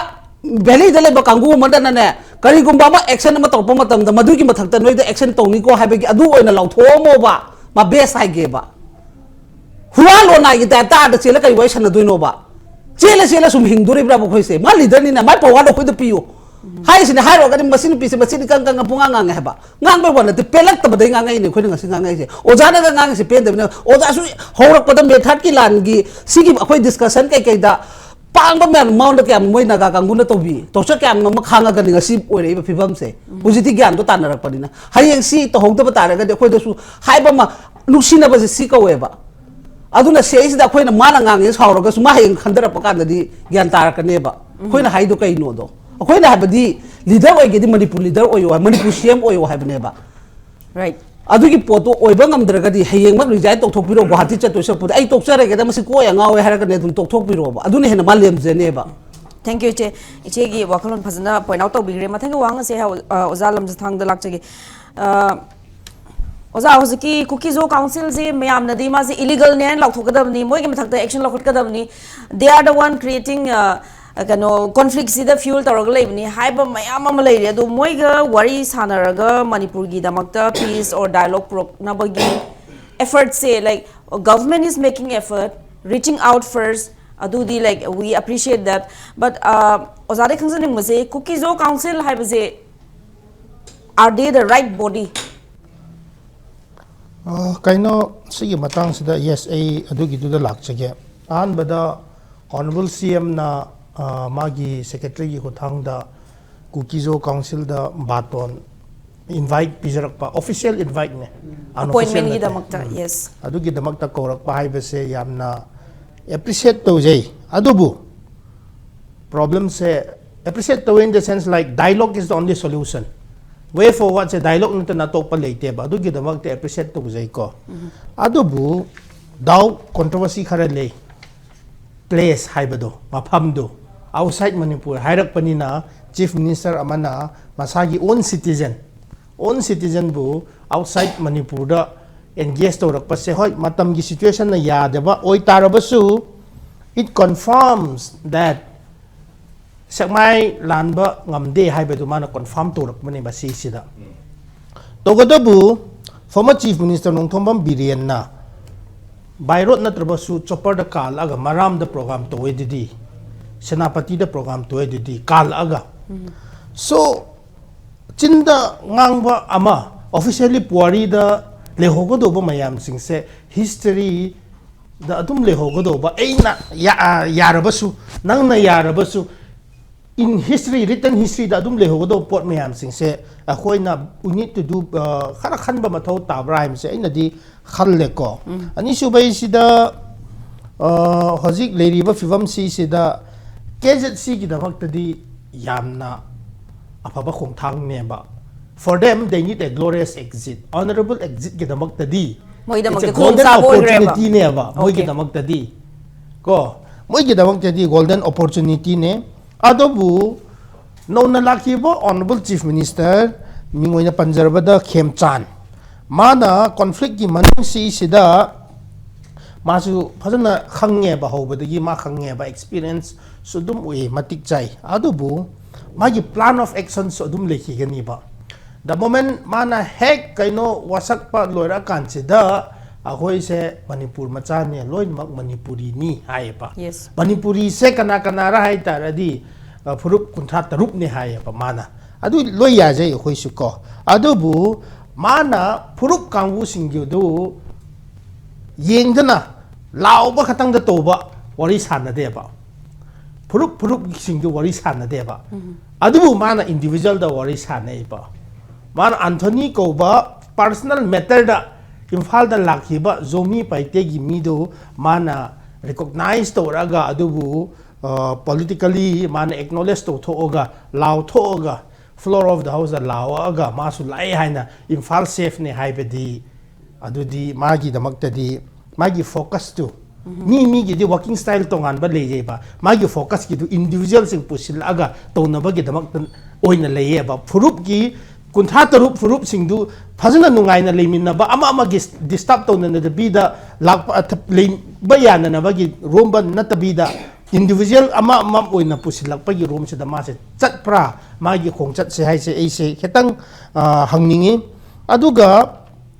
ꯚꯦꯂꯤꯗ ꯂꯩꯕ ꯀꯥꯡꯕꯨ ꯑꯃꯗꯅꯅꯦ, ꯀꯔꯤꯒꯨꯝꯕ ꯑꯃ ꯑꯦꯛꯁꯟ ꯑꯃ ꯇꯧꯔꯛꯄ ꯃꯇꯝꯗ ꯃꯗꯨꯒꯤ ꯃꯊꯛꯇ ꯅꯣꯏꯗ ꯑꯦꯛꯁꯟ ꯇꯧꯅꯤꯀꯣ ꯍꯥꯏꯕꯒꯤ ꯑꯗꯨ ꯑꯣꯏꯅ ꯂꯥꯎꯊꯣꯛꯑꯝꯃꯣꯕ꯫ ꯃꯥ ꯕꯦꯁ ꯍꯥꯏꯒꯦꯕ꯫ ꯍꯨꯔꯥꯟ ꯂꯣꯟꯅꯥꯏꯒꯤ ꯇꯥꯏꯞꯇ ꯑꯥꯗ ꯆꯦꯜꯂ ꯀꯔꯤ ꯋꯥꯔꯤ ꯁꯥꯟꯅꯗꯣꯏꯅꯣꯕ? ꯆꯦꯜꯂ ꯆꯦꯜꯂ ꯁꯨꯝ ꯍꯤꯡꯗꯣꯔꯤꯕ꯭ꯔꯥꯕ ꯑꯩꯈꯣꯏꯁꯦ? ꯃꯥ ꯂꯤꯗꯔꯅꯤꯅ ꯃꯥꯏ ꯄꯋꯥꯔꯗꯣ ꯑꯩꯈꯣꯏꯗ ꯄꯤꯌꯨ ꯍꯥꯏꯔꯤꯁꯤꯅꯦ꯫ ꯍꯥꯏꯔꯨꯔꯒꯗꯤ ꯃꯁꯤ ꯅꯨꯄꯤꯁꯦ ꯃꯆꯤꯟ ꯏꯀꯪ ꯀꯪꯉ ꯄꯨꯡꯉꯥꯡ ꯉꯥꯡꯉꯦ ꯍꯥꯏꯕ꯫ ꯉꯥꯡꯕꯩ ꯋꯥ ꯅꯠꯇꯦ, ꯄꯦꯜꯂꯛꯇꯕꯗꯩ ꯉꯥꯡꯉꯛꯏꯅꯦ ꯑꯩꯈꯣꯏꯅ ꯉꯁꯤ ꯉꯥꯡꯉꯛꯏꯁꯦ꯫ ꯑꯣꯖꯥꯅꯒ ꯉꯥꯡꯉꯤꯁꯦ ꯄꯦꯟꯗꯕꯅꯤꯅ꯫ ꯑꯣꯖꯥꯁꯨ ꯍꯧꯔꯛꯄꯗ ꯃꯦꯊꯠꯀꯤ ꯂꯥꯟꯒꯤ ꯁꯤꯒꯤ ꯑꯩꯈꯣꯏ ꯗꯤꯁꯀꯁꯟ ꯀꯩꯀꯩꯗ ꯄꯥꯡꯕ ꯃꯌꯥꯝ ꯃꯉꯣꯟꯗ ꯀꯌꯥꯝ ꯃꯣꯏ ꯅꯥꯒꯥ ꯀꯥꯡꯕꯨꯅ ꯇꯧꯕꯤ, ꯇꯣꯔꯆꯔ ꯀꯌꯥꯝ ꯑꯃ ꯈꯥꯡꯉꯒꯅꯤ ꯉꯁꯤ ꯑꯣꯏꯔꯛꯏꯕ ꯐꯤꯕꯝꯁꯦ꯫ ꯍꯧꯖꯤꯛꯇꯤ ꯒ꯭ꯌꯥꯟꯗꯣ ꯇꯥꯅꯔꯛꯄꯅꯤꯅ ꯍꯌꯦꯡ ꯁꯤ ꯇꯧꯍꯧꯗꯕ ꯇꯥꯔꯒꯗꯤ ꯑꯩꯈꯣꯏꯗꯁꯨ ꯍꯥꯏꯕ ꯑꯃ, ꯅꯨꯡꯁꯤꯅꯕꯁꯦ ꯁꯤ ꯀꯧꯋꯦꯕ꯫ ꯑꯗꯨꯅ ꯁꯤꯗꯩꯁꯤꯗ ꯑꯩꯈꯣꯏꯅ ꯃꯥꯅ ꯉꯥꯡꯉꯦ ꯁꯥꯎꯔꯒꯁꯨ ꯃꯥ ꯍꯌꯦꯡ ꯈꯟꯊꯔꯛꯄ ꯀꯥꯟꯗꯗꯤ ꯒ꯭ꯌꯥꯟ ꯇꯥꯔꯛꯀꯅꯦꯕ ꯑꯩꯈꯣꯏꯅ ꯍꯥꯏꯗꯣ ꯀꯩꯅꯣꯗꯣ꯫ ꯑꯩꯈꯣꯏꯅ ꯍꯥꯏꯕꯗꯤ ꯂꯤꯗꯔ ꯑꯣꯏꯒꯦꯗꯤ ꯃꯅꯤꯄꯨꯔ ꯂꯤꯗꯔ ꯑꯣꯏꯌꯣ ꯍꯥꯏ, ꯃꯅꯤꯄꯨꯔ ꯁꯤ ꯑꯦꯝ ꯑꯣꯏꯌꯣ ꯍꯥꯏꯕꯅꯦꯕ꯫ ꯔꯥꯏꯠ꯫ ꯑꯗꯨꯒꯤ ꯄꯣꯠꯇꯣ ꯑꯣꯏꯕ ꯉꯝꯗ꯭ꯔꯒꯗꯤ ꯍꯌꯦꯡꯃꯛ ꯔꯤꯖꯥꯏꯟ ꯇꯧꯊꯣꯛꯄꯤꯔꯣ, ꯒꯨꯋꯥꯍꯥꯇꯤ ꯆꯠꯇꯣꯏ ꯁꯔꯨꯛꯄꯨꯗꯤ ꯑꯩ ꯇꯣꯛꯆꯔꯒꯦꯗ, ꯃꯁꯤ ꯀꯣꯛ ꯌꯥꯝ ꯉꯥꯎꯋꯦ ꯍꯥꯏꯔꯒꯅꯦ ꯑꯗꯨꯝ ꯇꯣꯛꯊꯣꯛꯄꯤꯔꯣꯕ, ꯑꯗꯨꯅ ꯍꯦꯟꯅ ꯃꯥ ꯂꯦꯝꯖꯅꯦꯕ꯫ ꯊꯦꯡꯛ ꯌꯨ ꯏꯆꯦ꯫ ꯏꯆꯦꯒꯤ ꯋꯥꯈꯜꯂꯣꯟ ꯐꯖꯅ ꯄꯣꯏꯟꯠ ꯑꯥꯎꯠ ꯇꯧꯕꯤꯈ꯭ꯔꯦ꯫ ꯃꯊꯪꯒꯤ ꯋꯥꯍꯪ ꯑꯁꯦ ꯍꯧ- ꯑ, ꯑꯣꯖꯥ ꯂꯝꯖꯊꯥꯡꯗ ꯂꯥꯛꯆꯒꯦ꯫ ꯑ, ꯑꯣꯖꯥ, ꯍꯧꯖꯤꯛꯀꯤ ꯀꯨꯀꯤꯖꯣ ꯀꯥꯎꯟꯁꯤꯜꯁꯤ ꯃꯌꯥꯝꯅꯗꯤ ꯃꯥꯁꯤ ꯏꯂꯤꯒꯜꯅꯦ ꯍꯥꯏꯅ ꯂꯥꯎꯊꯣꯛꯀꯗꯕꯅꯤ, ꯃꯣꯏꯒꯤ ꯃꯊꯛꯇ action ꯂꯧꯈꯠꯀꯗꯕꯅꯤ, they are the one creating, ꯑ, ꯀꯩꯅꯣ, ꯀꯣꯟꯐ꯭ꯂꯤꯛꯁꯤꯗ ꯐ꯭ꯌꯨꯜ ꯇꯧꯔꯒ ꯂꯩꯕꯅꯤ ꯍꯥꯏꯕ ꯃꯌꯥꯝ ꯑꯃ ꯂꯩꯔꯤ꯫ ꯑꯗꯣ ꯃꯣꯏꯒ ꯋꯥꯔꯤ ꯁꯥꯟꯅꯔꯒ ꯃꯅꯤꯄꯨꯔꯒꯤꯗꯃꯛꯇ ꯄꯤꯁ ꯑꯣꯔ ꯗꯥꯏꯂꯣꯒ ꯄꯨꯔꯛꯅꯕꯒꯤ ꯑꯦꯐꯔꯠꯁꯦ, like, government is making effort, reaching out first, ꯑꯗꯨꯗꯤ, like, we appreciate that, but, uh, ꯑꯣꯖꯥꯗꯩ ꯈꯪꯖꯅꯤꯡꯕꯁꯦ, ꯀꯨꯀꯤꯖꯣ council ꯍꯥꯏꯕꯁꯦ, are they the right body? ꯑ, ꯀꯩꯅꯣ, ꯁꯤꯒꯤ ꯃꯇꯥꯡꯁꯤꯗ, ꯌꯦꯁ, ꯑꯩ ꯑꯗꯨꯒꯤꯗꯨꯗ ꯂꯥꯛꯆꯒꯦ꯫ ꯑꯍꯥꯟꯕꯗ ꯑꯣꯅꯔꯦꯕꯜ ꯁꯤ ꯑꯦꯝꯅ, ꯑ, ꯃꯥꯒꯤ ꯁꯦꯀ꯭ꯔꯦꯇꯔꯤꯒꯤ ꯈꯨꯠꯊꯥꯡꯗ ꯀꯨꯀꯤꯖꯣ ꯀꯥꯎꯟꯁꯤꯜꯗ ꯕꯥꯇꯣꯟ ꯏꯟꯚꯥꯏꯠ ꯄꯤꯖꯔꯛꯄ, ꯑꯣꯐꯤꯁꯤꯌꯦꯜ ꯏꯟꯚꯥꯏꯠꯅꯦ, ꯑꯟꯑꯣꯐꯤꯁꯤꯌꯦꯜ ꯅꯠꯇꯦ꯫ ꯑꯦꯄꯣꯏꯟꯃꯦꯟꯒꯤꯗꯃꯛꯇ, ꯎꯝ꯫ ꯌꯦꯁ꯫ ꯑꯗꯨꯒꯤꯗꯃꯛꯇ ꯀꯧꯔꯛꯄ ꯍꯥꯏꯕꯁꯦ ꯌꯥꯝꯅ ꯑꯦꯄ꯭ꯔꯤꯁꯤꯌꯦꯠ ꯇꯧꯖꯩ꯫ ꯑꯗꯨꯕꯨ ꯄ꯭ꯔꯣꯕ꯭ꯂꯦꯝꯁꯦ ꯑꯦꯄ꯭ꯔꯤꯁꯤꯌꯦꯠ ꯇꯧꯋꯦ in the sense, like, dialogue is the only solution. Way forward say dialogue ꯅꯠꯇꯅ ꯑꯇꯣꯞꯄ ꯂꯩꯇꯦꯕ꯫ ꯑꯗꯨꯒꯤꯗꯃꯛꯇ appreciate ꯇꯧꯖꯩꯀꯣ꯫ ꯑꯗꯨꯕꯨ doubt, controversy ꯈꯔ ꯂꯩ꯫ Place ꯍꯥꯏꯕꯗꯣ, ꯃꯐꯝꯗꯣ, outside ꯃꯅꯤꯄꯨꯔ ꯍꯥꯏꯔꯛꯄꯅꯤꯅ, Chief Minister ꯑꯃꯅ ꯃꯁꯥꯒꯤ own citizen, own citizen ꯕꯨ outside ꯃꯅꯤꯄꯨꯔꯗ engage ꯇꯧꯔꯛꯄꯁꯦ, ꯍꯣꯏ, ꯃꯇꯝꯒꯤ situation ꯅ ꯌꯥꯗꯕ ꯑꯣꯏꯇꯥꯔꯕꯁꯨ, it confirms that ꯁꯦꯛꯃꯥꯏ ꯂꯥꯟꯕ ꯉꯝꯗꯦ ꯍꯥꯏꯕꯗꯨ ꯃꯥꯅ confirm ꯇꯧꯔꯛꯄꯅꯦꯕ ꯁꯤꯁꯤꯗ꯫ ꯇꯧꯕꯇꯕꯨ former Chief Minister Nongthombam ꯕꯤꯔꯦꯟꯅ by road ꯅꯠꯇ꯭ꯔꯕꯁꯨ chopper ꯗ ꯀꯥꯜꯂꯛꯑꯒ ꯃꯔꯥꯝꯗ program ꯇꯧꯋꯦ ꯑꯗꯨꯗꯤ, ꯁꯦꯅꯥꯄꯇꯤꯗ program ꯇꯧꯋꯦ ꯑꯗꯨꯗꯤ ꯀꯥꯜꯂꯛꯑꯒ꯫ So, ꯆꯤꯟꯗ ꯉꯥꯡꯕ ꯑꯃ, officially ꯄꯨꯋꯥꯔꯤꯗ ꯂꯩꯍꯧꯒꯗꯧꯕ ꯃꯌꯥꯝꯁꯤꯡꯁꯦ history ꯗ ꯑꯗꯨꯝ ꯂꯩꯍꯧꯒꯗꯧꯕ, ꯑꯩꯅ ꯌꯥ-, ꯌꯥꯔꯕꯁꯨ, ꯅꯪꯅ ꯌꯥꯔꯕꯁꯨ, in history, written history ꯗ ꯑꯗꯨꯝ ꯂꯩꯍꯧꯒꯗꯧꯕ ꯄꯣꯠ ꯃꯌꯥꯝꯁꯤꯡꯁꯦ ꯑꯩꯈꯣꯏꯅ we need to do, ꯑ, ꯈꯔ ꯈꯟꯕ ꯃꯊꯧ ꯇꯥꯕ꯭ꯔꯥ ꯍꯥꯏꯕꯁꯦ ꯑꯩꯅꯗꯤ ꯈꯜꯂꯦꯀꯣ꯫ ꯑꯅꯤꯁꯨꯕꯩꯁꯤꯗ, ꯑ, ꯍꯧꯖꯤꯛ ꯂꯩꯔꯤꯕ ꯐꯤꯕꯝꯁꯤꯁꯤꯗ K Z C ꯒꯤꯗꯃꯛꯇꯗꯤ ꯌꯥꯝꯅ ꯑꯐꯕ ꯈꯣꯡꯊꯥꯡꯅꯦꯕ꯫ For them, they need a glorious exit, honorable exit ꯒꯤꯗꯃꯛꯇꯗꯤ ꯃꯣꯏꯒꯤꯗꯃꯛꯇ it's a golden ꯈꯨꯗꯣꯡꯆꯥꯕ ꯑꯣꯏꯈ꯭ꯔꯦꯕ꯫ Opportunity ꯅꯦꯕ꯫ Okay. ꯃꯣꯏꯒꯤꯗꯃꯛꯇꯗꯤ ꯀꯣ, ꯃꯣꯏꯒꯤꯗꯃꯛꯇꯗꯤ golden opportunity ꯅꯦ꯫ ꯑꯗꯨꯕꯨ ꯅꯧꯅ ꯂꯥꯛꯈꯤꯕ Honorable Chief Minister, ꯃꯤꯡ ꯑꯣꯏꯅ ꯄꯟꯖꯔꯕꯗ ꯈꯦꯝꯆꯥꯟ, ꯃꯥꯅ conflict ꯀꯤ ꯃꯅꯨꯡꯁꯤꯁꯤꯗ ꯃꯥꯁꯨ ꯐꯖꯅ ꯈꯪꯉꯦꯕ, ꯍꯧꯕꯗꯒꯤ ꯃꯥ ꯈꯪꯉꯦꯕ, experience ꯁꯨ ꯑꯗꯨꯝ ꯎꯏ, ꯃꯇꯤꯛ ꯆꯥꯏ꯫ ꯑꯗꯨꯕꯨ ꯃꯥꯒꯤ plan of action ꯁꯨ ꯑꯗꯨꯝ ꯂꯩꯈꯤꯒꯅꯤꯕ꯫ The moment ꯃꯥꯅ ꯍꯦꯛ ꯀꯩꯅꯣ ꯋꯥꯁꯛꯄ ꯂꯣꯏꯔꯛꯑꯀꯥꯟꯁꯤꯗ ꯑꯩꯈꯣꯏꯁꯦ ꯃꯅꯤꯄꯨꯔ ꯃꯆꯥꯅꯦ, ꯂꯣꯏꯅꯃꯛ ꯃꯅꯤꯄꯨꯔꯤꯅꯤ ꯍꯥꯏꯌꯦꯕ꯫ Yes. ꯃꯅꯤꯄꯨꯔꯤꯁꯦ ꯀꯅꯥ ꯀꯅꯥꯔ ꯍꯥꯏ ꯇꯥꯔꯗꯤ, ꯑ, ꯐꯨꯔꯨꯞ ꯀꯨꯟꯊ꯭ꯔꯥ ꯇꯔꯨꯛꯅꯦ ꯍꯥꯏꯌꯦꯕ ꯃꯥꯅ꯫ ꯑꯗꯨ ꯂꯣꯏ ꯌꯥꯖꯩ ꯑꯩꯈꯣꯏꯁꯨ ꯀꯣ꯫ ꯑꯗꯨꯕꯨ ꯃꯥꯅ ꯐꯨꯔꯨꯞ ꯀꯥꯡꯕꯨꯁꯤꯡꯒꯤꯗꯨ ꯌꯦꯡꯗꯅ ꯂꯥꯎꯕ ꯈꯛꯇꯪꯗ ꯇꯧꯕ ꯋꯥꯔꯤ ꯁꯥꯟꯅꯗꯦꯕ꯫ ꯐꯨꯔꯨꯞ ꯐꯨꯔꯨꯞꯁꯤꯡꯗꯨ ꯋꯥꯔꯤ ꯁꯥꯟꯅꯗꯦꯕ꯫ ꯑꯗꯨꯕꯨ ꯃꯥꯅ individual ꯗ ꯋꯥꯔꯤ ꯁꯥꯟꯅꯩꯕ꯫ ꯃꯥꯅ ꯑꯟꯊꯣꯅꯤ ꯀꯧꯕ personal matter ꯗ ꯏꯝꯐꯥꯜꯗ ꯂꯥꯛꯈꯤꯕ ꯖꯣꯃꯤ ꯄꯥꯏꯇꯦꯒꯤ ꯃꯤꯗꯨ ꯃꯥꯅ recognize ꯇꯧꯔꯒ, ꯑꯗꯨꯕꯨ, ꯑ, politically ꯃꯥꯅ acknowledge ꯇꯧꯊꯣꯛꯑꯒ, ꯂꯥꯎꯊꯣꯛꯑꯒ, Floor of the house ꯂꯥꯎꯑꯒ ꯃꯥꯁꯨ ꯂꯥꯛꯑꯦ ꯍꯥꯏꯅ ꯏꯝꯐꯥꯜ ꯁꯦꯐꯅꯦ ꯍꯥꯏꯕꯗꯤ, ꯑꯗꯨꯗꯤ ꯃꯥꯒꯤꯗꯃꯛꯇꯗꯤ ꯃꯥꯒꯤ focus ꯇꯨ, ꯃꯤ ꯃꯤꯒꯤꯗꯤ working style ꯇꯣꯉꯥꯟꯕ ꯂꯩꯖꯩꯕ, ꯃꯥꯒꯤ focus ꯀꯤꯗꯨ individual ꯁꯤꯡ ꯄꯨꯁꯤꯜꯂꯛꯑꯒ ꯇꯧꯅꯕꯒꯤꯗꯃꯛꯇ ꯑꯣꯏꯅ ꯂꯩꯌꯦꯕ꯫ ꯐꯨꯔꯨꯞꯀꯤ ꯀꯨꯟꯊ꯭ꯔꯥ ꯇꯔꯨꯛ ꯐꯨꯔꯨꯞꯁꯤꯡꯗꯨ ꯐꯖꯅ ꯅꯨꯡꯉꯥꯏꯅ ꯂꯩꯃꯤꯟꯅꯕ, ꯑꯃ ꯑꯃꯒꯤ disturb ꯇꯧꯅꯗꯕꯤꯗ ꯂꯥꯛꯄ, ꯂꯩꯕ ꯌꯥꯅꯅꯕꯒꯤ ꯔꯣꯝꯕ ꯅꯠꯇꯕꯤꯗ, individual ꯑꯃ ꯑꯃ ꯑꯣꯏꯅ ꯄꯨꯁꯤꯜꯂꯛꯄꯒꯤ ꯔꯣꯝꯁꯤꯗ ꯃꯥꯁꯦ ꯆꯠꯄ꯭ꯔꯥ, ꯃꯥꯒꯤ ꯈꯣꯡꯆꯠꯁꯦ ꯍꯥꯏꯁꯦ ꯑꯩꯁꯦ ꯈꯤꯇꯪ, ꯑ, ꯍꯪꯅꯤꯡꯉꯤ꯫ ꯑꯗꯨꯒ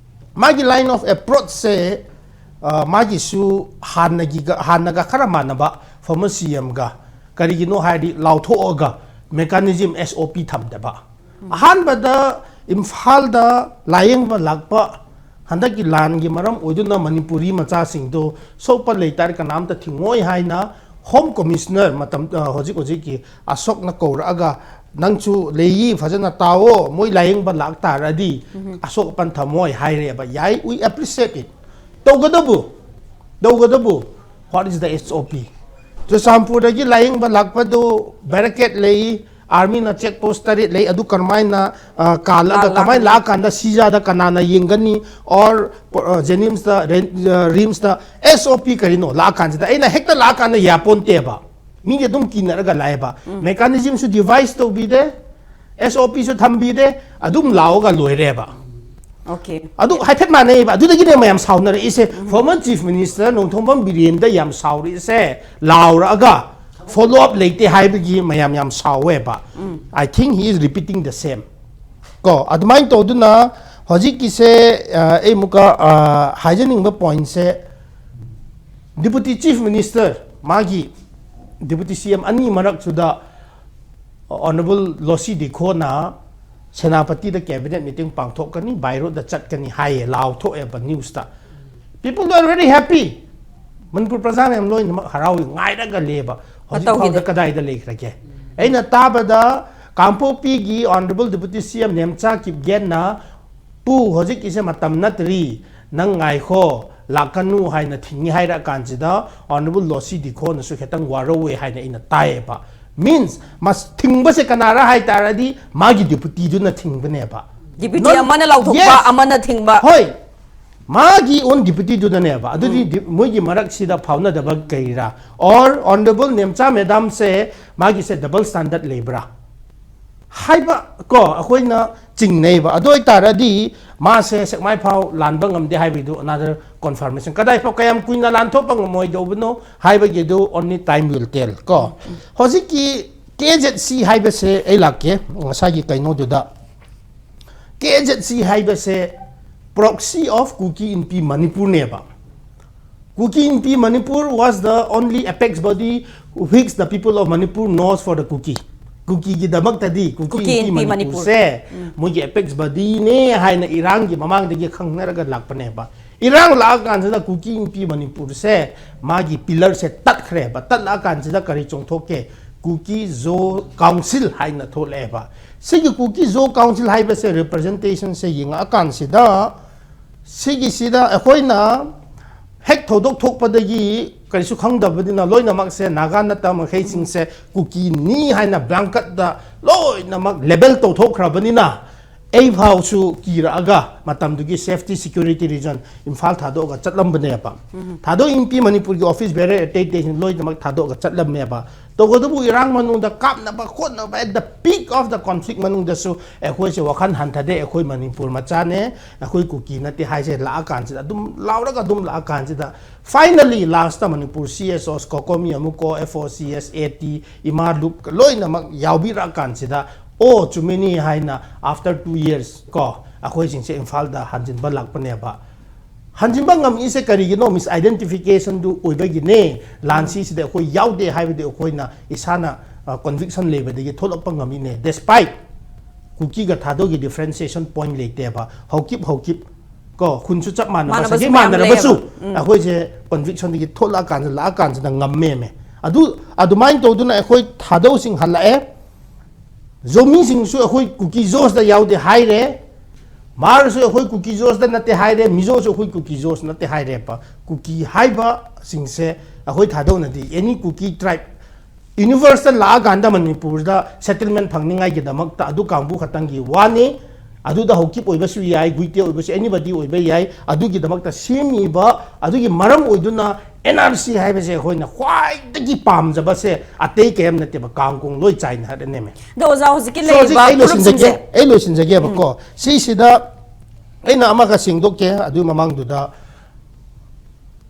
ꯃꯥꯒꯤ line of approach ꯁꯦ, ꯑ, ꯃꯥꯒꯤꯁꯨ ꯍꯥꯟꯅꯒꯤꯒ, ꯍꯥꯟꯅꯒ ꯈꯔ ꯃꯥꯟꯅꯕ former C M ꯒ꯫ ꯀꯔꯤꯒꯤꯅꯣ ꯍꯥꯏꯔꯗꯤ ꯂꯥꯎꯊꯣꯛꯑꯒ mechanism, S O P ꯊꯝꯗꯕ꯫ ꯑꯍꯥꯟꯕꯗ ꯏꯝꯐꯥꯜꯗ ꯂꯥꯌꯦꯡꯕ ꯂꯥꯛꯄ ꯍꯟꯗꯛꯀꯤ ꯂꯥꯟꯒꯤ ꯃꯔꯝ ꯑꯣꯏꯗꯨꯅ ꯃꯅꯤꯄꯨꯔꯤ ꯃꯆꯥꯁꯤꯡꯗꯣ ꯁꯣꯛꯄ ꯂꯩꯇꯥꯔꯦ ꯀꯅꯥꯝꯇ ꯊꯤꯡꯉꯣꯏ ꯍꯥꯏꯅ Home Commissioner ꯃꯇꯝ, ꯑ, ꯍꯧꯖꯤꯛ ꯍꯧꯖꯤꯛꯀꯤ ꯑꯁꯣꯛꯅ ꯀꯧꯔꯛꯑꯒ, "ꯅꯪꯁꯨ ꯂꯩꯌꯤ, ꯐꯖꯅ ꯇꯥꯎꯑꯣ, ꯃꯣꯏ ꯂꯥꯌꯦꯡꯕ ꯂꯥꯛꯇꯥꯔꯗꯤ ꯑꯁꯣꯛ ꯑꯄꯟ ꯊꯝꯃꯣꯏ" ꯍꯥꯏꯔꯦꯕ꯫ ꯌꯥꯏ, we appreciate it꯫ ꯇꯧꯒꯗꯕꯨ, ꯇꯧꯒꯗꯕꯨ, what is the S O P? ꯆꯨꯔꯆꯥꯟꯄꯨꯔꯗꯒꯤ ꯂꯥꯌꯦꯡꯕ ꯂꯥꯛꯄꯗꯨ barricade ꯂꯩ, army ꯅ check post ꯇꯔꯦꯠ ꯂꯩ, ꯑꯗꯨ ꯀꯔꯝꯍꯥꯏꯅ, ꯑ, ꯀꯥꯜꯂꯒ, ꯂꯥꯜꯂꯒ꯫ ꯀꯃꯥꯏꯅ ꯂꯥꯛꯑꯀꯥꯟꯗ ꯁꯤꯖꯥꯗ ꯀꯅꯥꯅ ꯌꯦꯡꯒꯅꯤ? Or, ꯑ, JNIMS ꯇ, ꯔꯦꯟ-, ꯑ, RIMS ꯇ S O P ꯀꯔꯤꯅꯣ? ꯂꯥꯛꯑꯀꯥꯟꯁꯤꯗ ꯑꯩꯅ ꯍꯦꯛꯇ ꯂꯥꯛꯑꯀꯥꯟꯗ ꯌꯥꯄꯣꯟꯇꯦꯕ꯫ ꯃꯤꯗꯤ ꯑꯗꯨꯝ ꯀꯤꯅꯔꯒ ꯂꯥꯛꯑꯦꯕ꯫ Mechanism ꯁꯨ devise ꯇꯧꯕꯤꯗꯦ, S O P ꯁꯨ ꯊꯝꯕꯤꯗꯦ, ꯑꯗꯨꯝ ꯂꯥꯎꯑꯒ ꯂꯣꯏꯔꯦꯕ꯫ Okay. ꯑꯗꯨ ꯍꯥꯏꯐꯦꯠ ꯃꯥꯟꯅꯩꯕ꯫ ꯑꯗꯨꯗꯒꯤꯅꯦ ꯃꯌꯥꯝ ꯁꯥꯎꯅꯔꯛꯏꯁꯦ꯫ Former Chief Minister ꯅꯣꯡꯊꯣꯝꯕꯝ ꯕꯤꯔꯦꯟꯗ ꯌꯥꯝ ꯁꯥꯎꯔꯛꯏꯁꯦ, ꯂꯥꯎꯔꯛꯑꯒ follow up ꯂꯩꯇꯦ ꯍꯥꯏꯕꯒꯤ ꯃꯌꯥꯝ ꯌꯥꯝ ꯁꯥꯎꯋꯦꯕ꯫ I think he is repeating the same꯫ ꯀꯣ, ꯑꯗꯨꯃꯥꯏꯅ ꯇꯧꯗꯨꯅ ꯍꯧꯖꯤꯛꯀꯤꯁꯦ, ꯑ, ꯑꯩ ꯑꯃꯨꯛꯀ, ꯑ, ꯍꯥꯏꯖꯅꯤꯡꯕ point ꯁꯦ, Deputy Chief Minister, ꯃꯥꯒꯤ Deputy C M ꯑꯅꯤ ꯃꯔꯛꯁꯨꯗ Honourable ꯂꯣꯁꯤ ꯗꯤꯈꯣꯅ ꯁꯦꯅꯥꯄꯇꯤꯗ cabinet meeting ꯄꯥꯡꯊꯣꯛꯀꯅꯤ, by road ꯗ ꯆꯠꯀꯅꯤ ꯍꯥꯏꯌꯦ, ꯂꯥꯎꯊꯣꯛꯑꯦꯕ news ꯇ꯫ People are very happy꯫ Manipur ꯄ꯭ꯔꯖꯥ ꯃꯌꯥꯝ ꯂꯣꯏꯅꯃꯛ ꯍꯔꯥꯎꯏ, ꯉꯥꯏꯔꯒ ꯂꯩꯕ꯫ ꯍꯧꯖꯤꯛ ꯐꯥꯎꯗ ꯇꯧꯈꯤꯗꯦ꯫ ꯀꯗꯥꯏꯗ ꯂꯩꯈ꯭ꯔꯒꯦ? ꯑꯩꯅ ꯇꯥꯕꯗ ꯀꯥꯡꯄꯣꯛꯄꯤꯒꯤ Honourable Deputy C M Nemcha ꯀꯤꯞꯒꯦꯟꯅ, "ꯄꯨ, ꯍꯧꯖꯤꯛꯀꯤꯁꯦ ꯃꯇꯝ ꯅꯠꯇ꯭ꯔꯤ, ꯅꯪ ꯉꯥꯏꯈꯣ, ꯂꯥꯛꯀꯅꯨ" ꯍꯥꯏꯅ ꯊꯤꯡꯉꯤ ꯍꯥꯏꯔꯛꯑꯀꯥꯟꯁꯤꯗ Honourable ꯂꯣꯁꯤ ꯗꯤꯈꯣꯅꯁꯨ ꯈꯤꯇꯪ ꯋꯥꯔꯧꯋꯦ ꯍꯥꯏꯅ ꯑꯩꯅ ꯇꯥꯏꯌꯦꯕ꯫ Means, ꯃꯁ ꯊꯤꯡꯕꯁꯦ ꯀꯅꯥꯔ ꯍꯥꯏ ꯇꯥꯔꯗꯤ ꯃꯥꯒꯤ ꯗꯤꯄꯨꯇꯤꯗꯨꯅ ꯊꯤꯡꯕꯅꯦꯕ꯫ ꯗꯤꯄꯨꯇꯤ Not- ꯑꯃꯅ ꯂꯥꯎꯊꯣꯛꯄ, Yes. ꯑꯃꯅ ꯊꯤꯡꯕ꯫ ꯍꯣꯏ, ꯃꯥꯒꯤ ꯑꯣꯟ ꯗꯤꯄꯨꯇꯤꯗꯨꯗꯅꯦꯕ꯫ ꯑꯗꯨꯗꯤ ꯗꯤ- ꯃꯣꯏꯒꯤ ꯃꯔꯛꯁꯤꯗ ꯐꯥꯎꯅꯗꯕ ꯀꯩꯔꯥ? Or Honourable ꯅꯦꯝꯆꯥ ꯃꯦꯗꯥꯝꯁꯦ ꯃꯥꯒꯤꯁꯦ double standard ꯂꯩꯕ꯭ꯔꯥ ꯍꯥꯏꯕ ꯀꯣ ꯑꯩꯈꯣꯏꯅ ꯆꯤꯡꯅꯩꯕ꯫ ꯑꯗꯨ ꯑꯣꯏꯇꯥꯔꯗꯤ ꯃꯥꯁꯦ ꯁꯦꯛꯃꯥꯏ ꯐꯥꯎ ꯂꯥꯟꯕ ꯉꯝꯗꯦ ꯍꯥꯏꯕꯒꯤꯗꯨ another confirmation꯫ ꯀꯗꯥꯏ ꯐꯥꯎ ꯀꯌꯥꯝ ꯀꯨꯏꯅ ꯂꯥꯟꯊꯣꯛꯄ ꯉꯝꯃꯣꯏꯗꯧꯕꯅꯣ ꯍꯥꯏꯕꯒꯤꯗꯨ only time will tell ꯀꯣ꯫ ꯍꯧꯖꯤꯛꯀꯤ ꯀꯦ ꯖꯦꯠ ꯁꯤ ꯍꯥꯏꯕꯁꯦ ꯑꯩ ꯂꯥꯛꯀꯦ ꯉꯁꯥꯏꯒꯤ ꯀꯩꯅꯣꯗꯨꯗ꯫ ꯀꯦ ꯖꯦꯠ ꯁꯤ ꯍꯥꯏꯕꯁꯦ proxy of Kuki Inpi ꯃꯅꯤꯄꯨꯔꯅꯦꯕ꯫ Kuki Inpi Manipur was the only apex body which the people of Manipur knows for the Kuki꯫ ꯀꯨꯀꯤꯒꯤꯗꯃꯛꯇꯗꯤ ꯀꯨꯀꯤ ꯀꯨꯀꯤ ꯏꯟꯄꯤ ꯏꯟꯄꯤ ꯃꯅꯤꯄꯨꯔꯁꯦ ꯃꯣꯏꯒꯤ ꯑꯦꯄꯦꯛꯁ ꯕꯗꯤꯅꯦ ꯍꯥꯏꯅ ꯏꯔꯥꯡꯒꯤ ꯃꯃꯥꯡꯗꯒꯤ ꯈꯪꯅꯔꯒ ꯂꯥꯛꯄꯅꯦꯕ꯫ ꯏꯔꯥꯡ ꯂꯥꯛꯑꯀꯥꯟꯁꯤꯗ ꯀꯨꯀꯤ ꯏꯟꯄꯤ ꯃꯅꯤꯄꯨꯔꯁꯦ ꯃꯥꯒꯤ ꯄꯤꯂꯔꯁꯦ ꯇꯠꯈ꯭ꯔꯦꯕ꯫ ꯇꯠꯂꯛꯑꯀꯥꯟꯁꯤꯗ ꯀꯔꯤ ꯆꯣꯡꯊꯣꯛꯀꯦ? ꯀꯨꯀꯤ ꯖꯣ ꯀꯥꯎꯟꯁꯤꯜ ꯍꯥꯏꯅ ꯊꯣꯛꯂꯛꯑꯦꯕ꯫ ꯁꯤꯒꯤ ꯀꯨꯀꯤ ꯖꯣ ꯀꯥꯎꯟꯁꯤꯜ ꯍꯥꯏꯕꯁꯦ ꯔꯤꯄ꯭ꯔꯖꯦꯟꯇꯦꯁꯟꯁꯦ ꯌꯦꯡꯉꯛꯑꯀꯥꯟꯁꯤꯗ ꯁꯤꯒꯤꯁꯤꯗ ꯑꯩꯈꯣꯏꯅ ꯍꯦꯛ ꯊꯧꯗꯣꯛ ꯊꯣꯛꯄꯗꯒꯤ ꯀꯔꯤꯁꯨ ꯈꯪꯗꯕꯅꯤꯅ ꯂꯣꯏꯅꯃꯛꯁꯦ ꯅꯥꯒꯥ ꯅꯠꯇꯕ ꯃꯈꯩꯁꯤꯡꯁꯦ ꯀꯨꯀꯤꯅꯤ ꯍꯥꯏꯅ ꯕ꯭ꯂꯥꯡꯀꯠꯇ ꯂꯣꯏꯅꯃꯛ ꯂꯦꯕꯦꯜ ꯇꯧꯊꯣꯛꯈ꯭ꯔꯕꯅꯤꯅ ꯑꯩ ꯐꯥꯎꯁꯨ ꯀꯤꯔꯛꯑꯒ ꯃꯇꯝꯗꯨꯒꯤ ꯁꯦꯐꯇꯤ ꯁꯦꯀ꯭ꯌꯨꯔꯤꯇꯤ ꯔꯤꯖꯟ ꯏꯝꯐꯥꯜ ꯊꯥꯗꯣꯛꯑꯒ ꯆꯠꯂꯝꯕꯅꯦꯕ꯫ ꯊꯥꯗꯣꯛ ꯏꯟꯄꯤ ꯃꯅꯤꯄꯨꯔꯒꯤ ꯑꯣꯐꯤꯁ ꯕꯦꯔꯔ ꯑꯇꯩ ꯑꯇꯩꯁꯤꯡ ꯂꯣꯏꯅꯃꯛ ꯊꯥꯗꯣꯛꯑꯒ ꯆꯠꯂꯝꯃꯦꯕ꯫ ꯇꯧꯕꯇꯕꯨ ꯏꯔꯥꯡ ꯃꯅꯨꯡꯗ ꯀꯥꯞꯅꯕ ꯈꯣꯠꯅꯕ at the peak of the conflict ꯃꯅꯨꯡꯗꯁꯨ ꯑꯩꯈꯣꯏꯁꯦ ꯋꯥꯈꯜ ꯍꯟꯊꯗꯦ꯫ ꯑꯩꯈꯣꯏ ꯃꯅꯤꯄꯨꯔ ꯃꯆꯥꯅꯦ, ꯑꯩꯈꯣꯏ ꯀꯨꯀꯤ ꯅꯠꯇꯦ ꯍꯥꯏꯁꯦ ꯂꯥꯛꯑꯀꯥꯟꯁꯤꯗ ꯑꯗꯨꯝ ꯂꯥꯎꯔꯒ ꯑꯗꯨꯝ ꯂꯥꯛꯑꯀꯥꯟꯁꯤꯗ finally last Manipur C S Os, COCOMI ꯑꯃꯨꯛ ꯀꯣ, F O C S, A T, ꯏꯃꯥ ꯂꯨꯞ ꯂꯣꯏꯅꯃꯛ ꯌꯥꯎꯕꯤꯔꯛꯑꯀꯥꯟꯁꯤꯗ ꯑꯣ ꯆꯨꯝꯃꯤꯅꯤ ꯍꯥꯏꯅ after two years ꯀꯣ ꯑꯩꯈꯣꯏꯁꯤꯡꯁꯦ ꯏꯝꯐꯥꯜꯗ ꯍꯟꯖꯤꯟꯕ ꯂꯥꯛꯄꯅꯦꯕ꯫ ꯍꯟꯖꯤꯟꯕ ꯉꯝꯃꯤꯁꯦ ꯀꯔꯤꯒꯤꯅꯣ? ꯃꯤꯁ ꯑꯥꯏꯗꯦꯟꯇꯤꯐꯤꯀꯦꯁꯟꯗꯨ ꯑꯣꯏꯕꯒꯤꯅꯦ꯫ ꯂꯥꯟꯁꯤꯁꯤꯗ ꯑꯩꯈꯣꯏ ꯌꯥꯎꯗꯦ ꯍꯥꯏꯕꯗꯤ ꯑꯩꯈꯣꯏꯅ ꯏꯁꯥꯅ ꯀꯣꯟꯚꯤꯛꯁꯟ ꯂꯩꯕꯗꯒꯤ ꯊꯣꯛꯂꯛꯄ ꯉꯝꯃꯤꯅꯦ꯫ Despite ꯀꯨꯀꯤꯒ ꯊꯥꯗꯣꯛꯒꯤ ꯗꯤꯐ꯭ꯔꯦꯟꯁꯤꯌꯦꯁꯟ ꯄꯣꯏꯟ ꯂꯩꯇꯦꯕ꯫ ꯍꯧꯀꯤꯞ ꯍꯧꯀꯤꯞ ꯀꯣ ꯈꯨꯟꯁꯨ ꯆꯞ ꯃꯥꯟꯅꯕ, ꯃꯥꯟꯅꯕꯁꯨ ꯆꯍꯤ ꯃꯌꯥꯝ ꯃꯥꯟꯅꯔꯕꯁꯨ ꯂꯩꯌꯦꯕ꯫ ꯎꯝ꯫ ꯑꯩꯈꯣꯏꯁꯦ ꯀꯣꯟꯚꯤꯛꯁꯟꯗꯒꯤ ꯊꯣꯛꯂꯛꯑꯀꯥꯟꯁꯤꯗ ꯂꯥꯛꯑꯀꯥꯟꯁꯤꯗ ꯉꯝꯃꯦꯃꯦ꯫ ꯑꯗꯨ ꯑꯗꯨꯃꯥꯏꯅ ꯇꯧꯗꯨꯅ ꯑꯩꯈꯣꯏ ꯊꯥꯗꯧꯁꯤꯡ ꯍꯜꯂꯛꯑꯦ꯫ ꯖꯣꯃꯤꯁꯤꯡꯁꯨ ꯑꯩꯈꯣꯏ ꯀꯨꯀꯤ ꯖꯣꯁꯇ ꯌꯥꯎꯗꯦ ꯍꯥꯏꯔꯦ꯫ ꯃꯥꯔꯁꯨ ꯑꯩꯈꯣꯏ ꯀꯨꯀꯤ ꯖꯣꯁꯇ ꯅꯠꯇꯦ ꯍꯥꯏꯔꯦ꯫ ꯃꯤꯖꯣꯁꯨ ꯑꯩꯈꯣꯏ ꯀꯨꯀꯤ ꯖꯣꯁ ꯅꯠꯇꯦ ꯍꯥꯏꯔꯦꯕ꯫ ꯀꯨꯀꯤ ꯍꯥꯏꯕꯁꯤꯡꯁꯦ ꯑꯩꯈꯣꯏ ꯊꯥꯗꯧꯅꯗꯤ ꯑꯦꯅꯤ ꯀꯨꯀꯤ ꯇ꯭ꯔꯥꯏꯕ ꯌꯨꯅꯤꯚꯔꯁꯇ ꯂꯥꯛꯑꯀꯥꯟꯗ ꯃꯅꯤꯄꯨꯔꯗ ꯁꯦꯇꯜꯃꯦꯟ ꯐꯪꯅꯤꯡꯉꯥꯏꯒꯤꯗꯃꯛꯇ ꯑꯗꯨ ꯀꯥꯡꯕꯨ ꯈꯛꯇꯪꯒꯤ ꯋꯥꯅꯤ꯫ ꯑꯗꯨꯗ ꯍꯧꯀꯤꯞ ꯑꯣꯏꯕꯁꯨ ꯌꯥꯏ, ꯒꯨꯏꯇꯦ ꯑꯣꯏꯕꯁꯨ, ꯑꯦꯅꯤꯕꯗꯤ ꯑꯣꯏꯕ ꯌꯥꯏ꯫ ꯑꯗꯨꯒꯤꯗꯃꯛꯇ ꯁꯦꯝꯃꯤꯕ, ꯑꯗꯨꯒꯤ ꯃꯔꯝ ꯑꯣꯏꯗꯨꯅ ꯑꯦꯟ ꯑꯥꯔ ꯁꯤ ꯍꯥꯏꯕꯁꯦ ꯑꯩꯈꯣꯏꯅ ꯈ꯭ꯋꯥꯏꯗꯒꯤ ꯄꯥꯝꯖꯕꯁꯦ ꯑꯇꯩ ꯀꯌꯥꯝ ꯅꯠꯇꯦꯕ, ꯀꯥꯡ ꯀꯣꯡ ꯂꯣꯏ ꯆꯥꯏꯅꯍꯜꯂꯅꯦꯃꯦ꯫ ꯑꯗꯣ ꯑꯣꯖꯥ, ꯍꯧꯖꯤꯛꯀꯤ So, ꯍꯧꯖꯤꯛ ꯂꯩꯔꯤꯕ ꯑꯩ ꯂꯣꯏꯁꯤꯟꯖꯒꯦ, ꯐꯨꯔꯨꯞꯁꯤꯡꯁꯦ ꯑꯩ ꯂꯣꯏꯁꯤꯟꯖꯒꯦꯕꯀꯣ꯫ ꯁꯤꯁꯤꯗ ꯑꯩꯅ ꯑꯃꯒ ꯁꯦꯡꯗꯣꯛꯀꯦ꯫ ꯑꯗꯨꯒꯤ ꯃꯃꯥꯡꯗꯨꯗ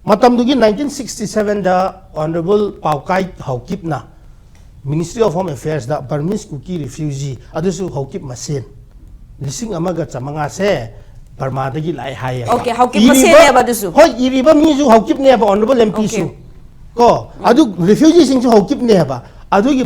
ꯃꯇꯝꯗꯨꯒꯤ ꯅꯥꯏꯟꯇꯤꯟ ꯁꯤꯛꯁꯇꯤ ꯁꯚꯦꯟꯗ ꯑꯣꯅꯔꯦꯕꯜ ꯄꯥꯎꯀꯥꯏ ꯍꯥꯎꯀꯤꯞꯅ Ministry of Home Affairsꯗ Burmese Kuki refugee, ꯑꯗꯨꯁꯨ ꯍꯥꯎꯀꯤꯞ ꯃꯁꯦꯟ ꯂꯤꯁꯤꯡ ꯑꯃꯒ ꯆꯥꯃꯉꯥꯁꯦ ꯕꯔꯃꯥꯗꯒꯤ ꯂꯥꯛꯑꯦ ꯍꯥꯏꯌꯦꯕ꯫ Okay, ꯍꯥꯎꯀꯤꯞ ꯏꯔꯤꯕ- ꯃꯁꯦꯟꯅꯦꯕ ꯑꯗꯨꯁꯨ? ꯍꯣꯏ, ꯏꯔꯤꯕ ꯃꯤꯁꯨ ꯍꯥꯎꯀꯤꯞꯅꯦꯕ, ꯑꯣꯅꯔꯦꯕꯜ ꯑꯦꯝ ꯄꯤꯁꯨ꯫ Okay. ꯀꯣ, ꯑꯗꯨ ꯔꯤꯐ꯭ꯌꯨꯖꯤꯁꯤꯡꯁꯨ ꯍꯥꯎꯀꯤꯞꯅꯦꯕ꯫ ꯑꯗꯨꯒꯤ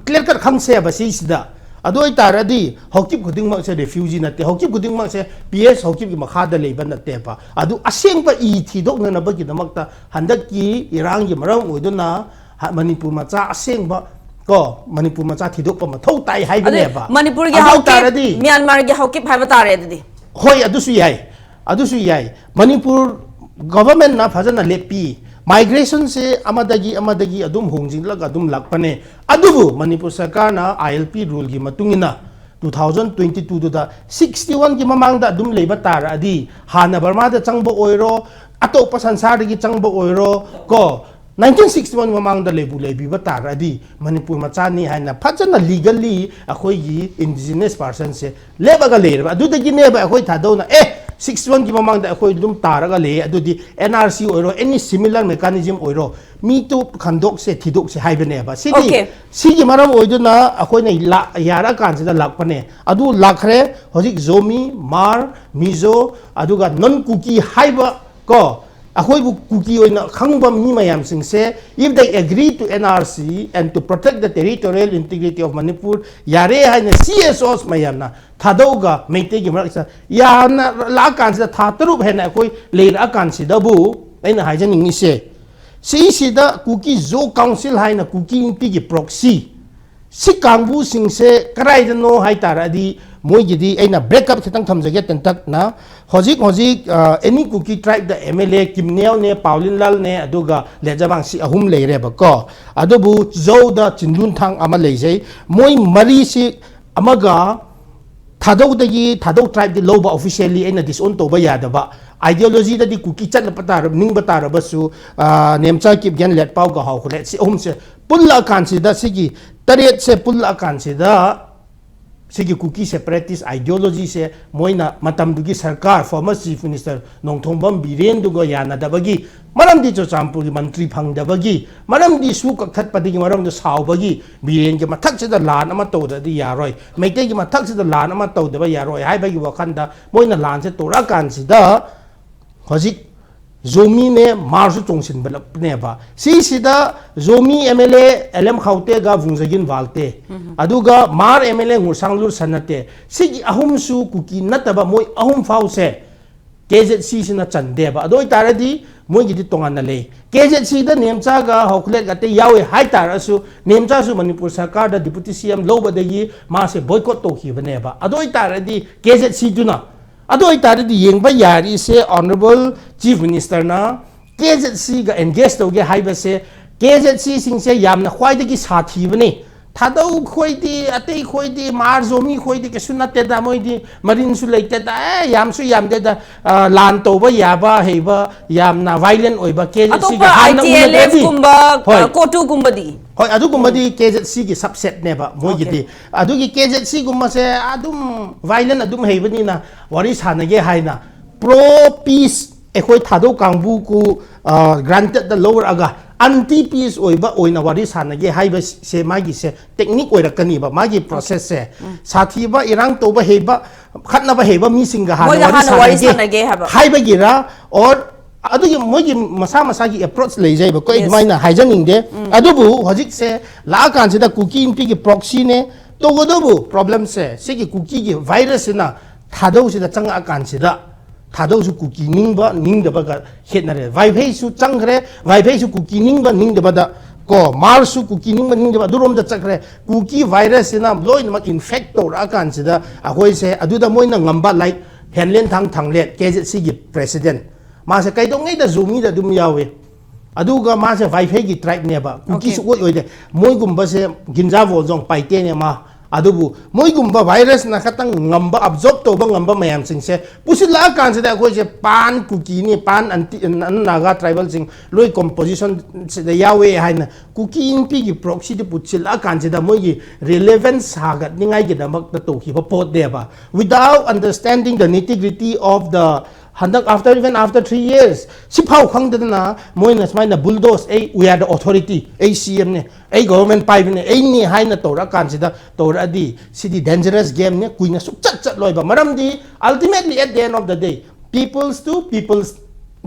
ꯀ꯭ꯂꯤꯌꯔ ꯀꯠ ꯈꯪꯁꯦꯕ ꯁꯤꯁꯤꯗ꯫ ꯑꯗꯨ ꯑꯣꯏꯇꯥꯔꯗꯤ ꯍꯥꯎꯀꯤꯞ ꯈꯨꯗꯤꯡꯃꯛꯁꯦ ꯔꯤꯐ꯭ꯌꯨꯖꯤ ꯅꯠꯇꯦ, ꯍꯥꯎꯀꯤꯞ ꯈꯨꯗꯤꯡꯃꯛꯁꯦ ꯄꯤ ꯑꯦꯁ ꯍꯥꯎꯀꯤꯞꯀꯤ ꯃꯈꯥꯗ ꯂꯩꯕ ꯅꯠꯇꯦꯕ꯫ ꯑꯗꯨ ꯑꯁꯦꯡꯕ ꯏ ꯊꯤꯗꯣꯛꯅꯅꯕꯒꯤꯗꯃꯛꯇ ꯍꯟꯗꯛꯀꯤ ꯏꯔꯥꯡꯒꯤ ꯃꯔꯝ ꯑꯣꯏꯗꯨꯅ ꯍ- ꯃꯅꯤꯄꯨꯔ ꯃꯆꯥ ꯑꯁꯦꯡꯕ ꯀꯣ, ꯃꯅꯤꯄꯨꯔ ꯃꯆꯥ ꯊꯤꯗꯣꯛꯄ ꯃꯊꯧ ꯇꯥꯏ ꯑꯗꯨ ꯍꯥꯏꯕꯅꯦꯕ꯫ ꯃꯅꯤꯄꯨꯔꯒꯤ ꯑꯗꯨ ꯍꯥꯎꯀꯤꯞ ꯇꯥꯔꯗꯤ ꯃ꯭ꯌꯥꯟꯃꯥꯔꯒꯤ ꯍꯥꯎꯀꯤꯞ ꯍꯥꯏꯕ ꯇꯥꯔꯦ ꯑꯗꯨꯗꯤ꯫ ꯍꯣꯏ, ꯑꯗꯨꯁꯨ ꯌꯥꯏ, ꯑꯗꯨꯁꯨ ꯌꯥꯏ꯫ ꯃꯅꯤꯄꯨꯔ ꯒꯚꯔꯟꯃꯦꯟꯠꯅ ꯐꯖꯅ ꯂꯦꯞꯄꯤ꯫ ꯃꯥꯏꯒ꯭ꯔꯦꯁꯟꯁꯦ ꯑꯃꯗꯒꯤ ꯑꯃꯗꯒꯤ ꯑꯗꯨꯝ ꯍꯣꯡꯖꯤꯜꯂꯒ ꯑꯗꯨꯝ ꯂꯥꯛꯄꯅꯦ꯫ ꯑꯗꯨꯕꯨ ꯃꯅꯤꯄꯨꯔ ꯁꯔꯀꯥꯔꯅ ꯑꯥꯏ ꯑꯦꯜ ꯄꯤ ꯔꯨꯜꯒꯤ ꯃꯇꯨꯡ ꯏꯟꯅ ꯇꯨ ꯊꯥꯎꯖꯟ ꯇ꯭ꯋꯦꯟꯇꯤ ꯇꯨꯗꯨꯗ ꯁꯤꯛꯁꯇꯤ ꯋꯥꯟꯒꯤ ꯃꯃꯥꯡꯗ ꯑꯗꯨꯝ ꯂꯩꯕ ꯇꯥꯔꯛꯑꯗꯤ, ꯍꯥꯟꯅ ꯕꯔꯃꯥꯗ ꯆꯪꯕ ꯑꯣꯏꯔꯣ, ꯑꯇꯣꯞꯄ ꯁꯪꯁꯥꯔꯗꯒꯤ ꯆꯪꯕ ꯑꯣꯏꯔꯣ ꯀꯣ, ꯅꯥꯏꯟꯇꯤꯟ ꯁꯤꯛꯁꯇꯤ ꯋꯥꯟ ꯃꯃꯥꯡꯗ ꯂꯩꯕꯨ ꯂꯩꯕꯤꯕ ꯇꯥꯔꯛꯑꯗꯤ ꯃꯅꯤꯄꯨꯔ ꯃꯆꯥꯅꯤ ꯍꯥꯏꯅ ꯐꯖꯅ ꯂꯤꯒꯜꯂꯤ ꯑꯩꯈꯣꯏꯒꯤ ꯏꯟꯗꯤꯖꯤꯅꯁ ꯄꯥꯔꯁꯟꯁꯦ ꯂꯦꯞꯄꯒ ꯂꯩꯔꯕ꯫ ꯑꯗꯨꯗꯒꯤꯅꯦꯕ ꯑꯩꯈꯣꯏ ꯊꯥꯗꯧꯅ ꯑꯦ ꯁꯤꯛꯁꯇꯤ ꯋꯥꯟꯒꯤ ꯃꯃꯥꯡꯗ ꯑꯩꯈꯣꯏ ꯑꯗꯨꯝ ꯇꯥꯔꯒ ꯂꯩ, ꯑꯗꯨꯗꯤ ꯑꯦꯟ ꯑꯥꯔ ꯁꯤ ꯑꯣꯏꯔꯣ, ꯑꯦꯅꯤ ꯁꯤꯃꯤꯂꯔ ꯃꯦꯀꯥꯅꯤꯖꯝ ꯑꯣꯏꯔꯣ, ꯃꯤꯗꯨ ꯈꯟꯗꯣꯛꯁꯦ, ꯊꯤꯗꯣꯛꯁꯦ ꯍꯥꯏꯕꯅꯦꯕ꯫ ꯁꯤꯗꯤ Okay. ꯁꯤꯒꯤ ꯃꯔꯝ ꯑꯣꯏꯗꯨꯅ ꯑꯩꯈꯣꯏꯅ ꯂꯥ- ꯌꯥꯔꯛꯑꯀꯥꯟꯁꯤꯗ ꯂꯥꯛꯄꯅꯦ꯫ ꯑꯗꯨ ꯂꯥꯛꯈ꯭ꯔꯦ꯫ ꯍꯧꯖꯤꯛ ꯖꯣꯃꯤ, ꯃꯥꯔ, ꯃꯤꯖꯣ, ꯑꯗꯨꯒ ꯅꯟ ꯀꯨꯀꯤ ꯍꯥꯏꯕ ꯀꯣ, ꯑꯩꯈꯣꯏꯕꯨ ꯀꯨꯀꯤ ꯑꯣꯏꯅ ꯈꯪꯕ ꯃꯤ ꯃꯌꯥꯝꯁꯤꯡꯁꯦ, if they agree to N R C and to protect the territorial integrity of Manipur, ꯌꯥꯔꯦ ꯍꯥꯏꯅ C S Os ꯃꯌꯥꯝꯅ ꯊꯥꯗꯣꯛꯑꯒ ꯃꯩꯇꯩꯒꯤ ꯃꯔꯛꯁꯤꯗ ꯌꯥꯝꯅ ꯂꯥꯛꯑꯀꯥꯟꯁꯤꯗ, ꯊꯥ ꯇꯔꯨꯛ ꯍꯦꯟꯅ ꯑꯩꯈꯣꯏ ꯂꯩꯔꯛꯑꯀꯥꯟꯁꯤꯗꯕꯨ, ꯑꯩꯅ ꯍꯥꯏꯖꯅꯤꯡꯉꯤꯁꯦ, ꯁꯤꯁꯤꯗ ꯀꯨꯀꯤ ꯖꯣ ꯀꯥꯎꯟꯁꯤꯜ ꯍꯥꯏꯅ ꯀꯨꯀꯤ ꯅꯨꯄꯤꯒꯤ ꯄ꯭ꯔꯣꯛꯁꯤ ꯁꯤ ꯀꯥꯡꯕꯨꯁꯤꯡꯁꯦ ꯀꯗꯥꯏꯗꯅꯣ ꯍꯥꯏ ꯇꯥꯔꯗꯤ, ꯃꯣꯏꯒꯤꯗꯤ ꯑꯩꯅ ꯕ꯭ꯔꯦꯛꯑꯞ ꯈꯤꯇꯪ ꯊꯝꯖꯒꯦ ꯇꯦꯟꯇꯛꯅ꯫ ꯍꯧꯖꯤꯛ ꯍꯧꯖꯤꯛ ꯑꯦꯅꯤ ꯀꯨꯀꯤ ꯇ꯭ꯔꯥꯏꯕꯇ ꯑꯦꯝ ꯑꯦꯜ ꯑꯦ ꯀꯤꯝꯅꯦꯜꯅꯦ, ꯄꯥꯎꯂꯤꯟ ꯂꯥꯜꯅꯦ, ꯑꯗꯨꯒ ꯂꯦꯖꯕꯥꯡ, ꯁꯤ ꯑꯍꯨꯝ ꯂꯩꯔꯦꯕꯀꯣ꯫ ꯑꯗꯨꯕꯨ ꯆꯤꯖꯧꯗ ꯆꯤꯟꯂꯨꯟꯊꯥꯡ ꯑꯃ ꯂꯩꯖꯩ꯫ ꯃꯣꯏ ꯃꯔꯤꯁꯤ ꯑꯃꯒ ꯊꯥꯗꯧꯗꯒꯤ, ꯊꯥꯗꯧ ꯇ꯭ꯔꯥꯏꯕꯇꯤ ꯂꯧꯕ ꯑꯣꯐꯤꯁꯤꯌꯦꯜꯂꯤ ꯑꯩꯅ ꯗꯤꯁꯑꯣꯟ ꯇꯧꯕ ꯌꯥꯗꯕ, ꯑꯥꯏꯗꯤꯌꯣꯂꯣꯖꯤꯗꯗꯤ ꯀꯨꯀꯤ ꯆꯠꯅꯕ ꯇꯥꯔꯕ, ꯅꯤꯡꯕ ꯇꯥꯔꯕꯁꯨ, ꯑ, ꯅꯦꯝꯆꯥ, ꯀꯤꯞꯒꯦꯟ, ꯂꯦꯠꯄꯥꯎ, ꯒꯍꯥꯎ, ꯈꯨꯂꯦꯠ, ꯁꯤ ꯑꯍꯨꯝꯁꯦ ꯄꯨꯜꯂꯛꯑꯀꯥꯟꯁꯤꯗ, ꯁꯤꯒꯤ ꯇꯔꯦꯠꯁꯦ ꯄꯨꯜꯂꯛꯑꯀꯥꯟꯁꯤꯗ, ꯁꯤꯒꯤ ꯀꯨꯀꯤ ꯁꯦꯄꯔꯦꯇꯤꯁ ꯑꯥꯏꯗꯤꯌꯣꯂꯣꯖꯤꯁꯦ ꯃꯣꯏꯅ ꯃꯇꯝꯗꯨꯒꯤ ꯁꯔꯀꯥꯔ, ꯐꯣꯔꯃꯔ ꯆꯤꯐ ꯃꯤꯅꯤꯁꯇꯔ ꯅꯣꯡꯊꯣꯡꯕꯝ ꯕꯤꯔꯦꯟꯗꯨꯒ ꯌꯥꯅꯗꯕꯒꯤ, ꯃꯔꯝꯗꯤ ꯆꯨꯔꯆꯥꯟꯄꯨꯔꯒꯤ ꯃꯟꯇ꯭ꯔꯤ ꯐꯪꯗꯕꯒꯤ, ꯃꯔꯝꯗꯤ ꯁꯨ ꯀꯛꯊꯠꯄꯗꯒꯤ ꯃꯔꯝꯗ ꯁꯥꯎꯕꯒꯤ, ꯕꯤꯔꯦꯟꯒꯤ ꯃꯊꯛꯁꯤꯗ ꯂꯥꯟ ꯑꯃ ꯇꯧꯗ꯭ꯔꯗꯤ ꯌꯥꯔꯣꯏ, ꯃꯩꯇꯩꯒꯤ ꯃꯊꯛꯁꯤꯗ ꯂꯥꯟ ꯑꯃ ꯇꯧꯗꯕ ꯌꯥꯔꯣꯏ ꯍꯥꯏꯕꯒꯤ ꯋꯥꯈꯜꯗ ꯃꯣꯏꯅ ꯂꯥꯟꯁꯦ ꯇꯧꯔꯛꯑꯀꯥꯟꯁꯤꯗ, ꯍꯧꯖꯤꯛ ꯖꯣꯃꯤꯅꯦ, ꯃꯥꯔꯁꯨ ꯆꯣꯡꯁꯤꯟꯕꯂꯛꯄꯅꯦꯕ꯫ ꯁꯤꯁꯤꯗ Zomi M L A L M ꯈꯥꯎꯇꯦꯒ ꯚꯨꯡꯖꯥꯒꯤꯟ ꯚꯥꯜꯇꯦ, ꯑꯗꯨꯒ ꯃꯥꯔ ꯑꯦꯝ ꯑꯦꯜ ꯑꯦ ꯉꯨꯔꯁꯥꯡꯂꯨꯔ ꯁꯅꯥꯇꯦ, ꯁꯤꯒꯤ ꯑꯍꯨꯝꯁꯨ ꯀꯨꯀꯤ ꯅꯠꯇꯕ ꯃꯣꯏ ꯑꯍꯨꯝ ꯐꯥꯎꯁꯦ ꯀꯦ ꯖꯦꯠ ꯁꯤꯁꯤꯅ ꯆꯟꯗꯦꯕ꯫ ꯑꯗꯨ ꯑꯣꯏꯇꯥꯔꯗꯤ ꯃꯣꯏꯒꯤꯗꯤ ꯇꯣꯉꯥꯟꯅ ꯂꯩ꯫ ꯀꯦ ꯖꯦꯠ ꯁꯤꯗ ꯅꯦꯝꯆꯥꯒ ꯍꯧꯈꯨꯂꯦꯠ ꯑꯇꯩ ꯌꯥꯎꯋꯦ ꯍꯥꯏꯇꯥꯔꯁꯨ, ꯅꯦꯝꯆꯥꯁꯨ ꯃꯅꯤꯄꯨꯔ ꯁꯔꯀꯥꯔꯗ ꯗꯤꯄꯨꯇꯤ ꯁꯤ ꯑꯦꯝ ꯂꯧꯕꯗꯒꯤ ꯃꯥꯁꯦ ꯕꯣꯏꯀꯣꯠ ꯇꯧꯈꯤꯕꯅꯦꯕ꯫ ꯑꯗꯨ ꯑꯣꯏꯇꯥꯔꯗꯤ ꯀꯦ ꯖꯦꯠ ꯁꯤꯗꯨꯅ, ꯑꯗꯨ ꯑꯣꯏꯇꯥꯔꯗꯤ ꯌꯦꯡꯕ ꯌꯥꯔꯤꯁꯦ, ꯑꯣꯅꯔꯦꯕꯜ ꯆꯤꯐ ꯃꯤꯅꯤꯁꯇꯔꯅ ꯀꯦ ꯖꯦꯠ ꯁꯤꯒ ꯑꯦꯟꯒꯦꯖ ꯇꯧꯒꯦ ꯍꯥꯏꯕꯁꯦ, ꯀꯦ ꯖꯦꯠ ꯁꯤꯁꯤꯡꯁꯦ ꯌꯥꯝꯅ ꯈ꯭ꯋꯥꯏꯗꯒꯤ ꯁꯥꯊꯤꯕꯅꯤ꯫ ꯊꯥꯗꯧ ꯈꯣꯏꯗꯤ, ꯑꯇꯩ ꯈꯣꯏꯗꯤ, ꯃꯥꯔ ꯖꯣꯃꯤ ꯈꯣꯏꯗꯤ ꯀꯩꯁꯨ ꯅꯠꯇꯦꯗ, ꯃꯣꯏꯗꯤ ꯃꯔꯤꯟꯁꯨ ꯂꯩꯇꯦꯗ, ꯑꯦ, ꯌꯥꯝꯁꯨ ꯌꯥꯝꯗꯦꯗ, ꯑ, ꯂꯥꯟ ꯇꯧꯕ ꯌꯥꯕ ꯍꯩꯕ, ꯌꯥꯝꯅ ꯚꯥꯏꯂꯦꯟ ꯑꯣꯏꯕ ꯀꯦ ꯖꯦꯠ ꯁꯤꯒ ꯑꯇꯣꯞꯄ ꯍꯥꯟꯅ ꯎꯅꯗ꯭ꯔꯗꯤ꯫ ꯑꯥꯏ ꯇꯤ ꯑꯦꯜ ꯑꯦꯐ ꯀꯨꯝꯕ, ꯍꯣꯏ꯫ ꯑ, ꯀꯣꯇꯨꯒꯨꯝꯕꯗꯤ? ꯍꯣꯏ, ꯑꯗꯨꯒꯨꯝꯕꯗꯤ ꯀꯦ ꯖꯦꯠ ꯁꯤꯒꯤ ꯁꯕꯁꯦꯠꯅꯦꯕ ꯃꯣꯏꯒꯤꯗꯤ꯫ ꯑꯣꯀꯦ꯫ ꯑꯗꯨꯒꯤ ꯀꯦ ꯖꯦꯠ ꯁꯤꯒꯨꯝꯕꯁꯦ ꯑꯗꯨꯝ ꯚꯥꯏꯂꯦꯟ ꯑꯗꯨꯝ ꯍꯩꯕꯅꯤꯅ ꯋꯥꯔꯤ ꯁꯥꯟꯅꯒꯦ ꯍꯥꯏꯅ ꯄ꯭ꯔꯣ ꯄꯤꯁ ꯑꯩꯈꯣꯏ ꯊꯥꯗꯧ ꯀꯥꯡꯕꯨ ꯀꯨ, ꯑ, ꯒ꯭ꯔꯥꯟꯇꯦꯗꯇ ꯂꯧꯔꯛꯑꯒ ꯑꯟꯇꯤ ꯄꯤꯁ ꯑꯣꯏꯕ ꯑꯣꯏꯅ ꯋꯥꯔꯤ ꯁꯥꯟꯅꯒꯦ ꯍꯥꯏꯕꯁꯦ ꯃꯥꯒꯤꯁꯦ ꯇꯦꯛꯅꯤꯛ ꯑꯣꯏꯔꯛꯀꯅꯤꯕ, ꯃꯥꯒꯤ ꯄ꯭ꯔꯣꯁꯦꯁꯁꯦ꯫ ꯁꯥꯊꯤꯕ, ꯏꯔꯥꯡ ꯇꯧꯕ ꯍꯩꯕ, ꯈꯠꯅꯕ ꯍꯩꯕ ꯃꯤꯁꯤꯡꯒ ꯍꯥꯟꯅ ꯃꯣꯏꯒ ꯋꯥꯔꯤ ꯍꯥꯟꯅ ꯋꯥꯔꯤ ꯁꯥꯟꯅꯒꯦ ꯁꯥꯟꯅꯒꯦ ꯍꯥꯏꯕ꯫ ꯍꯥꯏꯕꯒꯤꯔ, ꯑꯣꯔ ꯑꯗꯨꯒꯤ ꯃꯣꯏꯒꯤ ꯃꯁꯥ ꯃꯁꯥꯒꯤ ꯑꯦꯄ꯭ꯔꯣꯆ ꯂꯩꯖꯩꯕꯀꯣ, ꯑꯩ ꯌꯦꯁ꯫ ꯑꯗꯨꯃꯥꯏꯅ ꯍꯥꯏꯖꯅꯤꯡꯗꯦ꯫ ꯎꯝ꯫ ꯑꯗꯨꯕꯨ ꯍꯧꯖꯤꯛꯁꯦ ꯂꯥꯛꯑꯀꯥꯟꯁꯤꯗ ꯀꯨꯀꯤ ꯅꯨꯄꯤꯒꯤ ꯄ꯭ꯔꯣꯛꯁꯤꯅꯦ, ꯇꯧꯒꯗꯧꯕ ꯄ꯭ꯔꯣꯕ꯭ꯂꯦꯝꯁꯦ ꯁꯤꯒꯤ ꯀꯨꯀꯤꯒꯤ ꯚꯥꯏꯔꯁꯁꯤꯅ ꯊꯥꯗꯧꯁꯤꯗ ꯆꯪꯉꯛꯑꯀꯥꯟꯁꯤꯗ, ꯊꯥꯗꯧꯁꯨ ꯀꯨꯀꯤ ꯅꯤꯡꯕ ꯅꯤꯡꯗꯕꯒ ꯈꯦꯠꯅꯔꯦ꯫ ꯚꯥꯏꯐꯩꯁꯨ ꯆꯪꯈ꯭ꯔꯦ, ꯚꯥꯏꯐꯩꯁꯨ ꯀꯨꯀꯤ ꯅꯤꯡꯕ ꯅꯤꯡꯗꯕꯗ ꯀꯣ, ꯃꯥꯔꯁꯁꯨ ꯀꯨꯀꯤ ꯅꯤꯡꯕ ꯅꯤꯡꯗꯕ ꯑꯗꯨꯔꯣꯝꯗ ꯆꯠꯈ꯭ꯔꯦ꯫ ꯀꯨꯀꯤ ꯚꯥꯏꯔꯁꯁꯤꯅ ꯂꯣꯏꯅꯃꯛ ꯏꯟꯐꯦꯛ ꯇꯧꯔꯛꯑꯀꯥꯟꯁꯤꯗ ꯑꯩꯈꯣꯏꯁꯦ ꯑꯗꯨꯗ ꯃꯣꯏꯅ ꯉꯝꯕ, ꯂꯥꯏꯛ ꯍꯦꯟꯂꯦꯟ ꯊꯥꯡ ꯊꯥꯡꯂꯦꯠ, ꯀꯦ ꯖꯦꯠ ꯁꯤꯒꯤ ꯄ꯭ꯔꯦꯁꯤꯗꯦꯟ, ꯃꯥꯁꯦ ꯀꯩꯗꯧꯉꯩꯗ ꯖꯨꯃꯤꯗ ꯑꯗꯨꯝ ꯌꯥꯎꯏ꯫ ꯑꯗꯨꯒ ꯃꯥꯁꯦ ꯋꯥꯏꯐꯩꯒꯤ ꯇ꯭ꯔꯥꯏꯕꯅꯦꯕ, ꯀꯨꯀꯤ Okay. ꯁꯨꯛꯑꯣꯏ ꯑꯣꯏꯗꯦ꯫ ꯃꯣꯏꯒꯨꯝꯕꯁꯦ ꯒꯤꯟꯖꯥ ꯕꯣꯜꯖꯣꯡ ꯄꯥꯏꯇꯦꯅꯦ ꯃꯥ꯫ ꯑꯗꯨꯕꯨ ꯃꯣꯏꯒꯨꯝꯕ ꯚꯥꯏꯔꯁꯅ ꯈꯇꯪ ꯉꯝꯕ, ꯑꯦꯕꯖꯣꯔꯕ ꯇꯧꯕ ꯉꯝꯕ ꯃꯌꯥꯝꯁꯤꯡꯁꯦ ꯄꯨꯁꯤꯜꯂꯛꯑꯀꯥꯟꯁꯤꯗ ꯑꯩꯈꯣꯏꯁꯦ ꯄꯥꯟ ꯀꯨꯀꯤꯅꯤ, ꯄꯥꯟ ꯑꯟꯇꯤ-, ꯅꯟ ꯅꯥꯒꯥ ꯇ꯭ꯔꯥꯏꯕꯦꯜꯁꯤꯡ ꯂꯣꯏ ꯀꯣꯝꯄꯣꯖꯤꯁꯟꯁꯤꯗ ꯌꯥꯎꯋꯦ ꯍꯥꯏꯅ ꯀꯨꯀꯤ ꯏꯟꯄꯤꯒꯤ ꯄ꯭ꯔꯣꯛꯁꯤꯗ ꯄꯨꯁꯤꯜꯂꯛꯑꯀꯥꯟꯁꯤꯗ ꯃꯣꯏꯒꯤ ꯔꯤꯂꯦꯚꯦꯟꯁ ꯁꯥꯒꯠꯅꯤꯡꯉꯥꯏꯒꯤꯗꯃꯛꯇ ꯇꯧꯈꯤꯕ ꯄꯣꯠꯅꯦꯕ꯫ Without understanding the nitty gritty of the ꯍꯟꯗꯛ after, even after three years, ꯁꯤꯐꯥꯎ ꯈꯪꯗꯗꯅ ꯃꯣꯏꯅ ꯁꯨꯃꯥꯏꯅ ꯕꯨꯜꯗꯣꯁ, ꯑꯩ, "We are the authority, ꯑꯩ ꯁꯤ ꯑꯦꯝꯅꯦ, ꯑꯩ ꯒꯣꯚꯔꯟꯃꯦꯟ ꯄꯥꯏꯕꯅꯦ, ꯑꯩꯅꯤ" ꯍꯥꯏꯅ ꯇꯧꯔꯛꯑꯀꯥꯟꯁꯤꯗ, ꯇꯧꯔꯛꯑꯗꯤ ꯁꯤꯗꯤ ꯗꯦꯟꯖꯔꯁ ꯒꯦꯝꯅꯦ, ꯀꯨꯏꯅ ꯁꯨꯛꯆꯠ ꯆꯠꯂꯣꯏꯕ꯫ ꯃꯔꯝꯗꯤ ultimately, at the end of the day, peoples to peoples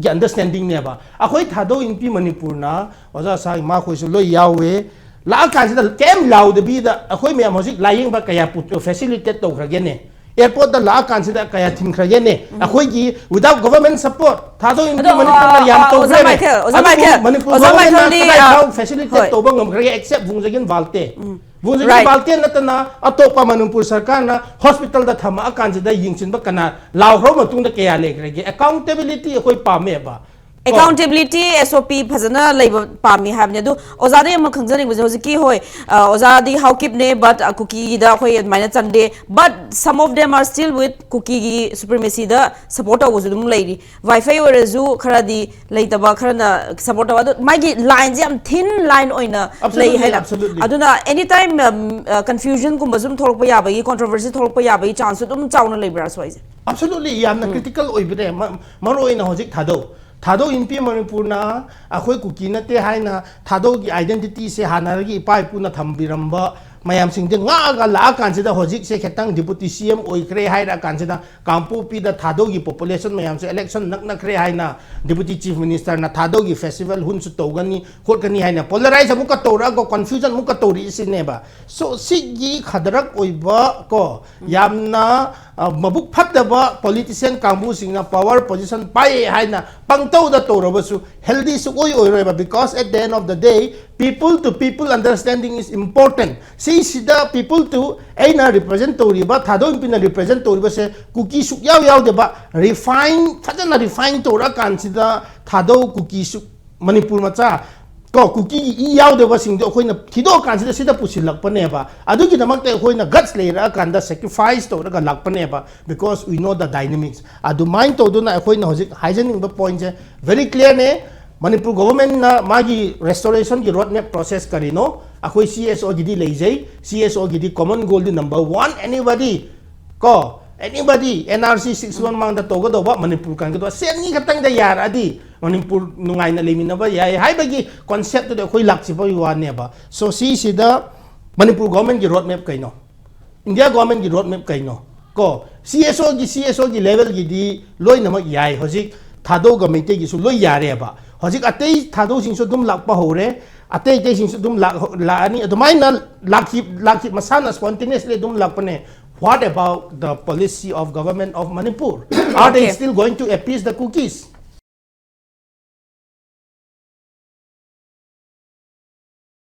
ꯒꯤ ꯑꯟꯗꯔꯁꯇꯦꯟꯗꯤꯡꯅꯦꯕ꯫ ꯑꯩꯈꯣꯏ ꯊꯥꯗꯧ ꯏꯟꯄꯤ ꯃꯅꯤꯄꯨꯔꯅ, ꯑꯣꯖꯥ ꯁꯥꯏ, ꯃꯥꯈꯣꯏꯁꯨ ꯂꯣꯏ ꯌꯥꯎꯋꯦ, ꯂꯥꯛꯑꯀꯥꯟꯁꯤꯗ ꯀꯩꯝ ꯂꯥꯎꯗꯕꯤꯗ ꯑꯩꯈꯣꯏ ꯃꯌꯥꯝ ꯍꯧꯖꯤꯛ ꯂꯥꯏꯌꯦꯡꯕ ꯀꯌꯥ ꯐꯦꯁꯤꯂꯤꯇꯦꯠ ꯇꯧꯈ꯭ꯔꯒꯦꯅꯦ? ꯑꯦꯌꯔꯄꯣꯔꯠꯇ ꯂꯥꯛꯑꯀꯥꯟꯁꯤꯗ ꯀꯌꯥ ꯊꯤꯟꯈ꯭ꯔꯒꯦꯅꯦ? ꯑꯩꯈꯣꯏꯒꯤ without government support, ꯊꯥꯗꯧ ꯏꯟꯄꯤ ꯑꯗꯣ, ꯃꯅꯤꯄꯨꯔꯅ ꯑ, ꯌꯥꯝ ꯑ, ꯑꯣꯖꯥ ꯇꯧꯈ꯭ꯔꯦꯅꯦ꯫ ꯃꯥꯏꯀꯦꯜ, ꯑꯣꯖꯥ ꯑꯗꯨꯕꯨ ꯃꯥꯏꯀꯦꯜ, ꯃꯅꯤꯄꯨꯔ ꯑꯣꯖꯥ ꯒꯣꯚꯔꯟꯃꯦꯟꯅ ꯃꯥꯏꯀꯦꯜꯗꯤ, ꯀꯗꯥꯏ ꯑ, ꯐꯥꯎ ꯐꯦꯁꯤꯂꯤꯇꯦꯠ ꯍꯣꯏ꯫ ꯇꯧꯕ ꯉꯝꯈ꯭ꯔꯒꯦ? ꯑꯦꯛꯁꯦꯞ ꯚꯨꯡꯖꯒꯤꯟ ꯚꯥꯜꯇꯦ꯫ ꯎꯝ꯫ ꯚꯨꯡꯖꯒꯤꯟ Right. ꯚꯥꯜꯇꯦ ꯅꯠꯇꯅ ꯑꯇꯣꯞꯄ ꯃꯅꯤꯄꯨꯔ ꯁꯔꯀꯥꯔꯅ ꯍꯣꯁꯄꯤꯇꯥꯜꯗ ꯊꯝꯃꯛꯑꯀꯥꯟꯁꯤꯗ ꯌꯦꯡꯁꯤꯟꯕ ꯀꯅꯥ ꯂꯥꯎꯈ꯭ꯔꯕ ꯃꯇꯨꯡꯗ ꯀꯌꯥ ꯂꯩꯈ꯭ꯔꯒꯦ? ꯑꯦꯀꯥꯎꯟꯇꯦꯕꯤꯂꯤꯇꯤ ꯑꯩꯈꯣꯏ ꯄꯥꯝꯃꯦꯕ꯫ ꯀꯣ? ꯑꯦꯀꯥꯎꯟꯇꯦꯕꯤꯂꯤꯇꯤ, ꯑꯦꯁ ꯑꯣ ꯄꯤ ꯐꯖꯅ ꯂꯩꯕ ꯄꯥꯝꯃꯤ ꯍꯥꯏꯕꯅꯤ꯫ ꯑꯗꯨ ꯑꯣꯖꯥꯗꯒꯤ ꯑꯃ ꯈꯪꯖꯅꯤꯡꯕꯁꯦ, ꯍꯧꯖꯤꯛꯀꯤ, ꯍꯣꯏ, ꯑ, ꯑꯣꯖꯥꯗꯤ ꯍꯥꯎꯀꯤꯞꯅꯦ, but, ꯑ, ꯀꯨꯀꯤꯒꯤꯗ ꯑꯩꯈꯣꯏ ꯑꯗꯨꯃꯥꯏꯅ ꯆꯟꯗꯦ, but some of them are still with ꯀꯨꯀꯤꯒꯤ ꯁꯨꯄ꯭ꯔꯤꯃꯦꯁꯤꯗ ꯁꯞꯄꯣꯔꯠ ꯇꯧꯕꯁꯨ ꯑꯗꯨꯝ ꯂꯩꯔꯤ꯫ ꯋꯥꯏꯐꯩ ꯑꯣꯏꯔꯁꯨ ꯈꯔꯗꯤ ꯂꯩꯇꯕ, ꯈꯔꯅ ꯁꯞꯄꯣꯔꯠ ꯇꯧꯕ꯫ ꯑꯗꯣ ꯃꯥꯒꯤ ꯂꯥꯏꯟꯁꯦ ꯌꯥꯝ ꯊꯤꯟ ꯂꯥꯏꯟ ꯑꯣꯏꯅ ꯂꯩ Absolutely, ꯍꯥꯏꯅ꯫ Absolutely. ꯑꯗꯨꯅ ꯑꯦꯅꯤ ꯇꯥꯏꯝ, ꯑꯝ, ꯑ, ꯀꯟꯐ꯭ꯌꯨꯖꯟꯒꯨꯝꯕꯁꯨ ꯑꯗꯨꯝ ꯊꯣꯛꯂꯛꯄ ꯌꯥꯕꯒꯤ, ꯀꯣꯟꯇ꯭ꯔꯣꯚꯔꯁꯤ ꯊꯣꯛꯂꯛꯄ ꯌꯥꯕꯒꯤ ꯆꯥꯟꯁꯁꯨ ꯑꯗꯨꯝ ꯆꯥꯎꯅ ꯂꯩꯕ꯭ꯔꯥ ꯁ꯭ꯋꯥꯏꯁꯦ? Absolutely, ꯌꯥꯝꯅ ꯎꯝ꯫ ꯀ꯭ꯔꯤꯇꯤꯀꯦꯜ ꯑꯣꯏꯕꯅꯦ꯫ ꯃ-, ꯃꯔꯨ ꯑꯣꯏꯅ ꯍꯧꯖꯤꯛ ꯊꯥꯗꯧ, ꯊꯥꯗꯧ ꯏꯟꯄꯤ ꯃꯅꯤꯄꯨꯔꯅ ꯑꯩꯈꯣꯏ ꯀꯨꯀꯤ ꯅꯠꯇꯦ ꯍꯥꯏꯅ ꯊꯥꯗꯧꯒꯤ ꯑꯥꯏꯗꯦꯟꯇꯤꯇꯤꯁꯦ ꯍꯥꯟꯅꯗꯒꯤ ꯏꯄꯥ ꯏꯄꯨꯅ ꯊꯝꯕꯤꯔꯝꯕ ꯃꯌꯥꯝꯁꯤꯡꯁꯦ ꯉꯥꯛꯑꯒ ꯂꯥꯛꯑꯀꯥꯟꯁꯤꯗ ꯍꯧꯖꯤꯛꯁꯦ ꯈꯤꯇꯪ ꯗꯤꯄꯨꯇꯤ ꯁꯤ ꯑꯦꯝ ꯑꯣꯏꯈ꯭ꯔꯦ ꯍꯥꯏꯔꯀꯥꯟꯁꯤꯗ ꯀꯥꯡꯄꯣꯛꯄꯤꯗ ꯊꯥꯗꯧꯒꯤ ꯄꯣꯄꯨꯂꯦꯁꯟ ꯃꯌꯥꯝꯁꯦ ꯏꯂꯦꯛꯁꯟ ꯅꯛꯅꯈ꯭ꯔꯦ ꯍꯥꯏꯅ ꯗꯤꯄꯨꯇꯤ ꯆꯤꯐ ꯃꯤꯅꯤꯁꯇꯔꯅ ꯊꯥꯗꯧꯒꯤ ꯐꯦꯁꯇꯤꯚꯦꯜ ꯍꯨꯟꯁꯨ ꯇꯧꯒꯅꯤ, ꯈꯣꯠꯀꯅꯤ ꯍꯥꯏꯅ ꯄꯣꯂꯔꯥꯏꯖ ꯑꯃꯨꯛꯀ ꯇꯧꯔꯛꯑꯒ ꯀꯟꯐ꯭ꯌꯨꯖꯟ ꯑꯃꯨꯛꯀ ꯇꯧꯔꯛꯏꯁꯤꯅꯦꯕ꯫ So, ꯁꯤꯒꯤ ꯈꯗꯔꯛ ꯑꯣꯏꯕ ꯀꯣ, ꯌꯥꯝꯅ, ꯑ, ꯃꯕꯨꯛ ꯐꯠꯇꯕ ꯄꯣꯂꯤꯇꯤꯁꯤꯌꯟ ꯀꯥꯡꯕꯨꯁꯤꯡꯅ ꯄꯋꯥꯔ ꯄꯣꯖꯤꯁꯟ ꯄꯥꯏꯌꯦ ꯍꯥꯏꯅ ꯄꯪꯇꯧꯗ ꯇꯧꯔꯕꯁꯨ healthy ꯁꯨꯛꯑꯣꯏ ꯑꯣꯏꯔꯣꯏꯕ, because at the end of the day, People to people understanding is important. ꯁꯤꯁꯤꯗ people to ꯑꯩꯅ represent ꯇꯧꯔꯤꯕ, ꯊꯥꯗꯧ ꯏꯟꯄꯤꯅ represent ꯇꯧꯔꯤꯕꯁꯦ ꯀꯨꯀꯤ ꯁꯨꯛꯌꯥꯎ ꯌꯥꯎꯗꯕ, refine, ꯐꯖꯅ refine ꯇꯧꯔꯛꯑꯀꯥꯟꯁꯤꯗ ꯊꯥꯗꯧ ꯀꯨꯀꯤ ꯁꯨꯛ ꯃꯅꯤꯄꯨꯔ ꯃꯆꯥ ꯀꯣ ꯀꯨꯀꯤꯒꯤ ꯏ ꯌꯥꯎꯗꯕꯁꯤꯡꯗꯣ ꯑꯩꯈꯣꯏꯅ ꯊꯤꯗꯣꯛꯑꯀꯥꯟꯁꯤꯗ ꯁꯤꯗ ꯄꯨꯁꯤꯜꯂꯛꯄꯅꯦꯕ꯫ ꯑꯗꯨꯒꯤꯗꯃꯛꯇ ꯑꯩꯈꯣꯏꯅ guts ꯂꯩꯔꯛꯑꯀꯥꯟꯗ sacrifice ꯇꯧꯔꯒ ꯂꯥꯛꯄꯅꯦꯕ, because we know the dynamics꯫ ꯑꯗꯨꯃꯥꯏꯅ ꯇꯧꯗꯨꯅ ꯑꯩꯈꯣꯏꯅ ꯍꯧꯖꯤꯛ ꯍꯥꯏꯖꯅꯤꯡꯕ pointꯁꯦ very clearꯅꯦ꯫ ꯃꯅꯤꯄꯨꯔ governmentꯅ ꯃꯥꯒꯤ restorationꯒꯤ road map process ꯀꯔꯤꯅꯣ? ꯑꯩꯈꯣꯏ CSOꯒꯤꯗꯤ ꯂꯩꯖꯩ꯫ CSOꯒꯤꯗꯤ common goalꯗꯤ number one, anybody ꯀꯣ anybody NRC six one ꯃꯥꯡꯗ ꯇꯧꯒꯗꯧꯕ, ꯃꯅꯤꯄꯨꯔ ꯀꯟꯒꯗꯧꯕ, ꯁꯤ ꯑꯅꯤ ꯈꯛꯇꯪꯗ ꯌꯥꯔꯛꯑꯗꯤ ꯃꯅꯤꯄꯨꯔ ꯅꯨꯡꯉꯥꯏꯅ ꯂꯩꯃꯤꯟꯅꯕ ꯌꯥꯏ ꯍꯥꯏꯕꯒꯤ conceptꯇꯨꯗꯤ ꯑꯩꯈꯣꯏ ꯂꯥꯛꯆꯕꯒꯤ ꯋꯥꯅꯦꯕ꯫ So ꯁꯤꯁꯤꯗ ꯃꯅꯤꯄꯨꯔ governmentꯀꯤ road map ꯀꯩꯅꯣ? India governmentꯀꯤ road map ꯀꯩꯅꯣ? ꯀꯣ CSOꯒꯤ, CSOꯒꯤ levelꯒꯤꯗꯤ ꯂꯣꯏꯅꯃꯛ ꯌꯥꯏ꯫ ꯍꯧꯖꯤꯛ ꯊꯥꯗꯧꯒ ꯃꯩꯇꯩꯒꯤꯁꯨ ꯂꯣꯏ ꯌꯥꯔꯦꯕ꯫ ꯍꯧꯖꯤꯛ ꯑꯇꯩ ꯊꯥꯗꯧꯁꯤꯡꯁꯨ ꯑꯗꯨꯝ ꯂꯥꯛꯄ ꯍꯧꯔꯦ꯫ ꯑꯇꯩ ꯑꯇꯩꯁꯤꯡꯁꯨ ꯑꯗꯨꯝ ꯂꯥꯛ-, ꯂꯥꯛꯑꯅꯤ꯫ ꯑꯗꯨꯃꯥꯏꯅ ꯂꯥꯛꯈꯤ, ꯂꯥꯛꯈꯤ, ꯃꯁꯥꯅ spontaneously ꯑꯗꯨꯝ ꯂꯥꯛꯄꯅꯦ꯫ What about the policy of government of Manipur? Are they Okay. still going to appease the Kukis?